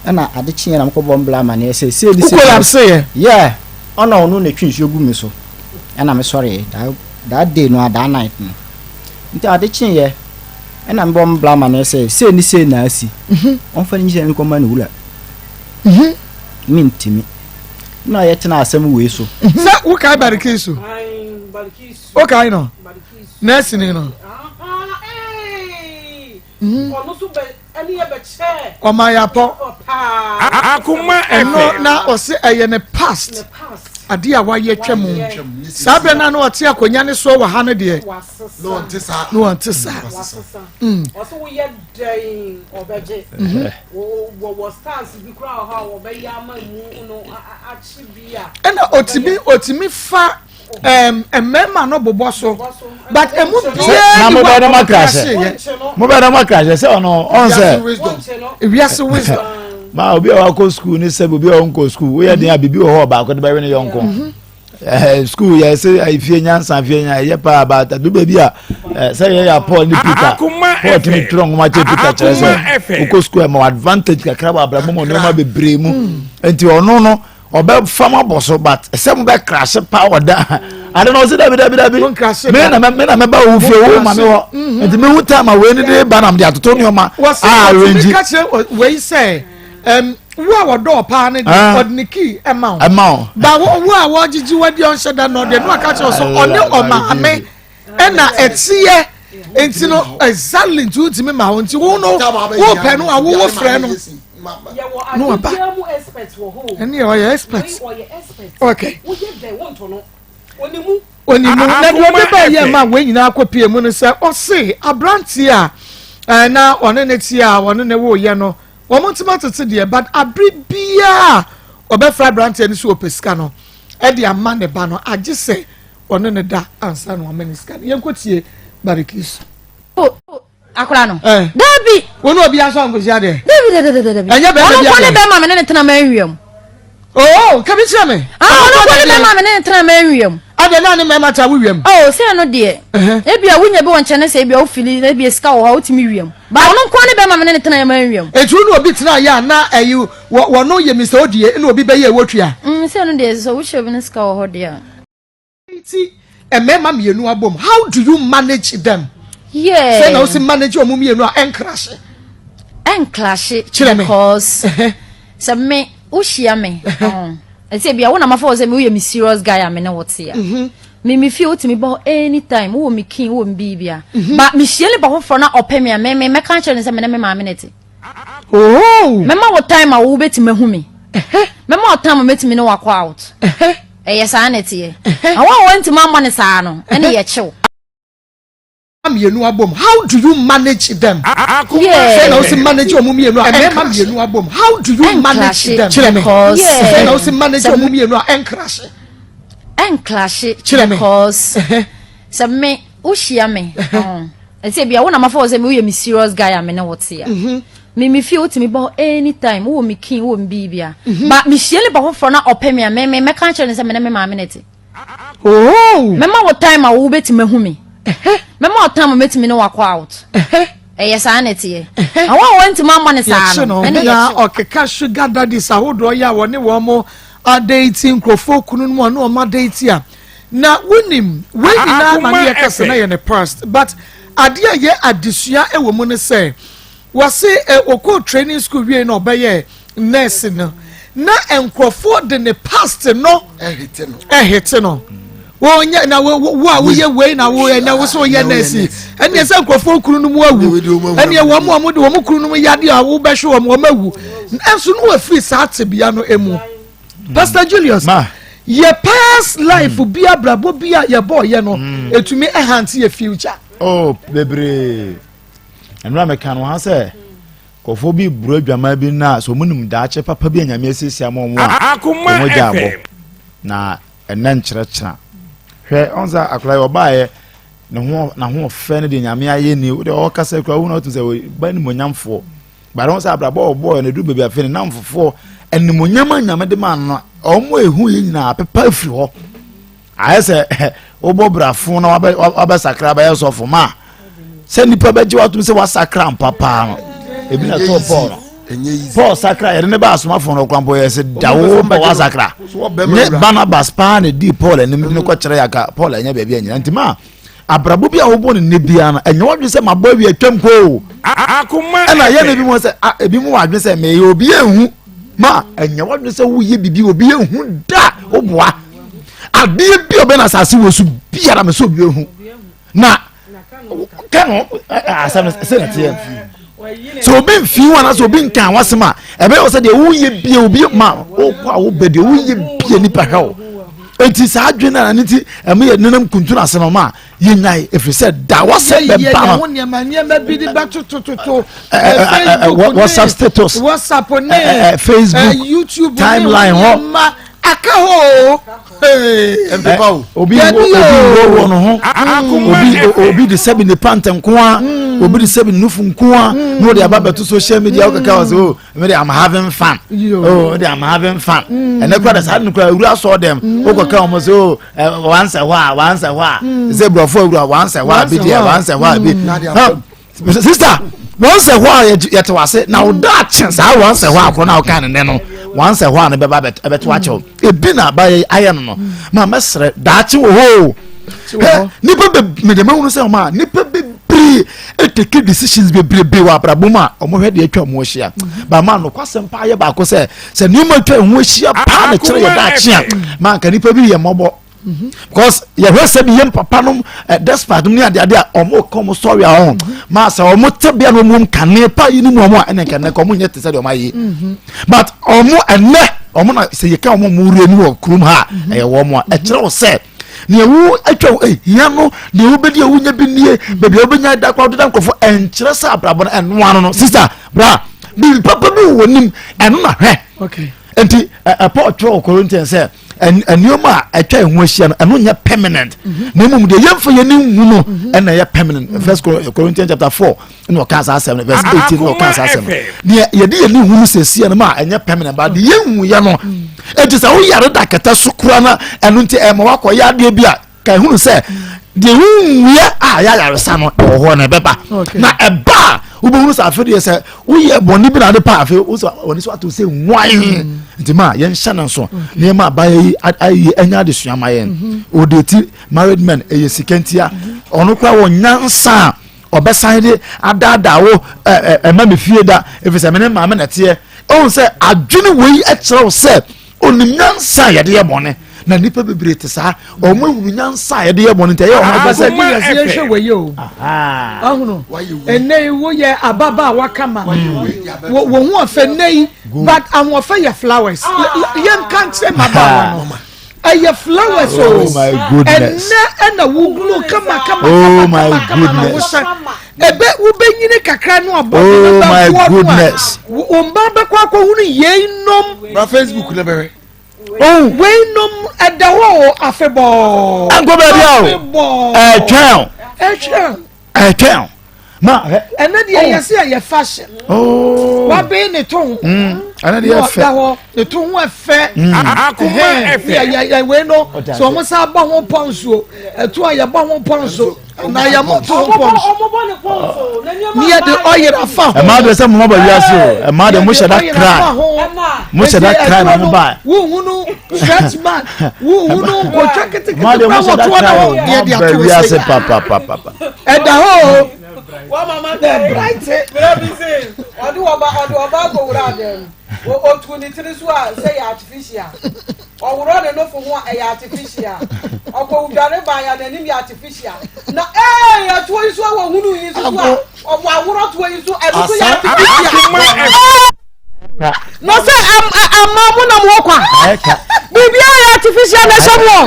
Ɛna ade kyeeɛ na mekɔbɔ mbla amaneɛ sɛ sei ne sei. Wo collapse yɛ? Yeah, ɔna ɔno na ɛtwe nsuo gu me so ɛna me sɔreɛ that, that day no a that night no. Nti ade kyeeɛ ɛna mebɔ mbla amaneɛ sɛ sei ne sei na asi. Ɔmfa ne nyihyɛ no nkɔma ne wura. Mentimi. Na yɛtena asɛm wei so. Sɛ wokae Barikisu? Wokae no? Nɛɛseni no? Ɔma yɛapɔ. Ɛno na ɔse ɛyɛ ne past adeɛ a wayɛ atwa mu. Saa berɛ no a na ɔte akonnwa ne soɔ wɔ ha no deɛ na ɔnte saa. Na ɔnte saa. Ɔse woyɛ dɛn ɔbɛgye. Wɔ stars bi koraa wɔ hɔ a wɔbɛyɛ ama mu no akye bi a. Ɛna ɔtumi ɔtumi fa. mmarima no bobɔ so but emu biara ni wa ɔmo krashe yɛ. mo bɛ dɛ mo akrashe sɛ ɔno ɔn sɛ. Ewiase wisdom. maa obi a wakɔ sukuu ne sɛ obi a ɔnkɔ sukuu woyɛ den a biribi wɔ hɔ ɔbaako de bɛwe ne yɔnko mhm. eh, sukuu yɛ sɛ fie nyansa fie nya ɛyɛ paa baata du baabi a eh, sɛ yɛ yɛ paul ne peter paul tumi twerɛ nwoma kyerɛ peter kyerɛ sɛ wokɔ sukuu ɛma advantage kakra wɔ abrabɔ mu nneɛma bebree mu mm. nti ɔno no ɔbɛfa mo abɔ so but sɛ mo bɛ krase pa ɔda ade na ɔsi dabi dabi dabi me na me na mɛba wo fie wo ma mi hɔ mhm. nti mi hu time a wei ni de ba na mi de atoto nneɛma a arrange. wɔsi ka kyerɛ wei sɛ wo a wɔdɔ ɔpaa ne de ah. ɔde ne kii ɛma wo ɛma wo ba wo a wɔgyegye wadi ɔnhyɛ da na ɔde no aka kyerɛ so ɔne ɔmaame ɛna ɛteɛ nti no exactly nti wotumi ma wo nti wo no wopɛ no a wowo frɛ no no waba ɛne ɔyɛ expert okay onimu na deɛ ɔde bɛyɛ ma wɔn nyinaa kɔ pie mu no sɛ ɔse aberanteɛ a ɛɛ na ɔne ne te a ɔne ne woyɛ no wɔn ntoma tete deɛ but abere biara ɔbɛfrɛ aberanteɛ no so ɔpɛ sika no ɛde ama ne ba no agye sɛ ɔne ne da ansa na wama ne sika no yɛnkɔ tie Barikisu. O akora no. Eh. Dabi. Wɔn obi aso ankosi adeɛ. Dabi dabi dabi dabi. Ɛnyɛ bɛrima bi adeɛ. Ɔno nkɔ ne bɛrima mi ne ne tena mɛ nwia mu. Oo kabi kyerɛ mi. Ah ɔno nkɔ ne bɛrima mi ne ne tena mɛ nwia mu. Adeɛ naa ne mɛrima ta wo wia mu. Oo sɛ ɛno deɛ. Ebi a wunya bi wɔ nkyɛn ne sɛ ebi a wofili na ebi sika wɔ hɔ a wotumi wia mu. Ba ɔno nkɔ ne bɛrima mi ne ne tena mɛ nwia mu. Etu ne obi tena yɛ a na ɛyi wɔ wɔn yɛ Mr. Odie na obi bɛyɛ ɛwɔ tua. Mm sɛ ɛno deɛ sɛ wohyɛ obi ne sika wɔ hɔ deɛ a. Ti mmarima mmienu abom how do you manage them. Yeah. Sɛ na wosi manage wɔn mmienu a ɛnkrahye. Ɛnkrahye. Kyerɛ me. Because sɛ me wohyia me. Ɛsɛ ebia wo na mafa wɔ sɛ me woyɛ me serious guy a me ne wo te a. Mhm. Me me fie wotumi bɔ anytime wowɔ me king wowɔ me biribia. Mhm. Ba mehyia nipa foforɔ na ɔpɛ me a me me mɛka kyerɛ ne sɛ me ne me maame ne te. Oh. Mɛma wo time a wobɛtumi ahu me. Mɛma wo time a mɛtumi ne wakɔ out. Ɛyɛ saa na ɛteɛ. Na wɔn a wɔntumi ammɔ ne saa no, ɛne yɛkyew. Mmienu abom how do you manage them. Yeah. Sɛ na wosi manage wɔn mmienu a mmarima mmienu abom how do you manage them. Kyerɛ me. Sɛ na wosi manage wɔn mmienu a ɛnkrahye. Ɛnkrahye. Kyerɛ me. Because sɛ me wohyia me. Ɛsɛ bia wo na mafa wo sɛ me woyɛ me serious guy a me ne wo te a. Mhm. Me me fie wotumi bɔ hɔ anytime wowɔ me king wowɔ me biribia. Mhm. Ba mehyia nipa foforɔ na ɔpɛ me a me me mɛka kyerɛ ne sɛ me ne me maame na ɛte. Oh. Mɛma wo time a wobɛtumi ahu me. Mɛma wo time a mɛtumi ne wakɔ out. Ɛyɛ saa na ɛteɛ. Na wɔn a wɔntumi ammɔ ne saa no ɛne yɛkye. Ɔkeka sugar daddies ahodoɔ yi a wɔne wɔn adeeti nkurɔfoɔ kunu no mu ɔne wɔn adeeti a Na wonim, wei nyinaa ma ne yɛ kasa na yɛ ne past but adeɛ a yɛ adesua wɔ mu ne sɛ wɔse ɔkɔɔ training school wie na ɔbɛyɛ nurse no. na nkurɔfoɔ de ne past no ɛhete no wɔnyɛ na wo wo a woyɛ wei na wo ɛnɛ wo so woyɛ nɛɛsi ɛnneɛ sɛ nkurɔfoɔ kunu no mu awu ɛnneɛ wɔn a wɔde wɔn kunu no mu yadeɛ a wobɛhwɛ wɔn wɔn awu ɛnso no wɔafiri saa tebea no mu Pastor Julius yɛ past life mm. bi abrabɔ bi a yɛbɔ yɛ no mm. etumi ɛhante yɛ future. oh bebree ɛnura mɛka no ha sɛ Nkurɔfoɔ bi reboro adwaman bi no a, sɛ wɔn nim daakye papa bi a Nyame asiesie ama wɔn a, wɔn agya abɔ. Na ɛnɛ nkyerɛkyerɛ. Hwɛ, ɔn sɛ akwadaa yi ɔbaeɛ, ne ho n'ahoɔfɛ ne deɛ Nyame ayɛ ni, wode ɔkasa kura wo na wotum sɛ ba nimonyamfoɔ. Bara wɔn sɛ abrabɔ ɔbɔɔ no duru baabi afei ne namfofoɔ animonyam a Nyame de maa no no, wɔn ehu yɛ nyinaa pepa afiri hɔ. Ayɛ sɛ wobɔ brafo na wabɛsakra bɛyɛ sɔfo ma sɛ nipa bɛgye watom sɛ wasakra mpa paa no ebi na ɛtɔɔ paul no paul sakra yɛde ne ba asomafo no kora mpo yɛ sɛ da wo ma wasakra ne barnabas paa na di paul anim de ne kɔkyerɛ yɛ paul ɛnyɛ baabi anyina nti ma abrabɔ bi a wobɔ no nnɛ biara no ɛnyɛ wadwene sɛ mabɔ awie atwam koo ɛna yɛ na ebi mu sɛ ebi mu wadwene sɛ meyɛ obi ehu ma ɛnyɛ wadwene sɛ woyɛ bibi obi ehu da woboa adeɛ bi a ɔbɛn asase wɔ so biara mɛ sɛ obi ehu na ka no asɛm sɛ na teɛ sɛ obi mfi ho anaasɛ obi nka wasɛm a ɛbɛyɛ wɔ sɛ deɛ woyɛ bie obi ma wokɔ a wobɛ deɛ woyɛ bie nipa hwɛ wo eti saa adwene na ne ti ɛmo yɛ nenam kuntun ase no ma yɛnyae ɛfiri sɛ da wasɛm bɛba no nneɛma nneɛma bi de bɛtotototo whatsapp status whatsapp ne facebook youtube timeline hɔ aka hɔ o obi obi wɔ no ho obi obi de sɛbi ne pant nkoa mm. obi de sɛbi ne nufu nkoa mm. na ɔde aba bɛto social media ɔkeka wɔ sɛ o me de i'm having fun oh me de i'm having fun mm. ɛnɛ kura de saa ne kura awura sɔɔ dɛm wokɔka wɔn sɛ o wansɛ hɔ a wansɛ hɔ a sɛ burɔfo awura wansɛ hɔ a bi deɛ wansɛ hɔ a bi sista wɔn sɛ hɔ a yɛte wase na wo daakye saa wɔn sɛ hɔ a korɔ na woka ne nɛ no wɔn sɛ hɔ a no bɛba bɛto akyɛw ebi na aba ayɛ no no ma mɛsrɛ daakye wɔ hɔ o nipa bɛ mede ma hunu sɛ ɔma a nipa bebree eteke decisions bebrebe wɔ abrabɔ mu a wɔn hwɛ deɛ atwa wɔn ahyia ba ma nokwasɛm paa yɛ baako sɛ sɛ nneɛma atwa wɔn ahyia paa na kyerɛ yɛ daakye a ma nka nipa bi yɛ mmɔbɔ. because yɛhwɛ sɛ bi yɛn papa nom eh, despite nom ne adeade a ɔmo ka ɔmo sɔre a ɔho maa sɛ ɔmo tebea na ɔmo mu kane pa yi ne mu ɔmo a ɛna nka nnɛ ɔmo nyɛ te sɛ deɛ ɔmo ayɛ mhm. but ɔmo ɛnɛ ɔmo na sɛ yɛka ɔmo ɔmo wura ni wɔ kurom ha mhm. ɛyɛ wɔn a ɛkyerɛ wɔ sɛ nea wo atwa wo ehia no nea wobɛdi a wonya bi nie baabi a wobɛnya da kora wodeda nkurɔfoɔ ɛnkyerɛ sɛ abrabɔ no ɛnoa no no sista bra biribi papa bi wɔ nim ɛno na hwɛ nti ɛpɔ ɔtwerɛ wɔ Corinthians sɛ nneɛma a atwa yɛn ho ahyia no ɛno nyɛ permanent mhm. na mmom deɛ yɛmfa yɛn ani nhu no mhm. ɛna ɛyɛ permanent mhm. first Corinthians chapter 4 ɛna ɔka saa asɛm no verse 18 na ɔka saa asɛm no deɛ yɛde yɛn ani hu no sɛsia no ma ɛnyɛ permanent ba deɛ yɛnhu yɛ no eti sɛ woyare da kɛtɛ so kora na ɛno nti ɛma wakɔ yɛ adeɛ bi a ka ehunu sɛ deɛ wonwuiɛ a yɛ ayaresa no ɛwɔ hɔ na ɛbɛba na ɛba a wobɛhunu sɛ afei deɛ sɛ woyɛ bɔne bi na ade pa afei wo sɛ wɔne so ato sɛ nwan mm. nti ma yɛnhyɛ no nso nneɛma abayɛ yi ayɛ ɛnyɛ adesua ma yɛn ɔde mm-hmm. ti married men ɛyɛ sika ntia mm-hmm. ɔno koraa wɔ nyansa a ɔbɛsan de adaadaa wo ɛma me fie da ɛfiri sɛ me ne maame na ɛteɛ ɛhu sɛ adwene wei kyerɛ wo sɛ Onim nyansa a yɛde yɛ bɔne na nnipa bebree te saa wɔn ehunu nyansa a yɛde yɛ bɔne nti ɛyɛ wɔn adwene sɛ. Akoma ɛsɛ yɛhwɛ wɔ yi o ɔhunu ɛnɛ yi woyɛ ababaawa kama wɔ ho ɔfɛ nnɛ yi but ahoɔfɛ yɛ flowers yɛn nka nkyerɛ mmabaawa no ɛyɛ flowers o oh ɛnɛ ɛna wuglo kama kama oh kama kama na wohyɛ ebe wobɛnyini kakra no abɔ oh my goodness wo mba bɛkɔ akɔhunu yeinom bra facebook na bɛhwɛ oh. weinom ɛda hɔ o afebɔɔ ɛnkɔ baabi a o ɛtwɛn o ɛtwɛn ɛtwɛn o ma ɛnɛ deɛ oh. yɛsɛ ɛyɛ fashion oh. wabɛn ne to ho mm. ɛnɛ deɛ ɛfɛ ɔda hɔ ne to ho ɛfɛ mm. akoma ɛfɛ yɛ wei no sɛ wɔn sa bɔ ho pɔnsuo ɛto a yɛbɔ ho pɔnso na yɛ mo to pɔnso ne yɛ de ɔyere afa ho. ɛmaa de sɛ mo ma ba wiase o ɛmaa de mo hyɛ da kra mo hyɛ da kra na mo ba. wuhunu stretch mark wuhunu nkotwa ketekete kura wɔ toɔ na hɔ yɛ de ato ase papapapa. ɛda hɔ o. Na bright. Ɔde ɔba ɔde ɔba akɔwura adan mu. Otu ne tiri so a sɛ yɛ artificial. Ɔworɔ ne nofo ho a ɛyɛ artificial. Ɔkɔdware baeɛ a n'anim yɛ artificial. Na ee ɛtoɔ yi so a wɔhunu yi so so a ɔwɔ aworɔ toɔ yi so ɛno so yɛ artificial. Na sɛ ama mo nam hɔ kwa. Biribiara yɛ artificial na ɛhyɛ mo.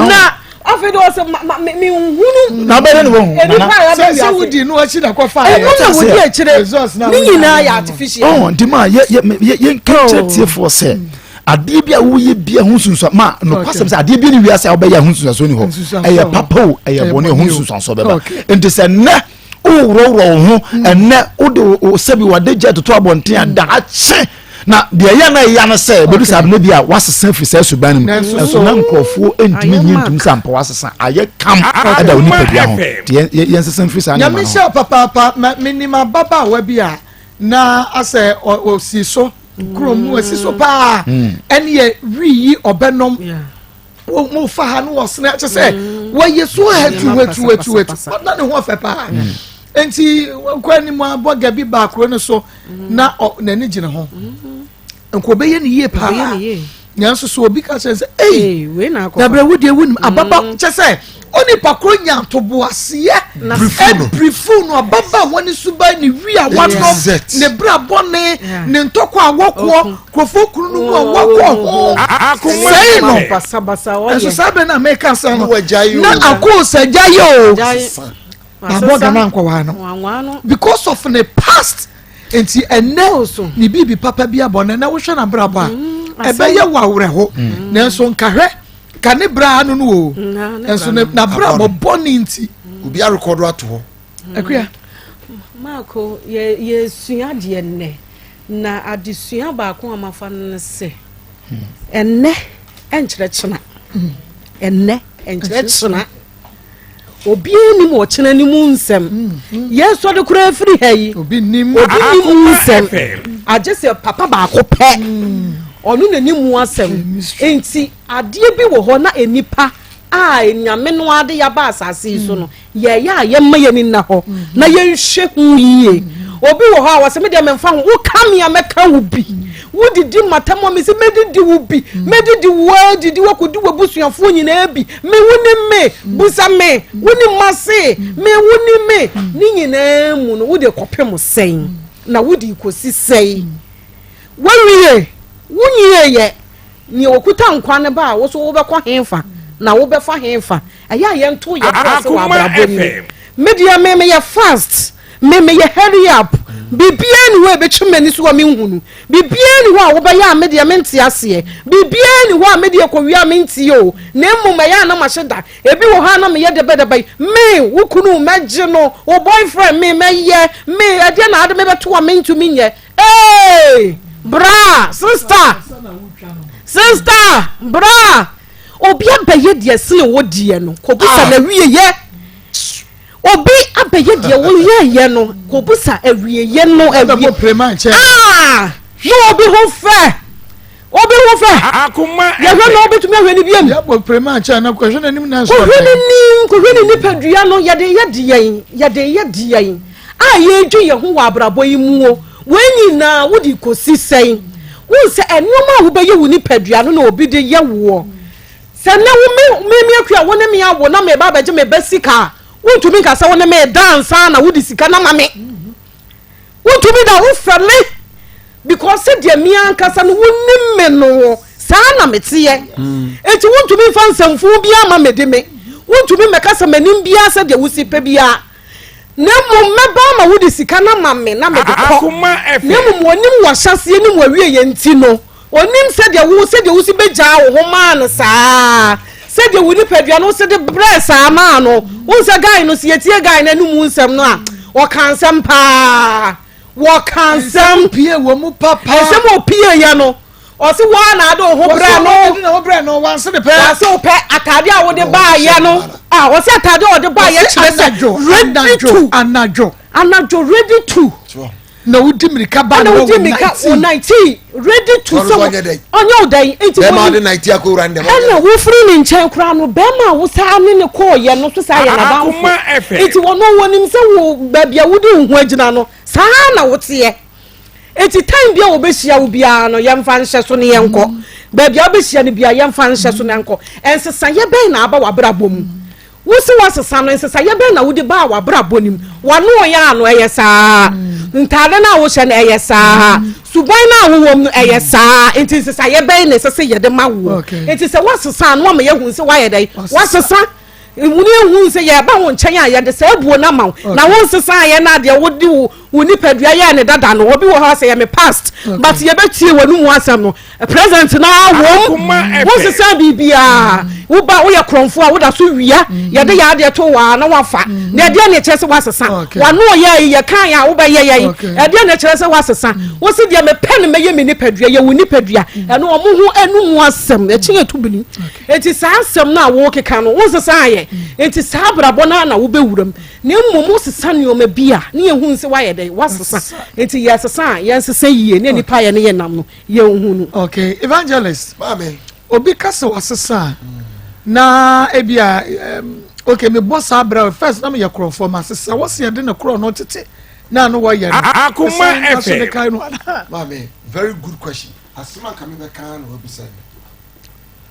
Na afei de ɔsɛ ma ma me nhunu. Na ɔbɛyɛ ne wɔn nana. Sɛ sɛ wodi no akyi na kɔfa yɛ. Ɛno na wodi akyire. Ne nyinaa yɛ artificial. Ɔn nti maa yɛ yɛ yɛ yɛn kɛnkyɛn tiefoɔ sɛ adeɛ bi a woyɛ bi a ho nsunsuan ma nokwasɛm sɛ adeɛ bi ne wiase a wobɛyɛ a ho nsunsuansoɔ ni hɔ ɛyɛ papa o ɛyɛ bɔne ho nsunsuansoɔ bɛba nti sɛ nnɛ woworɔworɔ wo ho ɛnnɛ wode wo sɛbi wade gya toto abɔnten a daakye na deɛ ɛyɛ na ɛya no sɛ bɛdu saa no bi a wasesa firi saa suban no mu ɛso na nkurɔfoɔ ntumi nyi ntum sɛ ampa wasesa ayɛ kam ɛda wo nipadua ho nti yɛnsesa mfiri saa nneɛma no nyame hyɛ papaapa menim ababaawa bi a na asɛ ɔsi so kurom no asi so paa ɛne yɛ wii yi ɔbɛnom mo fa ha no wɔsene akyɛ sɛ mm. wɔyɛ so hatu hatu hatu hatu ɔna ne ho ɔfɛ paa mm. nti nkɔ anim abɔ gabi baa kuro no so mm. na n'ani gyina ho nka ɔbɛyɛ ne yie paa nanso so obi ka kyerɛ sɛ ei dabrɛ wo deɛ wonim ababa kyɛ sɛ onipa koro nya ntoboaseɛ ɛbirifu no ababa a wɔne suban ne wi a wɔanom ne bra bɔne ne ntɔkwa a wɔkoɔ nkurɔfoɔ kunu no mu a wɔkɔ ho sɛe no ɛnso saa bɛ no a meka sɛ no na akoo sɛ gya yɛ o abɔ gana nkɔwaa no because of ne past nti ɛnɛ ne biribi papa bi abɔ no ɛnɛ wohwɛ n'abrabɔ a mm, ɛbɛyɛ wɔ awerɛho mm. nanso nkahwɛ ka ne bra ano no o mm, nso n'abrabɔ bɔne nti obi arekɔdo ato hɔ akua maako yɛsua adeɛ nnɛ Na adesua baako a mafa no ne sɛ, ɛnnɛ ɛnkyerɛ kyena. Ɛnnɛ ɛnkyerɛ kyena. Obiara nim ɔkyena no mu nsɛm. Yɛn sɔre koraa firi ha yi. Obi nim mu nsɛm. Agye sɛ papa baako pɛ. Ɔno na nim mu asɛm. Nti adeɛ bi wɔ hɔ na nnipa a Nyame no ade yaba asase yi so no. Yɛyɛ a yɛmma yɛn ani nna hɔ na yɛnhwɛ ho yie. Obi wɔ hɔ a wɔsɛ me deɛ memfa ho, woka me a mɛka wo bi. Wodidi m'atam a mese mɛdidi wo bi. Mɛdidi wo ara didi wo akɔdi w'abusuafoɔ nyinaa bi. Me wo ne me, busa me, wo ne m'ase, me wo ne me. Ne nyinaa mu no wode kɔpem sɛn na wode kɔsi sɛn? Woawie, wonwieeɛ. Nea ɔkuta nkwa no ba a, wo nso wobɛkɔ hefa, na wobɛfa hefa? Ɛyɛ a yɛnto yɛn bo ase wɔ abrabɔ mu. Me deɛ me meyɛ fast, me meyɛ hurry up. Biribiara nni hɔ a ɛbɛtwa m'ani so a menhunu. Biribiara nni hɔ a wobɛyɛ a me deɛ mente aseɛ. Biribiara nni hɔ a me deɛ kɔwie a mentie o. Na mmom ɛyɛ a na mahyɛ da. Ebi wɔ hɔ a na meyɛ dɛbɛdɛbɛ yi, me, wo kunu, mɛgye no, wo boyfriend, me, mɛyɛ, me, ɛdeɛ na ade mebɛto a mentumi nyɛ. Hey! Bra! Sister! Sister! Bra! Obi abɛyɛ deɛ sene wo deɛ no, kɔbusa ah. na wieyɛ. Obi abɛyɛ deɛ woyɛɛyɛ no, kɔbusa awieyɛ no awie. Ah! Na obi ho fɛ. Obi ho fɛ. Yɛhwɛ na obetumi ahwɛ ne biam. Kɔhwɛ n'anim na kɔhwɛ n'anim kɔhwɛ ne nipadua no yɛde yɛ deɛn yɛde yɛ deɛn a yɛredwi yɛn ho wɔ abrabɔ yi mu o wei nyinaa wode kɔsi sɛn wohu sɛ nneɛma a wobɛyɛ wo nipadua no na obi de yɛ woɔ sɛ nnɛ wo me me me akua wo ne me awo na meba abɛgye me ba sika a wontumi nka sɛ wo ne me da ansa na wode sika no ama me Wontumi da wo fɛ me because sɛdeɛ me ankasa no wonim me no saa na meteɛ mm. enti wontumi mfa nsɛmfo biara ma mede me wontumi mmɛka sɛ m'anim biara sɛdeɛ wosi pɛ biara na mmom mɛba ama wode sika no ama me na mede kɔ na mmom wɔnim w'ahyɛseɛ ne w'awieɛ nti no Ɔnim sɛdeɛ wo sɛdeɛ wosi bɛgyaa wo ho maa no saa, sɛdeɛ wo nipadua no wosi de brɛɛ saa maa no. Wohu sɛ guy no, sɛ yɛtie guy no anum nsɛm no a, ɔka nsɛm paa. Wɔka nsɛm. Nsɛm pie wɔ mu papa. Nsɛm a ɔpieeɛ no, ɔse wo ara na ade wo ho brɛɛ no. Ɔse wo brɛɛ no, wanse de pɛ. Wanse wo pɛ, atadeɛ a wode baayɛ no, a ɔse atadeɛ a ɔde baayɛ kyerɛ sɛ ready to. Anadwo. Anadwo ready to. Na wodi mirika ba na wodi mirika wɔ 19 ready to sɛ ɔnyɛ wo dɛn nti bɛrima ɔde 19 akɔwura ne dɛm ɛna wofiri ne nkyɛn koraa no bɛrima a wosaa ne ne kɔɔyɛ no so saa yɛ n'adamfo nti wɔn wɔnim sɛ wo baabi a wodi wo ho agyina no saa na woteɛ nti time bi a wɔbɛhyia wo biara no yɛmfa nhyɛ so ne yɛnkɔ baabi a wobɛhyia no biara yɛmfa nhyɛ so ne yɛnkɔ nsesayɛ bɛn na aba w'abrabɔ mu Wo se woasesa no, nsesaeɛ bɛn na wode baa w'abrabɔ no mu? W'ano ɔyɛ ano, ɛyɛ saa. Ntaade no a wohyɛ no, ɛyɛ saa. Suban no a wowɔ mu no, ɛyɛ saa. Nti nsesaeɛ bɛn na ɛsɛ sɛ yɛde ma woɔ? Nti sɛ woasesa a, na woama yɛahu sɛ woayɛ dɛn? Woasesa. Wone yɛhu sɛ yɛreba wo nkyɛn a, yɛde saa abuo no ama wo. Na wonsesaeɛ no a, deɛ wode wo wo nipadua yɛɛ ne dada no, obi wɔ hɔ a sɛ yɛ me past, but yɛbɛtie w'anomu asɛm no. Present no ara wom. Wonsesa biribiara. Woba woyɛ korɔmfoɔ a woda so wia. Yɛde yɛ adeɛ to wo a na wafa. Na ɛdeɛ na ɛkyerɛ sɛ woasesa. W'ano ɔyɛ yi yɛka yɛ a wobɛyɛ yɛn. Ɛdeɛ na ɛkyerɛ sɛ woasesa. Wose deɛ mepɛ no mɛyɛ me nipadua. Yɛ wo nipadua. Ɛno ɔmo ho anomu asɛm. Ɛkyi yɛ to bini. Enti saa asɛm no a wokeka no wonsesa ayɛ. Enti saa abrabɔ no ara na wobɛwura mu. Na mmom wosesa nneɛma bi a ne yɛhu sɛ woayɛ dɛn woasesa. Enti yɛsesa a yɛnsesa yie ne nnipa a yɛne yɛn nam no. Yɛnhu no. Okay, evangelist. Maame. Obi ka sɛ wasesa a, na ebi a, um, okay, mebɔ saa berɛ first na meyɛ korɔmfoɔ masesa wɔsi yɛde ne korɔ no tete na ano wɔyɛ no. Akoma Ɛsan so ne FM. kae no anaa? Maame, very good question. Asɛm a nka mebɛka na wabisa ni.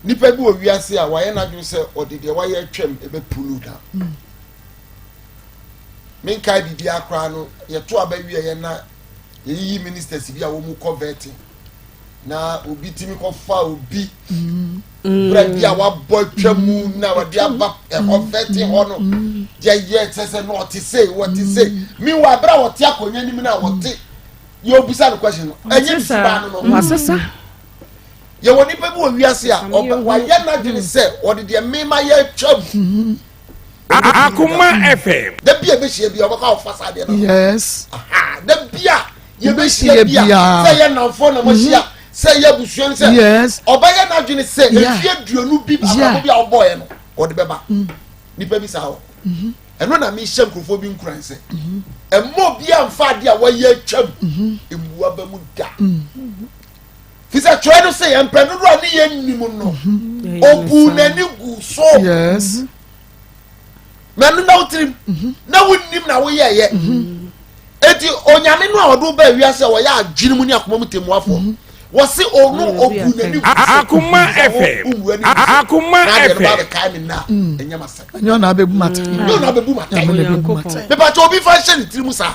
Nipa bi wɔ wiase a wayɛ n'adwene sɛ ɔde deɛ wayɛ atwam ɛbɛpulu down. Menkae biribiara koraa no, yɛto aba wieɛ na yɛyiyi ministers bi a wɔn kɔ vetting na obi tumi kɔfa obi mm. berɛ bi a wabɔ atwa mu mm. na wɔde aba ɛhɔ mm. vetting hɔ no yɛyɛ sɛ sɛ na ɔte sei wɔte sei meanwhile berɛ a wɔte akonnwa anim no a wɔte yɛ obisa no question no ɛnyɛ ne suban no no wasesa yɛwɔ nipa bi wɔ wiase a wayɛ n'adwene sɛ ɔde deɛ mema yɛ atwa mu Akoma FM. Da bi a yɛbɛhyia bi a ɔbɛkɔ akɔfa saa adeɛ no. Yes. Aha, da bi a yɛbɛhyia bi a sɛ yɛ nnamfoɔ na moahyia mhm. sɛ yɛ abusua no sɛ yes. ɔbɛyɛ n'adwene sɛ mfeɛ aduonu bi abrabɔ bi a ɔbɔɔɛ no ɔde bɛba mm. nipa bi saa hɔ mhm. ɛno na mehyɛ nkurɔfoɔ bi nkuran sɛ mhm. ɛmmɔ obi a mfa adeɛ a wɔyɛ atwam mmua ba mu da mm. Fi sɛ twerɛ no sɛ yɛn mpɛn dodoɔ a ne yɛn nim no mhm. ɔbuu n'ani gu so na no na wotirim mhm. na wonnim na woyɛɛyɛ mhm. eti onyame no a ɔde wo baa wiase a wɔyɛ adwene mu ne akoma mu temmuafoɔ wɔse ɔno ɔbu n'ani gu so akoma fm akoma na adeɛ no fm ba bɛkae me nna a ɛnyɛ masɛm ɛnyɛ ɔna abɛbu mata ɛnyɛ ɔna abɛbu mata Nyame na ɛbɛbu mata mepatɛ obi fa nhyɛ ne tiri mu saa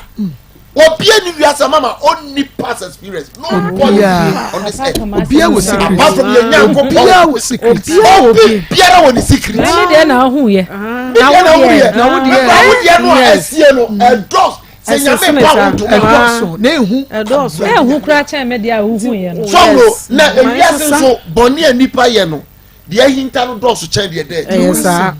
Obi ani wiase mama onni past experience. Nobody on this earth. Obi wɔ secret. Apart from yɛn Nyankopɔn. Obi wɔ secret. Obi biara wɔ ne secret. Na ne deɛ na ahu yɛ. Ne deɛ na ahu yɛ. Na wo deɛ. Na wo deɛ no a ɛsie no ɛdɔs. Sɛ nyame ba wo ntoma. Ɛdɔɔso na ehu. Ɛdɔɔso. Ehu kura kyɛn mɛ deɛ a wohu yɛ no. Sɔmlo na ewiase nso bɔnne a nipa yɛ no deɛ ahinta no dɔɔso kyɛn deɛ dɛ. Ɛyɛ saa.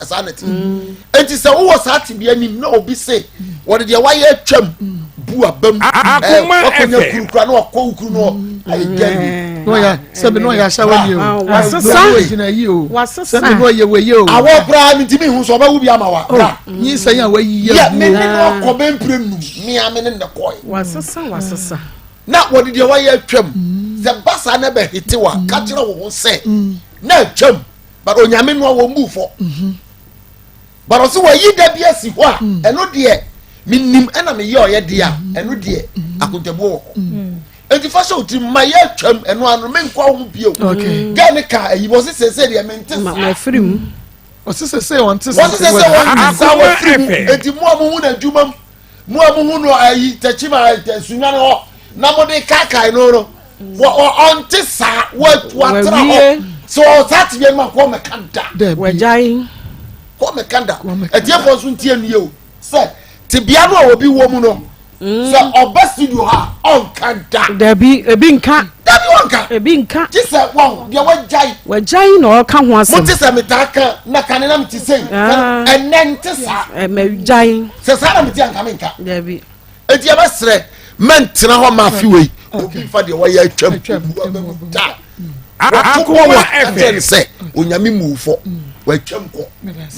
saa na ti mm. eti sɛ wowɔ saa tebea nim na obi se wɔde deɛ wayɛ atwam bu aba mu ɛɛ wakɔnya kuru kura na wakɔ wukuru no ayɛ gɛn bi. n'oya sɛbi n'oya ahyɛwɛ ni o wasesa n'oya gyina yi o wasesa sɛbi n'oya wɔ yi o. awɔ koraa mi ti mi hu sɛ ɔbɛwu bi ama wa. Oh, nyi sɛ yan wa yi yɛ gu. mi ni n'ɔkɔ bɛ mpire num mi ame ne ne kɔ yi. wasesa wasesa. na wɔde deɛ wayɛ atwam sɛ basa na bɛ hete wa kakyere wo ho sɛ na atwam. but onyame no a wɔn bu fɔ mhm. but ɔsɛ wɔyi da bi asi hɔ a mm. ɛno deɛ menim ɛna meyɛ ɔyɛ deɛ a mm. ɛno deɛ mm. akontabuo wɔ hɔ eti fa sɛ otiri ma yɛ atwam ɛno ano menkɔ ho bio gɛɛ ne ka ayi wɔsi sese deɛ mente saa mafiri mu ɔsi sese wɔn te saa wɔsi sese wɔn te saa wɔfiri mu eti mu a mo hu na adwuma mu. Mo a muhu no ayi tɛkyima sunwane hɔ na mode kaakae no no ɔnte saa watra hɔ sɛ ɔwɔ saa tebea no ma kɔ mɛka da wagyae kɔ mɛka da atiefoɔ nso ntie nnie o sɛ tebea no a obi wɔ mu no mm. sɛ ɔba studio ha ɔnka da dabi ebi nka dabi ɔnka ebi nka gye sɛ wɔn deɛ wagyae wagyae na ɔka ho asɛm mo te sɛ metaa ka na kane na mete sei ah. ɛnɛ nte saa ɛmɛgyae sɛ saa na mete anka menka dabi enti yɛbɛserɛ mɛntena hɔ ma afe wei obi mfa deɛ wɔyɛ atwam obu aba mu da wɔto bɔ wɔ akyɛ ne sɛ onyame mu fɔ mm. Watwam kɔ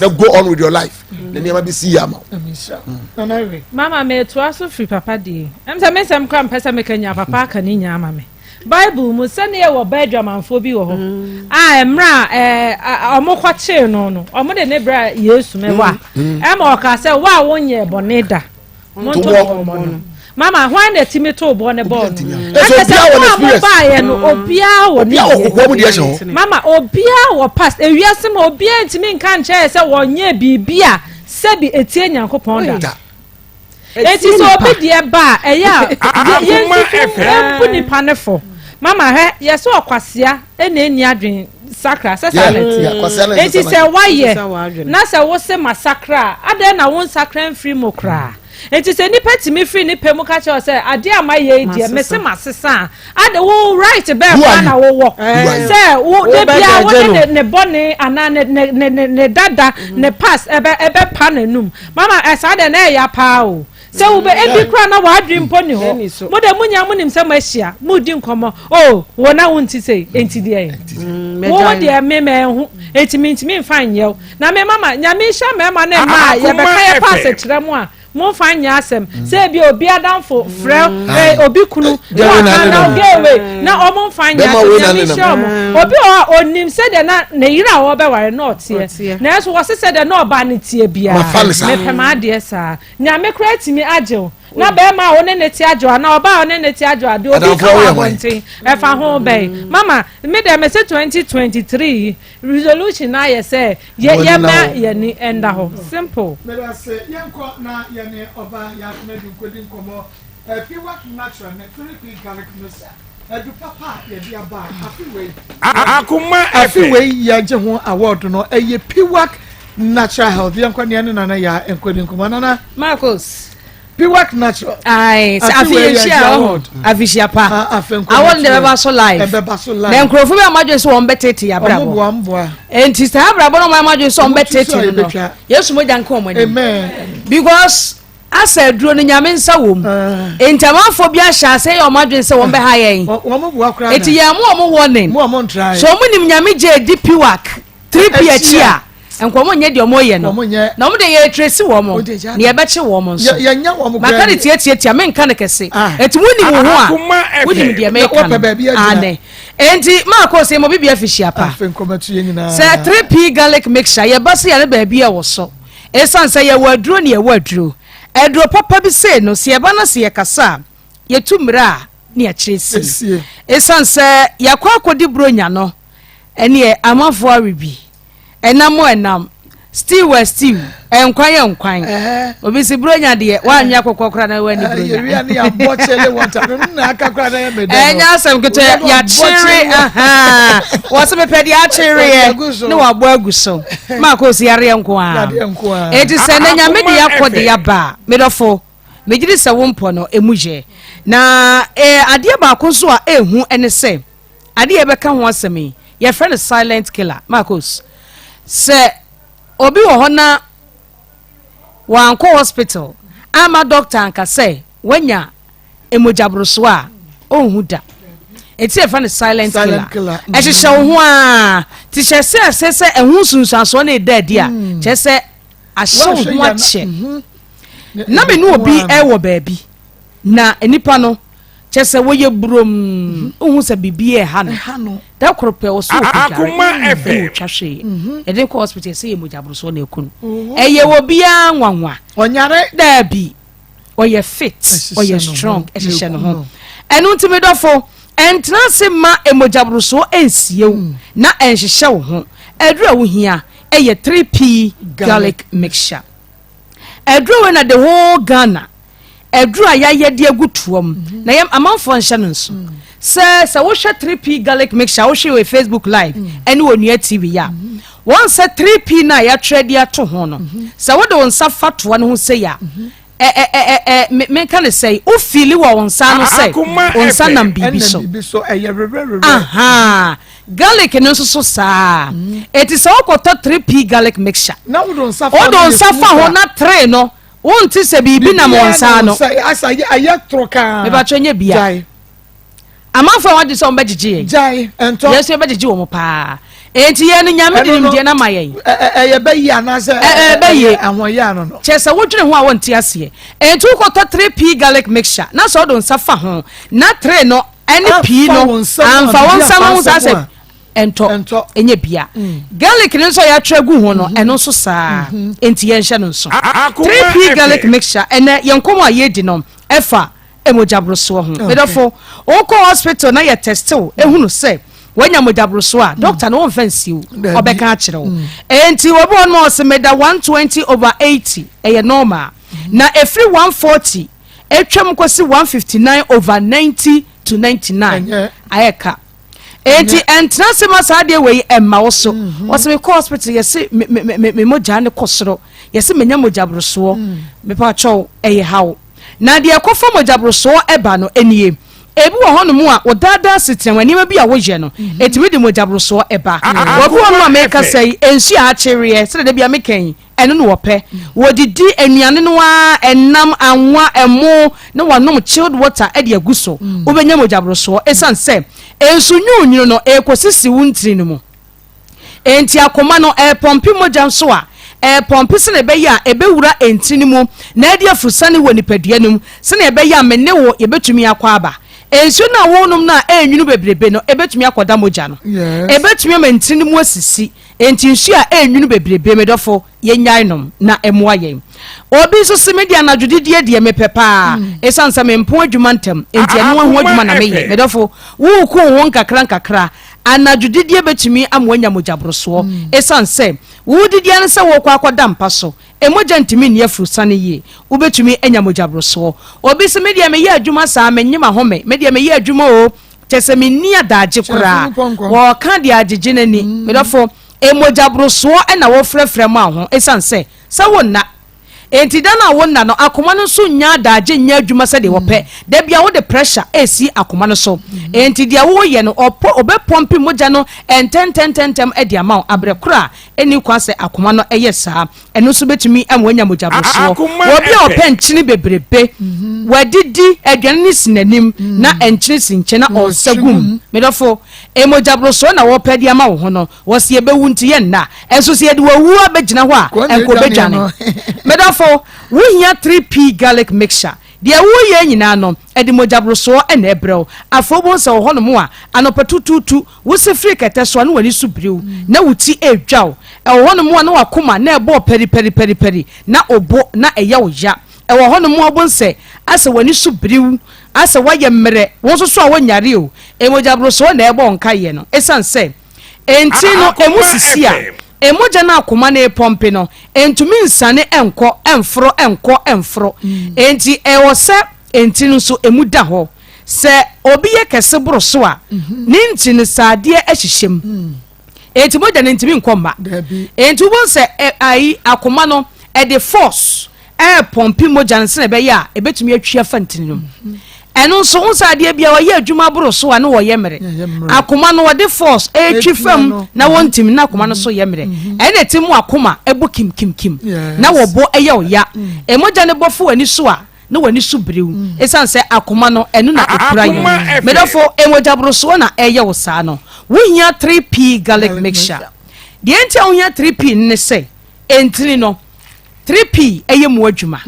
na go on with your life na nneɛma bi si yɛ ama wo. Mama metoa so firi papa deɛ ɛm sɛ me nsɛm kora mpɛ sɛ meka nya papa aka ne nya ama me Bible mu sɛnea wɔ ba adwamanfoɔ bi wɔ hɔ mm. a mmerɛ a ɔmo kɔkyee no no ɔmo de ne brɛ Yesu mɛwɔ a mm. ɛma ɔka sɛ wo a wonyɛ bɔne da Monto bɔɔ no. Mama, hwan na ɛtumi too boɔ ne bɔɔ no? Ɛsɛ sɛ mo a mobaeɛ no, obiara wɔ ne deɛ. Mama, obiara wɔ past. Ewiase ma obiara ntumi nka nkyerɛ yɛ sɛ wɔnyɛ biribi a sɛbi etie Nyankopɔn da. Eti sɛ obi deɛ ba a, ɛyɛ a yɛnsusu mbu nipa ne fo. Mama, hwɛ, yɛsɛ ɔkwasea na ɛnni adwene sakra sɛ saa na ɛte enti sɛ woayɛ na sɛ wo se masakra a adɛn na wo nsakra mfiri mu koraa enti sɛ nipa tumi firi ne pɛ mu ka kyerɛ sɛ adeɛ a mayɛ yi deɛ mese masesa a ade wo right bɛɛ koraa na wowɔ sɛ wo de bia wo de ne bɔne anaa ne ne ne ne dada ne past ɛbɛ ɛbɛpa n'anum mama ɛsaa deɛ na ɛya paa o Sɛ wobɛ ebi koraa na w'adwene mpo ni hɔ. Mo deɛ mo nyinaa mo nim sɛ mo ahyia, mo redi nkɔmɔ. Oh, wo na wo nti sei, enti deɛ. Mm, wo wo deɛ me mɛ ho, enti me ntumi nfa nyɛ wo. Na me mama, nyame nhyɛ mmarima ne mmaa a yɛbɛka yɛ paase kyerɛ mo a, mo nfa nyɛ asɛm. Mm. Sɛ ebi obi adamfo frɛ mm. eh, obi kunu, na waka na gay wei, na ɔmo nfa nyɛ asɛm, nyame nhyɛ ɔmo. Obi wɔ hɔ a onim sɛdeɛ na ne yere a ɔbɛware na ɔteɛ. Nanso wɔse sɛdeɛ na ɔbaa no teɛ biara. Mepɛ m'adeɛ saa. Nyame koraa tumi agye wo na bɛɛma a wo ne ne te agye wo anaa ɔbaa a wo ne ne te agye wo a deɛ obi ka wɔ abɔnten ɛfa ho bɛn mama me deɛ mese 2023 yi resolution no ayɛ sɛ yɛ yɛma yɛni ɛnda hɔ simple. Medase yɛnkɔ na yɛne ɔbaa Yaakoma Adu nkɔdi nkɔmmɔ Piwak Natural ne 3P Garlic Mixture Adu papa a yɛde aba a afe wei Akoma afe FM. wei yɛgye ho award no ɛyɛ Piwak Natural Health yɛnkɔ ne yɛne Nana Yaa nkɔdi nkɔmmɔ Nana Marcos Piwak Natural Ae sɛ afe afe wei yɛn yɛgye hyia ɔho award afihyia pa Ah, afe nkɔmmɔ awɔ no de to bɛba so live ɛbɛba so live na nkurɔfoɔ bi a wɔadwene sɛ wɔn bɛtete yɛ ɔmo abrabɔ boa mboa nti saa abrabɔ no wɔn adwene sɛ wɔn Ɔmo tu so a bɛtete no no yɛbɛtwa. Yesu mogya nka wɔn anim Amen because Asa aduro no Nyame nsa wom. Enti amanfoɔ bi ahyɛ aseɛ yɛ wɔn adwene sɛ wɔn bɛha yɛn. Enti yɛn mo wɔn warning. So wɔn nim Nyame gye edi piwak 3P akyi a nka wɔn nyɛ deɛ wɔn yɛ no. Na wɔn deɛ yɛ trace wɔn na yɛbɛkye wɔn nso. Maka no tiatiatia menka no kɛse. Enti wo nim wo ho a wo nim deɛ meka no. Aane. Enti maakɔ sɛ yɛmɔ bibi afihyia pa. Sɛ 3P garlic mixture yɛba sɛ yɛne baabi a ɛwɔ so. Esiane sɛ yɛwɔ aduro ne yɛwɔ aduro. Aduro papa bi sei no, sɛ yɛba na sɛ yɛkasa a, yɛtu mmerɛ a ne yɛakyerɛ sie. Esiane sɛ yɛakɔ akɔdi Buronya no, ɛneɛ amanfoɔ awe bi. Ɛnam o ɛnam, stew a stew, nkwan yɛ nkwan. Obi se Buronya deɛ, woanwe akokɔ koraa na woanni Buronya. Ɛnyɛ asɛm ketewa, yɛakyere, ahaa. Wɔse mepɛ deɛ akyereɛ ne wabɔ agu so. Ma koosi yareɛ nko ara. Enti sɛ na Nyame de yɛakɔ de yɛaba a, medɔfo, megye di sɛ wo mpɔ no, emu yɛ. Na eh, adeɛ baako nso a ɛhu ne sɛ, adeɛ a yɛbɛka ho asɛm yi, yɛfrɛ no silent killer. Marcos, sɛ obi wɔ hɔ na wankɔ hospital amma doctor anka sɛ wanya mogyaborosoɔ a ɔnhu da ɛti yɛfrɛ no silent killer mm. ɛhyehyɛ wo ho a te hyɛ sɛ ɛsɛ sɛ ɛho nsunsuansoɔ no ɛda adi a mm. kyerɛ sɛ ahyɛ wo ho akyɛ mhm. na me ne obi ɛwɔ baabi na nipa no kyerɛ sɛ wɔyɛ burom mhm. wohu sɛ biribi ɛha no da koro pɛ wɔ so ɔkɔdware ɛna ɔtwa hwee mhm. yɛde kɔ hospital sɛ yɛ mogyaborosoɔ na ɛku no ɛyɛ wɔ biara nwanwa daabi ɔyɛ fit ɔyɛ strong ɛhyehyɛ ne ho ɛno nti me dɔfo ɛntena ase ma mogyaborosoɔ ɛnsie wo hmm. na ɛnhyehyɛ wo ho ɛduru a wohia ɛyɛ 3p garlic mixture ɛduru wei na the whole Ghana ɛduru a yɛayɛ de agu toa mu mhm. na yɛ amanfoɔ nhyɛ no nso mm. sɛ sɛ wohwɛ 3p garlic mixture wohwɛ wɔ facebook live mm. ɛne wɔ nua tv yɛ a mm-hmm. Wɔn sɛ 3P no a yɛatwerɛ de ato ho no, sɛ wode wo nsa fa toa no ho sei a, ɛ ɛ ɛ ɛ me menka no sɛi, wo fiili wɔ wo nsa ano sɛ wo nsa nam biribi so. Ahaa, garlic no nso so saa. Eti sɛ wokɔtɔ 3P garlic mixture, wode wo nsa fa ho na 3 no, wonte sɛ biribi nam wo nsa ano. Mebatwɛ nyɛ bia. Amanfoɔ a wɔn adwene sɛ wɔn bɛgyegye yɛn. Gyae, ɛntɔ. Yɛn nso yɛbɛgyegye wɔn paa. Enti yɛn no Nyame de nimdeɛ no ama yɛn. Ɛyɛ bɛyie anaasɛ ɛyɛ ahoɔyɛ ano no. Kyerɛ sɛ wodwene ho a wonte aseɛ. Enti wokɔtɔ 3P garlic mixture na sɛ wode wo nsa fa ho na 3 no ɛne P no amfa wo nsa no ho saa sɛ ɛntɔ ɛnyɛ bia. Garlic no nso a yɛatwerɛ agu ho no ɛno nso saa enti yɛnhyɛ no nso. 3P garlic mixture ɛnɛ yɛn nkɔmmɔ a yɛredi no ɛfa mogyaborosoɔ ho. Medɔfo, wokɔ hospital na yɛ test wo ehunu sɛ wanya mogyaborosoɔ a, doctor no wɔmfa nsi wo, ɔbɛka akyerɛ wo. Enti obi wɔ no ɔse meda 120 over 80, ɛyɛ normal. Na ɛfiri 140 atwam kɔsi 159 over 90 to 99, ayɛ ka. Enti ɛntena ase ma saa adeɛ wei ɛmma wo so. Mhm. Wɔsɛ mekɔ hospital yɛse me me me me mogya ne kɔ soro, yɛse menya mogyaborosoɔ. Mm. Mepa kyɛw ɛyɛ haw. Na deɛ ɛkɔfa mogyaborosoɔ ba no nie, Ebi wɔ hɔnom a, wo daa daa asetena mu nneɛma bi a woyɛ no, ɛtumi de mogyaborosoɔ ba. Obi wɔ hɔnom a merekasa yi, nsuo a akyereɛ, sɛdeɛ da biara meka yi, ɛno na wɔpɛ. Wɔdidi nnuane no ara, ɛnam, anwa, ɛmo, na wɔanom chilled water de agu so. Wobɛnya mogyaborosoɔ ɛsiane sɛ nsu nwununwunu no ɛrekɔsisi wo ntini no mu. Enti akoma no repɔmpe mogya nso a, ɛrepɔmpe sɛnea ɛbɛyɛ a ɛbɛwura ntini no mu na adi afurusane wɔ nipadua no mu sɛnea ɛbɛyɛ a me ne wo yɛbɛtumi akɔ aba. Nsuo no a worenom no a ɛrenwunu bebrebe no, ɛbɛtumi akɔda mogya no. Ɛbɛtumi ama ntini no mu asisi. Enti nsuo a ɛrenwunu bebrebe, me dɔfo, yɛnnyae nom na ɛmmoa yɛn. Obi nso se, Me deɛ anadwo didie deɛ mepɛ paa, ɛsiane sɛ mempɔn adwuma ntɛm, enti ɛno ho adwuma na meyɛ. Me dɔfo, woreku wo ho nkakra nkakra. Anadwo didie bɛtumi ama woanya mogyaborosoɔ ɛsiane sɛ woredidi ara ne sɛ worekɔ akɔda mpa so. Mogya ntumi nni afurusane yie. Wobɛtumi anya mogyaborosoɔ. Obi se, Me deɛ meyɛ adwuma saa, mennye m'ahome. Me deɛ meyɛ adwuma oo, kyerɛ sɛ menni adaagye koraa. Wɔreka deɛ agyegye n'ani. Me dɔfo, mogyaborosoɔ na wofrɛfrɛ ma wo ho ɛsiane sɛ sɛ wonna Enti da no a wonna no, akoma no nso nnya adagye nyɛ adwuma sɛdeɛ wɔpɛ. Da biara wode pressure resi akoma no so. Enti deɛ woreyɛ no, ɔpɔ, ɔbɛpɔmpe mogya no ntɛntɛntɛntɛm de ama wo aberɛ korɔ a ɛnni kwan sɛ akoma no yɛ saa. Ɛno nso bɛtumi ama woanya mogyaborosoɔ. Obi a ɔpɛ nkyene bebrebe, wadidi, aduane no si n'anim na nkyene si nkyɛn na ɔresa gu mu. Me dɔfo, mogyaborosoɔ na wɔrepɛ de ama wo ho no. Wɔse yɛbɛwu nti yɛnna. Ɛnso sɛ yɛde w'awuo abɛgyina hɔ a, ɛnka ɔbɛdwane. Medɔfo, wohia 3P garlic mixture. Deɛ woreyɛ nyinaa no, ɛde mogyaborosoɔ na ɛbrɛ wo. Afei wobɛhu sɛ wɔ hɔnom a, anɔpa tutuutu, wose firi kɛtɛ so a na w'ani so biri wo, na wo ti redwa wo. Ɛwɔ hɔnom a na w'akoma na ɛbɔ pɛripɛripɛripɛri, na wo bo na ɛyɛ wo ya. Ɛwɔ hɔnom a wobɛhu sɛ asɛ w'ani so biri wo, asɛ woayɛ mmerɛ, wo nso so a wonyare o, mogyaborosoɔ na ɛrebɔ wo nkaeɛ no. Ɛsiane sɛ Enti no, emu sisi a, mogya no a akoma no repɔmpe no ntumi nsiane nkɔ, mforo nkɔ, mforo. Enti ɛwɔ sɛ ntini no nso emu da hɔ. Sɛ obi yɛ kɛse boro so a, ne ntini no sradeɛ hyehyɛ mu. Enti mogya no ntumi nkɔ mma. Enti wobɛhu sɛ ayi akoma no ɛde force ɛrepɔmpe mogya no sɛnea ɛbɛyɛ a ɛbɛtumi atwi afa ntini no mu. Ɛno nso, wohu sɛ adeɛ biara wɔyɛ adwuma boro so a na wɔyɛ mmerɛ. Akoma no wɔde force ɛretwi fam na wɔntumi na akoma no so yɛ mmerɛ. Ɛna ɛte mu akoma ɛbɔ kimkimkim na wɔbɔ ɛyɛ ɔya. Mogya no bɔ fa w'ani so a na w'ani so biriw ɛsiane sɛ akoma no ɛno na ɛkura yɛn. Medɔfo, mogya borosoɔ na ɛyɛ wo saa no. Wohia 3P garlic mixture. Deɛ nti a wohia 3P no ne sɛ, ntini no, 3P yɛ mu adwuma.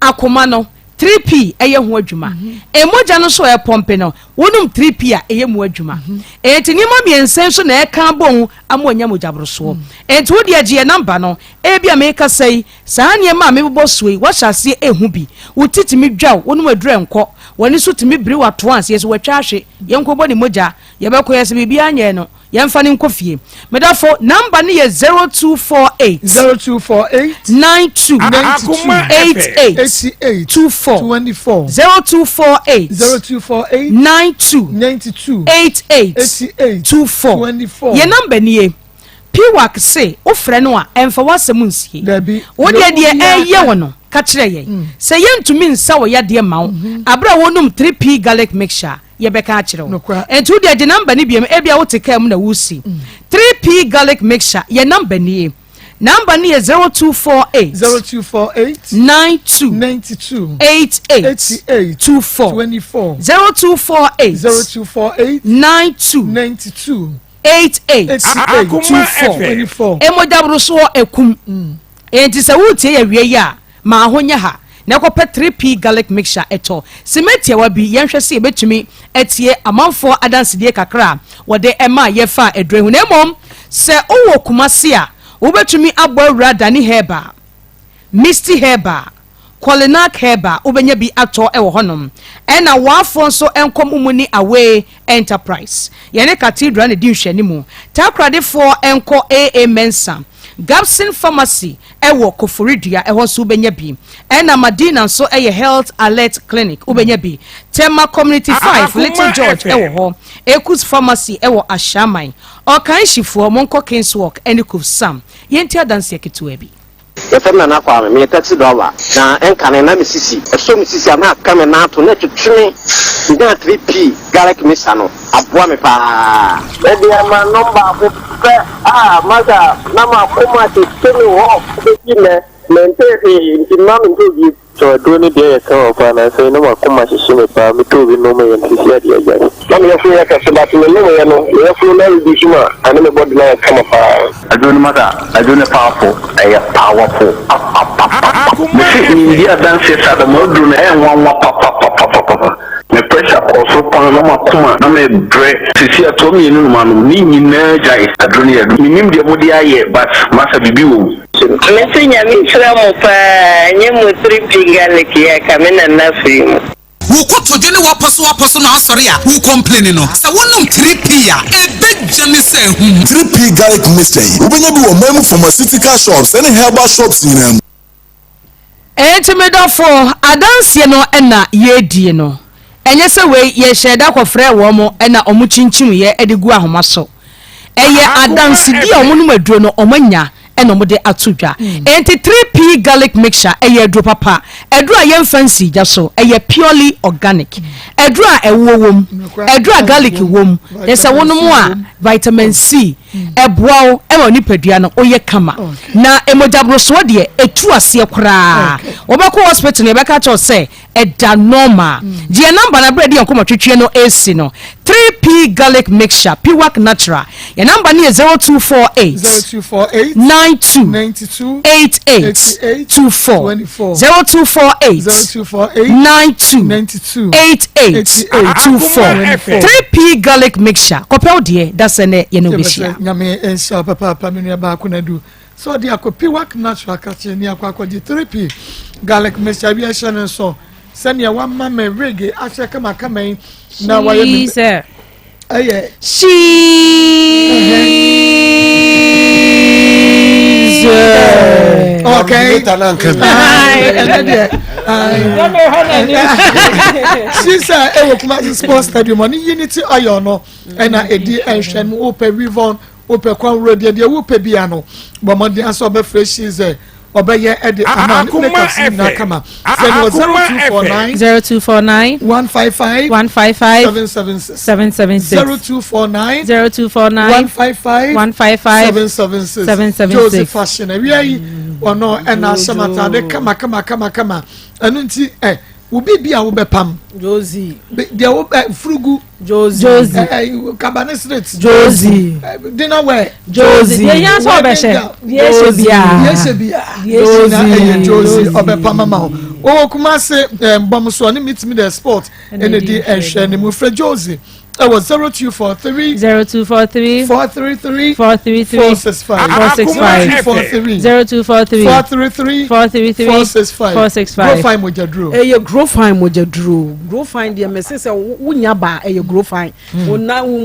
Akoma no, 3P yɛ ho adwuma. Mogya no nso a ɛrepɔmpe no, wonom 3P a, ɛyɛ mu adwuma. Enti nneɛma mmiɛnsa yi nso na ɛka abom ama wanya mogyaborosoɔ. Enti wo deɛ gye yɛn namba no. Ebia merekasa yi, saa nneɛma a mebobɔ soɔ yi, woahyɛ aseɛ rehu bi. Wo ti tumi dwa wo, wonom aduru a ɛnkɔ, w'ani so tumi biri wo atoa ansa, yɛsɛ watwa ahwe, yɛnkɔbɔ ne mogya, yɛbɛkɔ, yɛsɛ biribiara nyɛɛ no. Yɛmfa no nkɔ fie. Medɔfo, number no yɛ 0248. 0248. 92. 92. 88. 88. 24. 24. 0248. 0248. 92. 92. 88. 88. 24. 24. Yɛn number nie. Piwak se wofrɛ no a ɛmfa w'asɛm nsie. Dabi. Wo deɛ deɛ ɛyɛ wo no ka kyerɛ yɛn. Sɛ yɛntumi nsa wo yadeɛ ma wo abere a wonom 3P garlic mixture a, yɛbɛka akyerɛ wo. Enti wo deɛ gye number no biom, ebia wote kaa mu na woresi. 3P garlic mixture, yɛ number nie. Number no yɛ 0248. 0248. 92. 92. 88. 88. 24. 24. 0248. 0248. 92. 92. 88 24. Mogyaborosoɔ ɛkum. Enti sɛ woretie yɛ awie yi a, ma ho nyɛ ha na kɔpɛ 3P Garlic Mixture tɔ. Simma tiawa bi, yɛnhwɛ sɛ yɛbɛtumi atie amanfoɔ adansedie kakra a wɔde maa yɛ faa aduro yi ho. Na mmom sɛ wowɔ Kumasi a, wobɛtumi abɔ awura Dani Herbal, Misty Herbal, Kolinak Herbal wobɛnya bi atɔ wɔ hɔnom. Ɛna Waafoɔ nso nkɔ mo mu ne Away Enterprise. Yɛne Cathedral na ɛdi nhwɛanimu. Takoradefoɔ nkɔ AA Mensah, Gabson Pharmacy wɔ Koforidua, ɛhɔ nso wobɛnya bi. Ɛna Madina nso yɛ Health Alert Clinic, wobɛnya bi. Tema Community 5, Little George wɔ hɔ. Ekus Pharmacy wɔ Ashaiman. Ɔkanhyifoɔ, monkɔ Kingswalk ne Kufsam. Yɛntie adanseɛ ketewa bi. Yɛfrɛ me Nana Kwame, meyɛ taxi driver, na ɛnkane na me sisi, ɛsɔ me sisi a na aka me nan ato na ɛtwetwe me, menyaa 3P garlic mixture no, aboa me paa. Mede ama nom baako pɛ a masa na makoma tete me hɔ bɛsi nnɛ mentee hwee nti mma mentɔɔ bio. So aduro no deɛ yɛ kama paa nansa yi na makoma hyehye me paa metɔ obi nom yɛ no sisi adeɛ agyae. Na me yafunu yɛ kɛse but me nom yɛ no me yafunu no areduce ma ɛne me body no ayɛ kama paa. Aduro no masa aduro no powerful ɛyɛ powerful papapapapa mese mendi adanseɛ saa da mo aduro no ɛyɛ nwanwa papapapapapa me pressure kɔɔ soro paa na makoma na me brɛ sisi atoa mienu no manom ne nyinaa gyae aduro no yɛ aduro menim deɛ mode ayɛ but masa biribi wɔ mu. Mese Nyame nhyira mo paa nyɛ mo 3P garlic yi a ka me nana firi mu. Wo kotodwe ne w'apɔso apɔso no asɔre a wo complaini no, sɛ wonom 3P a, ɛbɛgya ne sɛ ahum. 3P Garlic Mixture yi, wobɛnya bi wɔ ɔman mu pharmaceutical shops ne herbal shops nyinaa mu. Enti me dɔfo, adanseɛ no na yɛredie no. Ɛnyɛ sɛ wei yɛhyɛɛ da kɔfrɛɛ wɔn na wɔkyinkyimiiɛ de guu ahoma so. Ɛyɛ adansedie a wɔnom aduro no wɔanya na wɔde ato dwa. Enti 3P Garlic Mixture ɛyɛ aduro papa, aduro a yɛmfa nsii gya so, ɛyɛ purely organic, aduro a ɛwoɔ wom, aduro a garlic wom, na sɛ wonom a vitamin C ɛboa wo ma wo nipadua no woyɛ kama. Na mogyaborosoɔ deɛ ɛtu aseɛ koraa. Wobɛkɔ hospital no yɛbɛka akyerɛ wo sɛ ɛda normal. Gye yɛn number no berɛ a yɛde yɛn nkɔmmɔ twetweɛ no resi no. 3P Garlic Mixture, Piwak Natural. Yɛn number no yɛ 0248 92 88 24. 0248 92 88 24. 3P Garlic Mixture. Kɔpɛ wo deɛ, da sɛ nɛ yɛne wo bɛhyia. Nyame nhyira wo papaapa me nua baako na du. Sɛ ɔde akɔ Piwak Natural kakye ne akɔ akɔgye 3P garlic mixture bi ahyɛ ne nso sɛnea wama me wig ahyɛ kamakama yi na wayɛ me ɛyɛ Okay. Ɛnɛ deɛ. Sisa ɛwɔ Kumasi Sports Stadium ɔne Unity Oil no ɛna ɛdi ɛnhwɛ no wopɛ Wivon Wopɛ kwan wura deɛ deɛ wopɛ bia no bɔ mmɔden asɛ ɔbɛfrɛ shi sɛ ɔbɛyɛ ɛde ama ne makeup si nyinaa kama frɛ no wɔ 0249 0249 155 155 776 776 0249 0249 155 155 776 776 Josie fashion awia yi ɔno ɛna ahyɛ m'ataade kama kama kama kama ɛno nti ɛ wo biribi a wobɛpam Josie deɛ wo ɛ furugu Josie Josie ɛ kabane street Josie dinner wear Josie deɛ yɛn nso ɔbɛhyɛ deɛ ɛhyɛ biara deɛ ɛhyɛ biara Josie na ɛyɛ Josie ɔbɛpam ama wo wɔwɔ Kumase ɛ mbɔm so ɔne meet me the sport ɛna di ɛhwɛ ne mu frɛ Josie ɛwɔ 0243 0243 433 433 465 465 0243 0243 433 433 465 465 Grofine mogyaduro. Ɛyɛ grofine mogyaduro. Grofine deɛ mese sɛ wonya ba a ɛyɛ grofine. Wo na wo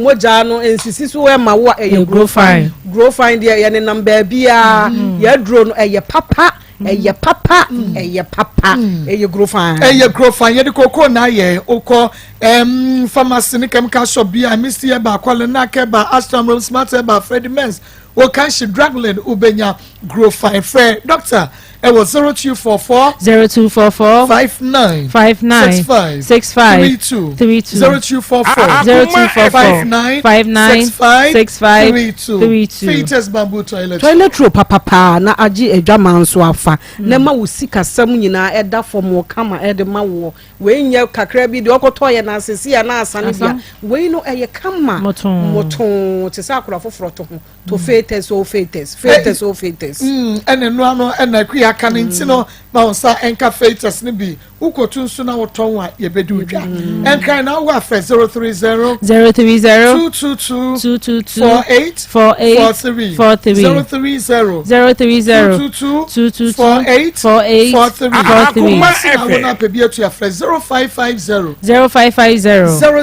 mogya no nsisi so ɛma wo a ɛyɛ grofine. Grofine deɛ yɛnenam baabiara. Yɛaduro no ɛyɛ papa. Ɛyɛ papa, ɛyɛ papa, ɛyɛ grofine. Ɛyɛ grofine yɛde koko na ayɛ wokɔ ɛm pharmacy ne chemical shop bi a Misty Herbal, Kwalenak Herbal, Astram Rome Smart Herbal, Freddie Mens, Okanshi Druglin wobɛnya grofine frɛ doctor. Ɛwɔ 0244. 0244. 59. 59. 65. 65. 32. 32. 0244. 0244. 59. 59. 65. 65. 32. 32. Features bamboo toilet. Toilet roll papapaa na agye adwaman nso afa na ɛma wo sikasɛm nyinaa ɛda fam wɔ kama ɛde ma woɔ. Wei nyɛ kakra bi deɛ ɔkɔtɔ yɛ na asese a na asane bia. Wei no ɛyɛ kama motoo te sɛ akora foforɔ to ho to fetes o fetes fetes o fetes. Ɛna nnua no ɛna akua aka no nti no ma wo nsa ɛnka fetes no bi. Wokɔtu nso na wotɔn a yɛbɛdi wo dwa. Ɛnkran na wowɔ afrɛ 030 030 222 222 48 48 43 43 030 030 222 222 48 48 43 43. Kumasi na wo na apɛ bi atu afrɛ 0550 0550 000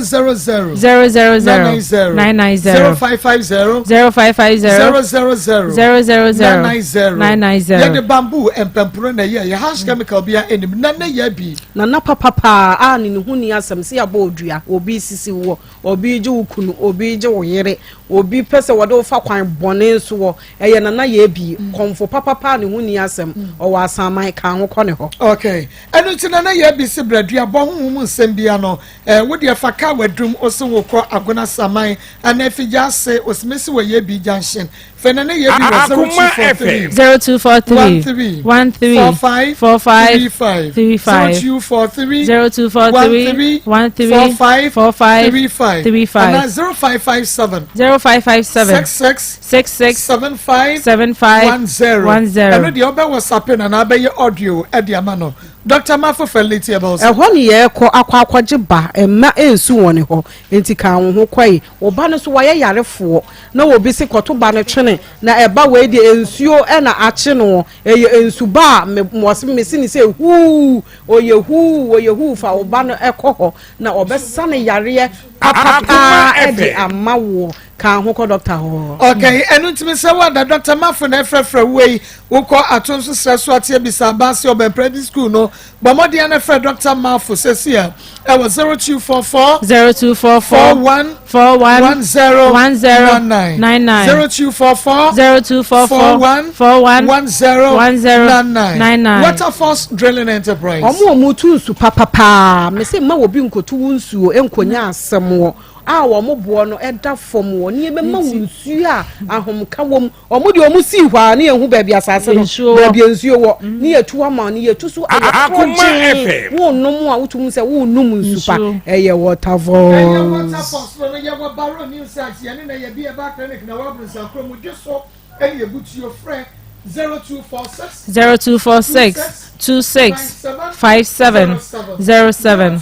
000 990 990 0550 0550 000 000 990 990. Yɛde bamboo mpɛmporo na ɛyɛ yɛ harsh chemical bia anim na ne yɛ bi. Nana papapaa a ne ne ho nni asɛm sɛ yɛabɔ odua, obi resisi woɔ, obi regye wo kunu, obi regye wo yere, obi pɛ sɛ wɔde wo fa kwan bɔne soɔ, ɛyɛ Nana Yebi, kɔmfo papapa a ne ho nni asɛm, ɔwɔ Asaman, ka ho kɔ ne hɔ. Ok, ɛno nti Nana Yebi se bra dua bɔ honhom mu nsɛm bia no, eh, wo deɛ fa kaa wadum, ose wo kɔ Agona Saman anaa Afigya ase, osimesi wɔ Yebi junction, Fɛ na ne yɛ bi wɔ 0243 0243 13 13 45 45 35 35 0243 0243 13 13 45 45 35 35 anaa 0557 0557 66 66 75 75 10 10. Ɛno deɛ wobɛ WhatsApp no anaa bɛyɛ audio de ama no. Dr. Mafo Felity Ebelson. Ɛhɔ ne yɛrekɔ akɔ akɔgye ba, mma ɛnsu wɔn hɔ, enti ka wo ho kɔe. Wo ba no nso wayɛ yarefoɔ, na obi se kɔto ba no twene, na ɛba wei deɛ nsuo na akye no, ɛyɛ nsu ba a, me, wɔse mese ne sɛ huu, ɔyɛ huu, ɔyɛ huu, fa wo ba no kɔ hɔ, na ɔbɛsa no yareɛ papapaa de ama woɔ. Ka ho kɔ dɔkta hɔ. Okay, ɛno nti mesrɛ wo ada Dɔkta Mafo na ɛfrɛfrɛ wo yi, wokɔ ato nso srɛ so ate abisa aba ase ɔbɛn primary school no, bɔ mmɔden na frɛ Dɔkta Mafo sɛsi a ɛwɔ 0244 0244 41 41 10 10 99 99 0244 0244 41 41 10 10 99 99 Waterfalls Drilling Enterprise. Wɔn a wɔtu nsu papapaa, mese mma obi nkotu wo nsuo nkonya asɛm wɔ a wɔn boɔ no da fam wɔ ne yɛbɛma wo nsuo a ahomka wɔ mu. Wɔn deɛ wɔn sii hɔ a ne yɛhu baabi asase no, baabi nsuo wɔ, ne yɛtu ama ne yɛtu so ɛyɛ korɔgyee. Wonom a wotum sɛ wonom nsu pa, ɛyɛ waterfalls. Ɛyɛ waterfalls no no yɛwɔ Barrow New Site yɛne na yɛbi ɛba clinic na wɔ Abronsakuro mu dwe so ɛne yɛbu tuo frɛ 0246 0246 26 57 07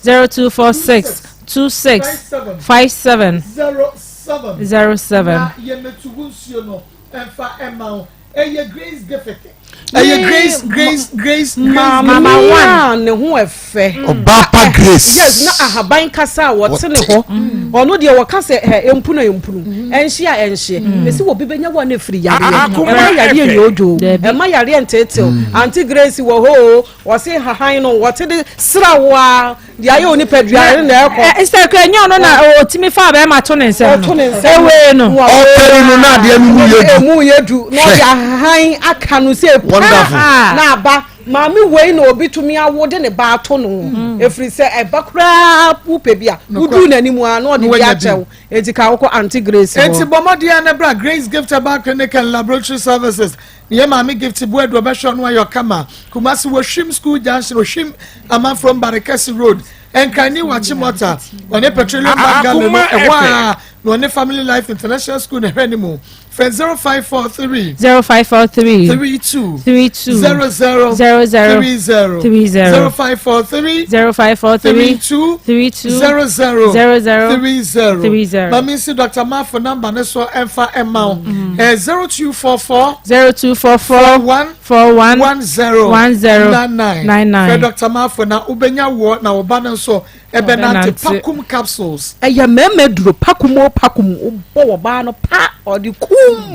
0246 26 57 07. Na yɛmɛtu wo nsuo no ɛmfa ɛma wo ɛyɛ Grace Gifford ɛyɛ Grace Grace Grace Grace Maame a ne ho ɛfɛ. Ɔbaa pa Grace. Yes, na ahaban kasa a wɔte ne hɔ. Ɔno deɛ wɔka sɛ ɛ empunu a empunu, ɛnhye a ɛnhye. Mesi wɔ bi bɛnya wo a na efiri yareɛ. Ɛma yareɛ nyɛ odwo. Ɛma yareɛ nteetew. Auntie Grace wɔ hɔ o, wɔse hahan no wɔte de sra wo a. Deɛ ayɛ onipadua ɛno na ɛkɔ. Ɛ sɛ kura nyɛ ɔno na ɔtumi fa bɛrima to ne nsam no. Ɔto ne nsam. Ewee no. Ɔpɛre no na adeɛ no mu yɛ du. Emu yɛ du na ɔde ahahan aka no sɛ paa na aba. Maame wei na obi tumi awo de ne ba ato no. Efiri sɛ ɛba koraa wopɛ bi a woduru n'anim a na ɔde bi akyɛw. Eti ka wokɔ Auntie Grace hɔ. Eti bɔ mmɔden a na bra Grace Gift Herbal Clinic and Laboratory Services. Yɛ maame Gift Boadu ɔbɛhwɛ ɔno ayɛ ɔkama. Kumasi wɔ Hwim School Junction, Ohwim Amanfrom Barekɛse Road, Nkran New Achimota, ɔne Petroleum Bank Galley no ɛhɔ a na ɔne Family Life International School na ɛhwɛ ne mu. Frɛ 0543 0543 32 32 00 00 30 30 0543 0543 32 32 00 00 30 30. Mami nsi Dr. Mafo number ne so ɛmfa ɛma wo. 0244 0244 41 41 10 10 99 99. Frɛ Dr. Mafo na wobɛnya woɔ na wo ba no nso ɛbɛnante. Ɔbɛnante. Pakum capsules. Ɛyɛ mmarima duro pakum o pakum wobɔ wɔ baa no pa ɔde kum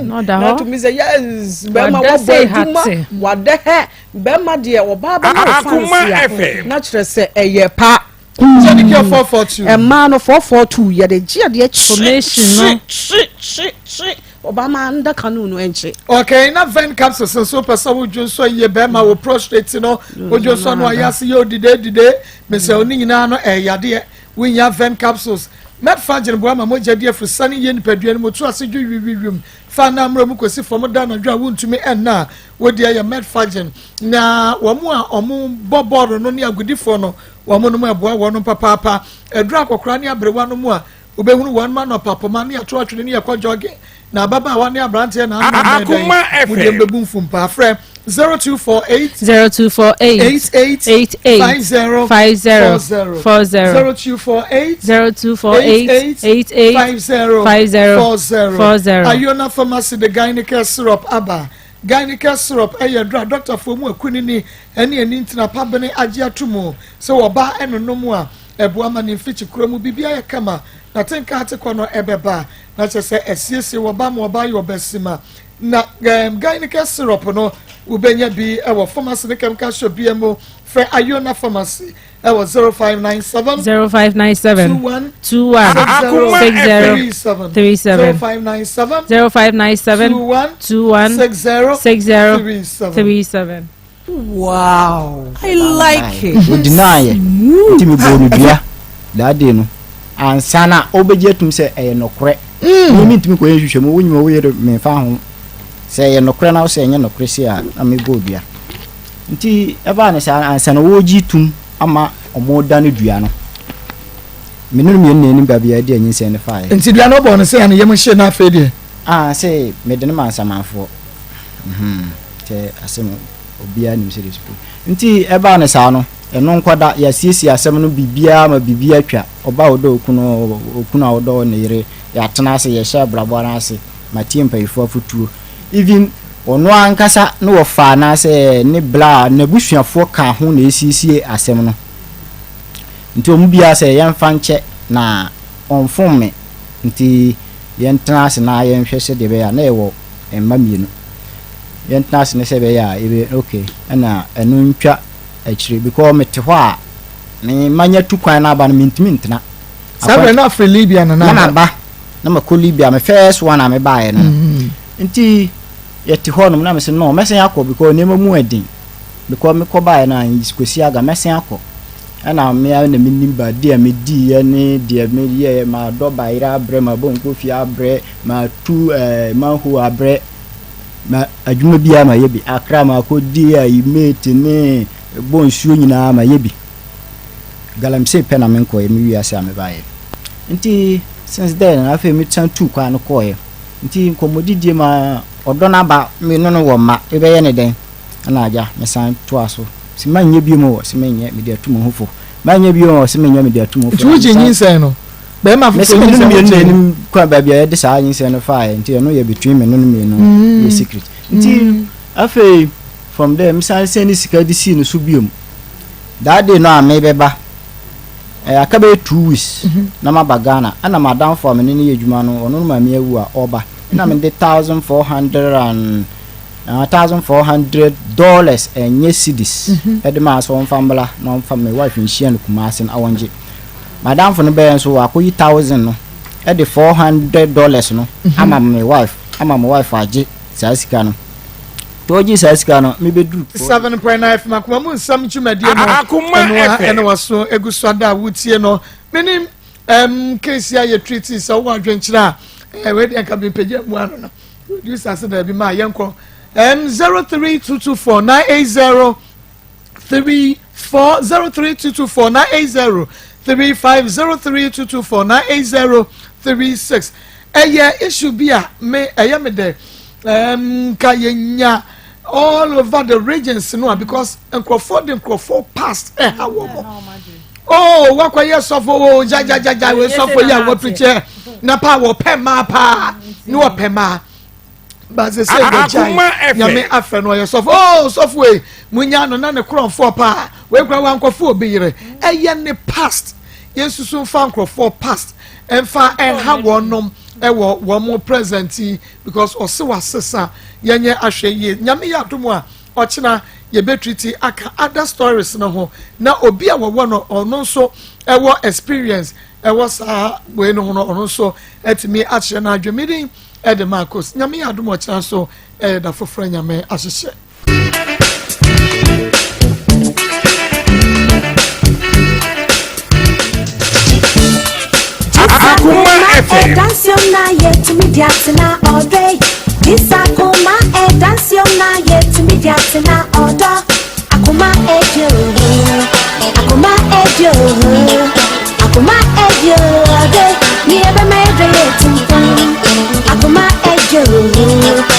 Na ɔda na hɔ. tumi sɛ yes bɛrima Wada wabɔ sɛ adwuma hate. wada hɛ bɛrima deɛ ɔbaa bɛma wo Akoma fancy a FM. na kyerɛ sɛ ɛyɛ pa Sɛde kɛ 442. Mmaa no 442 yɛde gye adeɛ kye Formation no. kye kye kye kye. Ɔbaa ma nda canoe no ɛnkye. Okay, na vein capsules nso pɛ sɛ wodwo nsɔ yie bɛrima wɔ prostrate no wodwo nsɔ no ayɛ ase yɛ odide dide mesɛ ne nyinaa no ɛyɛ yadeɛ wonya vein capsules Metforgen boa ma mogya di afurusane yie nipadua no mu to ase dwo wiwiwim fa na mmerɛ mu kɔsi fam da anadwo a wontumi ɛnna a wodi ɛyɛ Metforgen na wɔn a wɔn bɔ bɔɔlo no ne agodifoɔ no wɔn nom ɛboa wɔn papaapa aduru akɔkora ne aberewa no mu a Wobɛhunu wɔn ma anɔpa poma ne yɛto atwene ne yɛkɔ jogging na ababaawa ne aberanteɛ na ano Akoma mɛdɛn mu deɛ FM. mbɛbu mfumpaa frɛ 0248 0248 88 88 50 50 40 40 0248 0248 88 50 50 40 40. Ayona Pharmacy de Gynaecare syrup aba. Gynaecare syrup yɛ aduru a dɔktafoɔ mu akunini ne ani ntena pa bene agye ato mu sɛ ɔbaa ɛnonom a Ɛboa ma ne mfikyikora mu biribiara yɛ kama, n'atenka atekɔ no bɛba, na kyerɛ sɛ asiesie wɔ ba ma ɔba ayɛ ɔbasima. Na um, Gynaecare syrup no, wobɛnya bi wɔ pharmacy ne chemical shop biara mu. Frɛ Iona Pharmacy wɔ 0597 0597 21 21 60 60 37 37 0597 0597 21 21 60 60 37. 37. Wow, I like it. Ɔdinaayɛ nti mebɔɔ no dua that day no ansa na ɔbɛgye atum sɛ ɛyɛ nɔkorɛ. Mm. Me mentumi kɔyɛ nhwehwɛmu wo nyima woyɛ de memfa ho sɛ ɛyɛ nɔkorɛ na wo sɛ ɛnyɛ nɔkorɛ sei a na mebɔɔ dua nti ɛbaa ne saa ansa na wɔregye tum ama ɔmo da no dua no me ne no mmienu na anim baabi a ɛde anyinsɛn no faeɛ. Nti dua no ɔbɔɔ no sɛ ne yam hye no afei deɛ. Ah sɛ mede no ma nsamanfoɔ. Mhm sɛ asɛm obiara nim sɛdeɛ ɛsi kɔ. Nti ɛbaa no saa no, ɛno nkɔda, yɛasiesie asɛm no biribiara ma biribiara atwa. Ɔbaa a ɔdɔ okunu, okunu a ɔdɔ ne yere, yɛatena ase, yɛhyɛ abrabɔ no ase, matie mpayifoɔ afotuo. Even ɔno ankasa ne wɔfa anaasɛ ne bla, n'abusuafoɔ ka ho na ɛsiesie asɛm no. Nti wɔn biara sɛ yɛmfa nkyɛ na ɔmfom me, nti yɛntena ase na yɛnhwɛ sɛdeɛ ɛbɛyɛ a na yɛwɔ mma mmienu. Yɛntena ase ne sɛ ɛbɛyɛ a yɛbɛ okay ɛna ɛno ntwa akyire because mete hɔ a me manya tu kwan no aba no mentumi ntena. Saa berɛ na afiri Libya no na maba na makɔ Libya me first one a mebaeɛ no mm-hmm. nti yɛte hɔ nom na mese no mɛsen akɔ because nneɛma mu ɛden because mekɔ baeɛ no a kɔsi aga mɛsen akɔ ɛna me ara na menim ba deɛ mediiɛ ne deɛ meyɛɛ madɔ bayerɛ abrɛ mabɔ nkofie abrɛ matu ɛɛ manho abrɛ Ma adwuma biara mayɛ bi, Accra makɔdi ayi mate ne bɔ nsuo nyinaa mayɛ bi. Galamsey pɛ na menkɔeɛ me wiase a mebaeɛ. Nti since then no afei mesan tuu kwan no kɔeɛ. Nti nkɔmmɔdidie ma ɔdɔ no aba me ne no wɔ mma yɛbɛyɛ ne dɛn? Ɛna agya mesan toa so sɛ manyɛ bio mu ɔse menyɛ mede atu me ho fo. Manyɛ bio ɔse menyɛ mede atu me ho fo. Nti wogye nyinsɛn no? Bɛrima Mese foforɔ me ne no nyinsɛn mmienu na wokyɛ anim kwan baabi a yɛde saa nyinsɛn no faeɛ nti ɛno yɛ between me ne no mmienu mm. yɛ secret nti mm. afei from there mesan sɛn ne sika de sii no so biom that day no a mebɛba eh, aka bɛyɛ 2 weeks mm -hmm. na maba Ghana ɛna madamfo a me ne no yɛ adwuma no ɔno no maame awu a ɔba ɛna mm-hmm. mede 1400 and $1,400 ɛnyɛ cedis ɛde maa sɛ ɔmfa mbra na ɔmfa me wife nhyia no Kumasi na ɔngye. Madamfo no bɛyɛ nso wakɔyi thousand no ɛde $400 no ama me wife ama me wife agye saa sika no. Nti ɔgye saa sika no mebɛduru. 7.9 FM akoma mu nsɛm dwumadie no ɛno a ɛna waso egu so ada a wotie no menim ɛm case a yɛ treat sɛ wowɔ adwenkyerɛ a ɛwɛ deɛ nka mepagya mu ano no. Producer sɛ daabi ma yɛnkɔ um, 03224 980 34 03224 980 35 03224 980 36 ɛyɛ issue bi a me ɛyɛ me dɛ um, nka yɛnya all over the regions no a because nkurɔfoɔ de nkurɔfoɔ past ɛha wɔn mo oh wakɔyɛ sɔfo o gyagyagyaga wei sɔfo yi a wɔpirikyɛ na paa wɔpɛ mmaa paa ne wɔpɛ mmaa baasi sɛ wɔgyae nyame afɛ no ɔyɛ sɔfo oh sɔfo yi munya no na ne korɔnfoɔ paa wei kura wankɔfo obi yere ɛyɛ ne past yɛn susu nfa nkurɔfoɔ past nfa ɛnha wɔn nom ɛwɔ wɔn mo present yi because ɔse wasesa yɛnyɛ ahwɛ yie nyame yɛ adom a Ɔkyena yɛbɛtriti aka other stories no ho na obi a wɔwɔ no ɔno nso ɛwɔ experience ɛwɔ saa wei no ho no ɔno nso atumi akyerɛ n'adwene. Me din de ma Akos. Nyame yɛ adom ɔkyena nso ɛyɛ da foforɔ Nyame ahyehyɛ. Akuma FM. Akuma ejo, akuma ejo.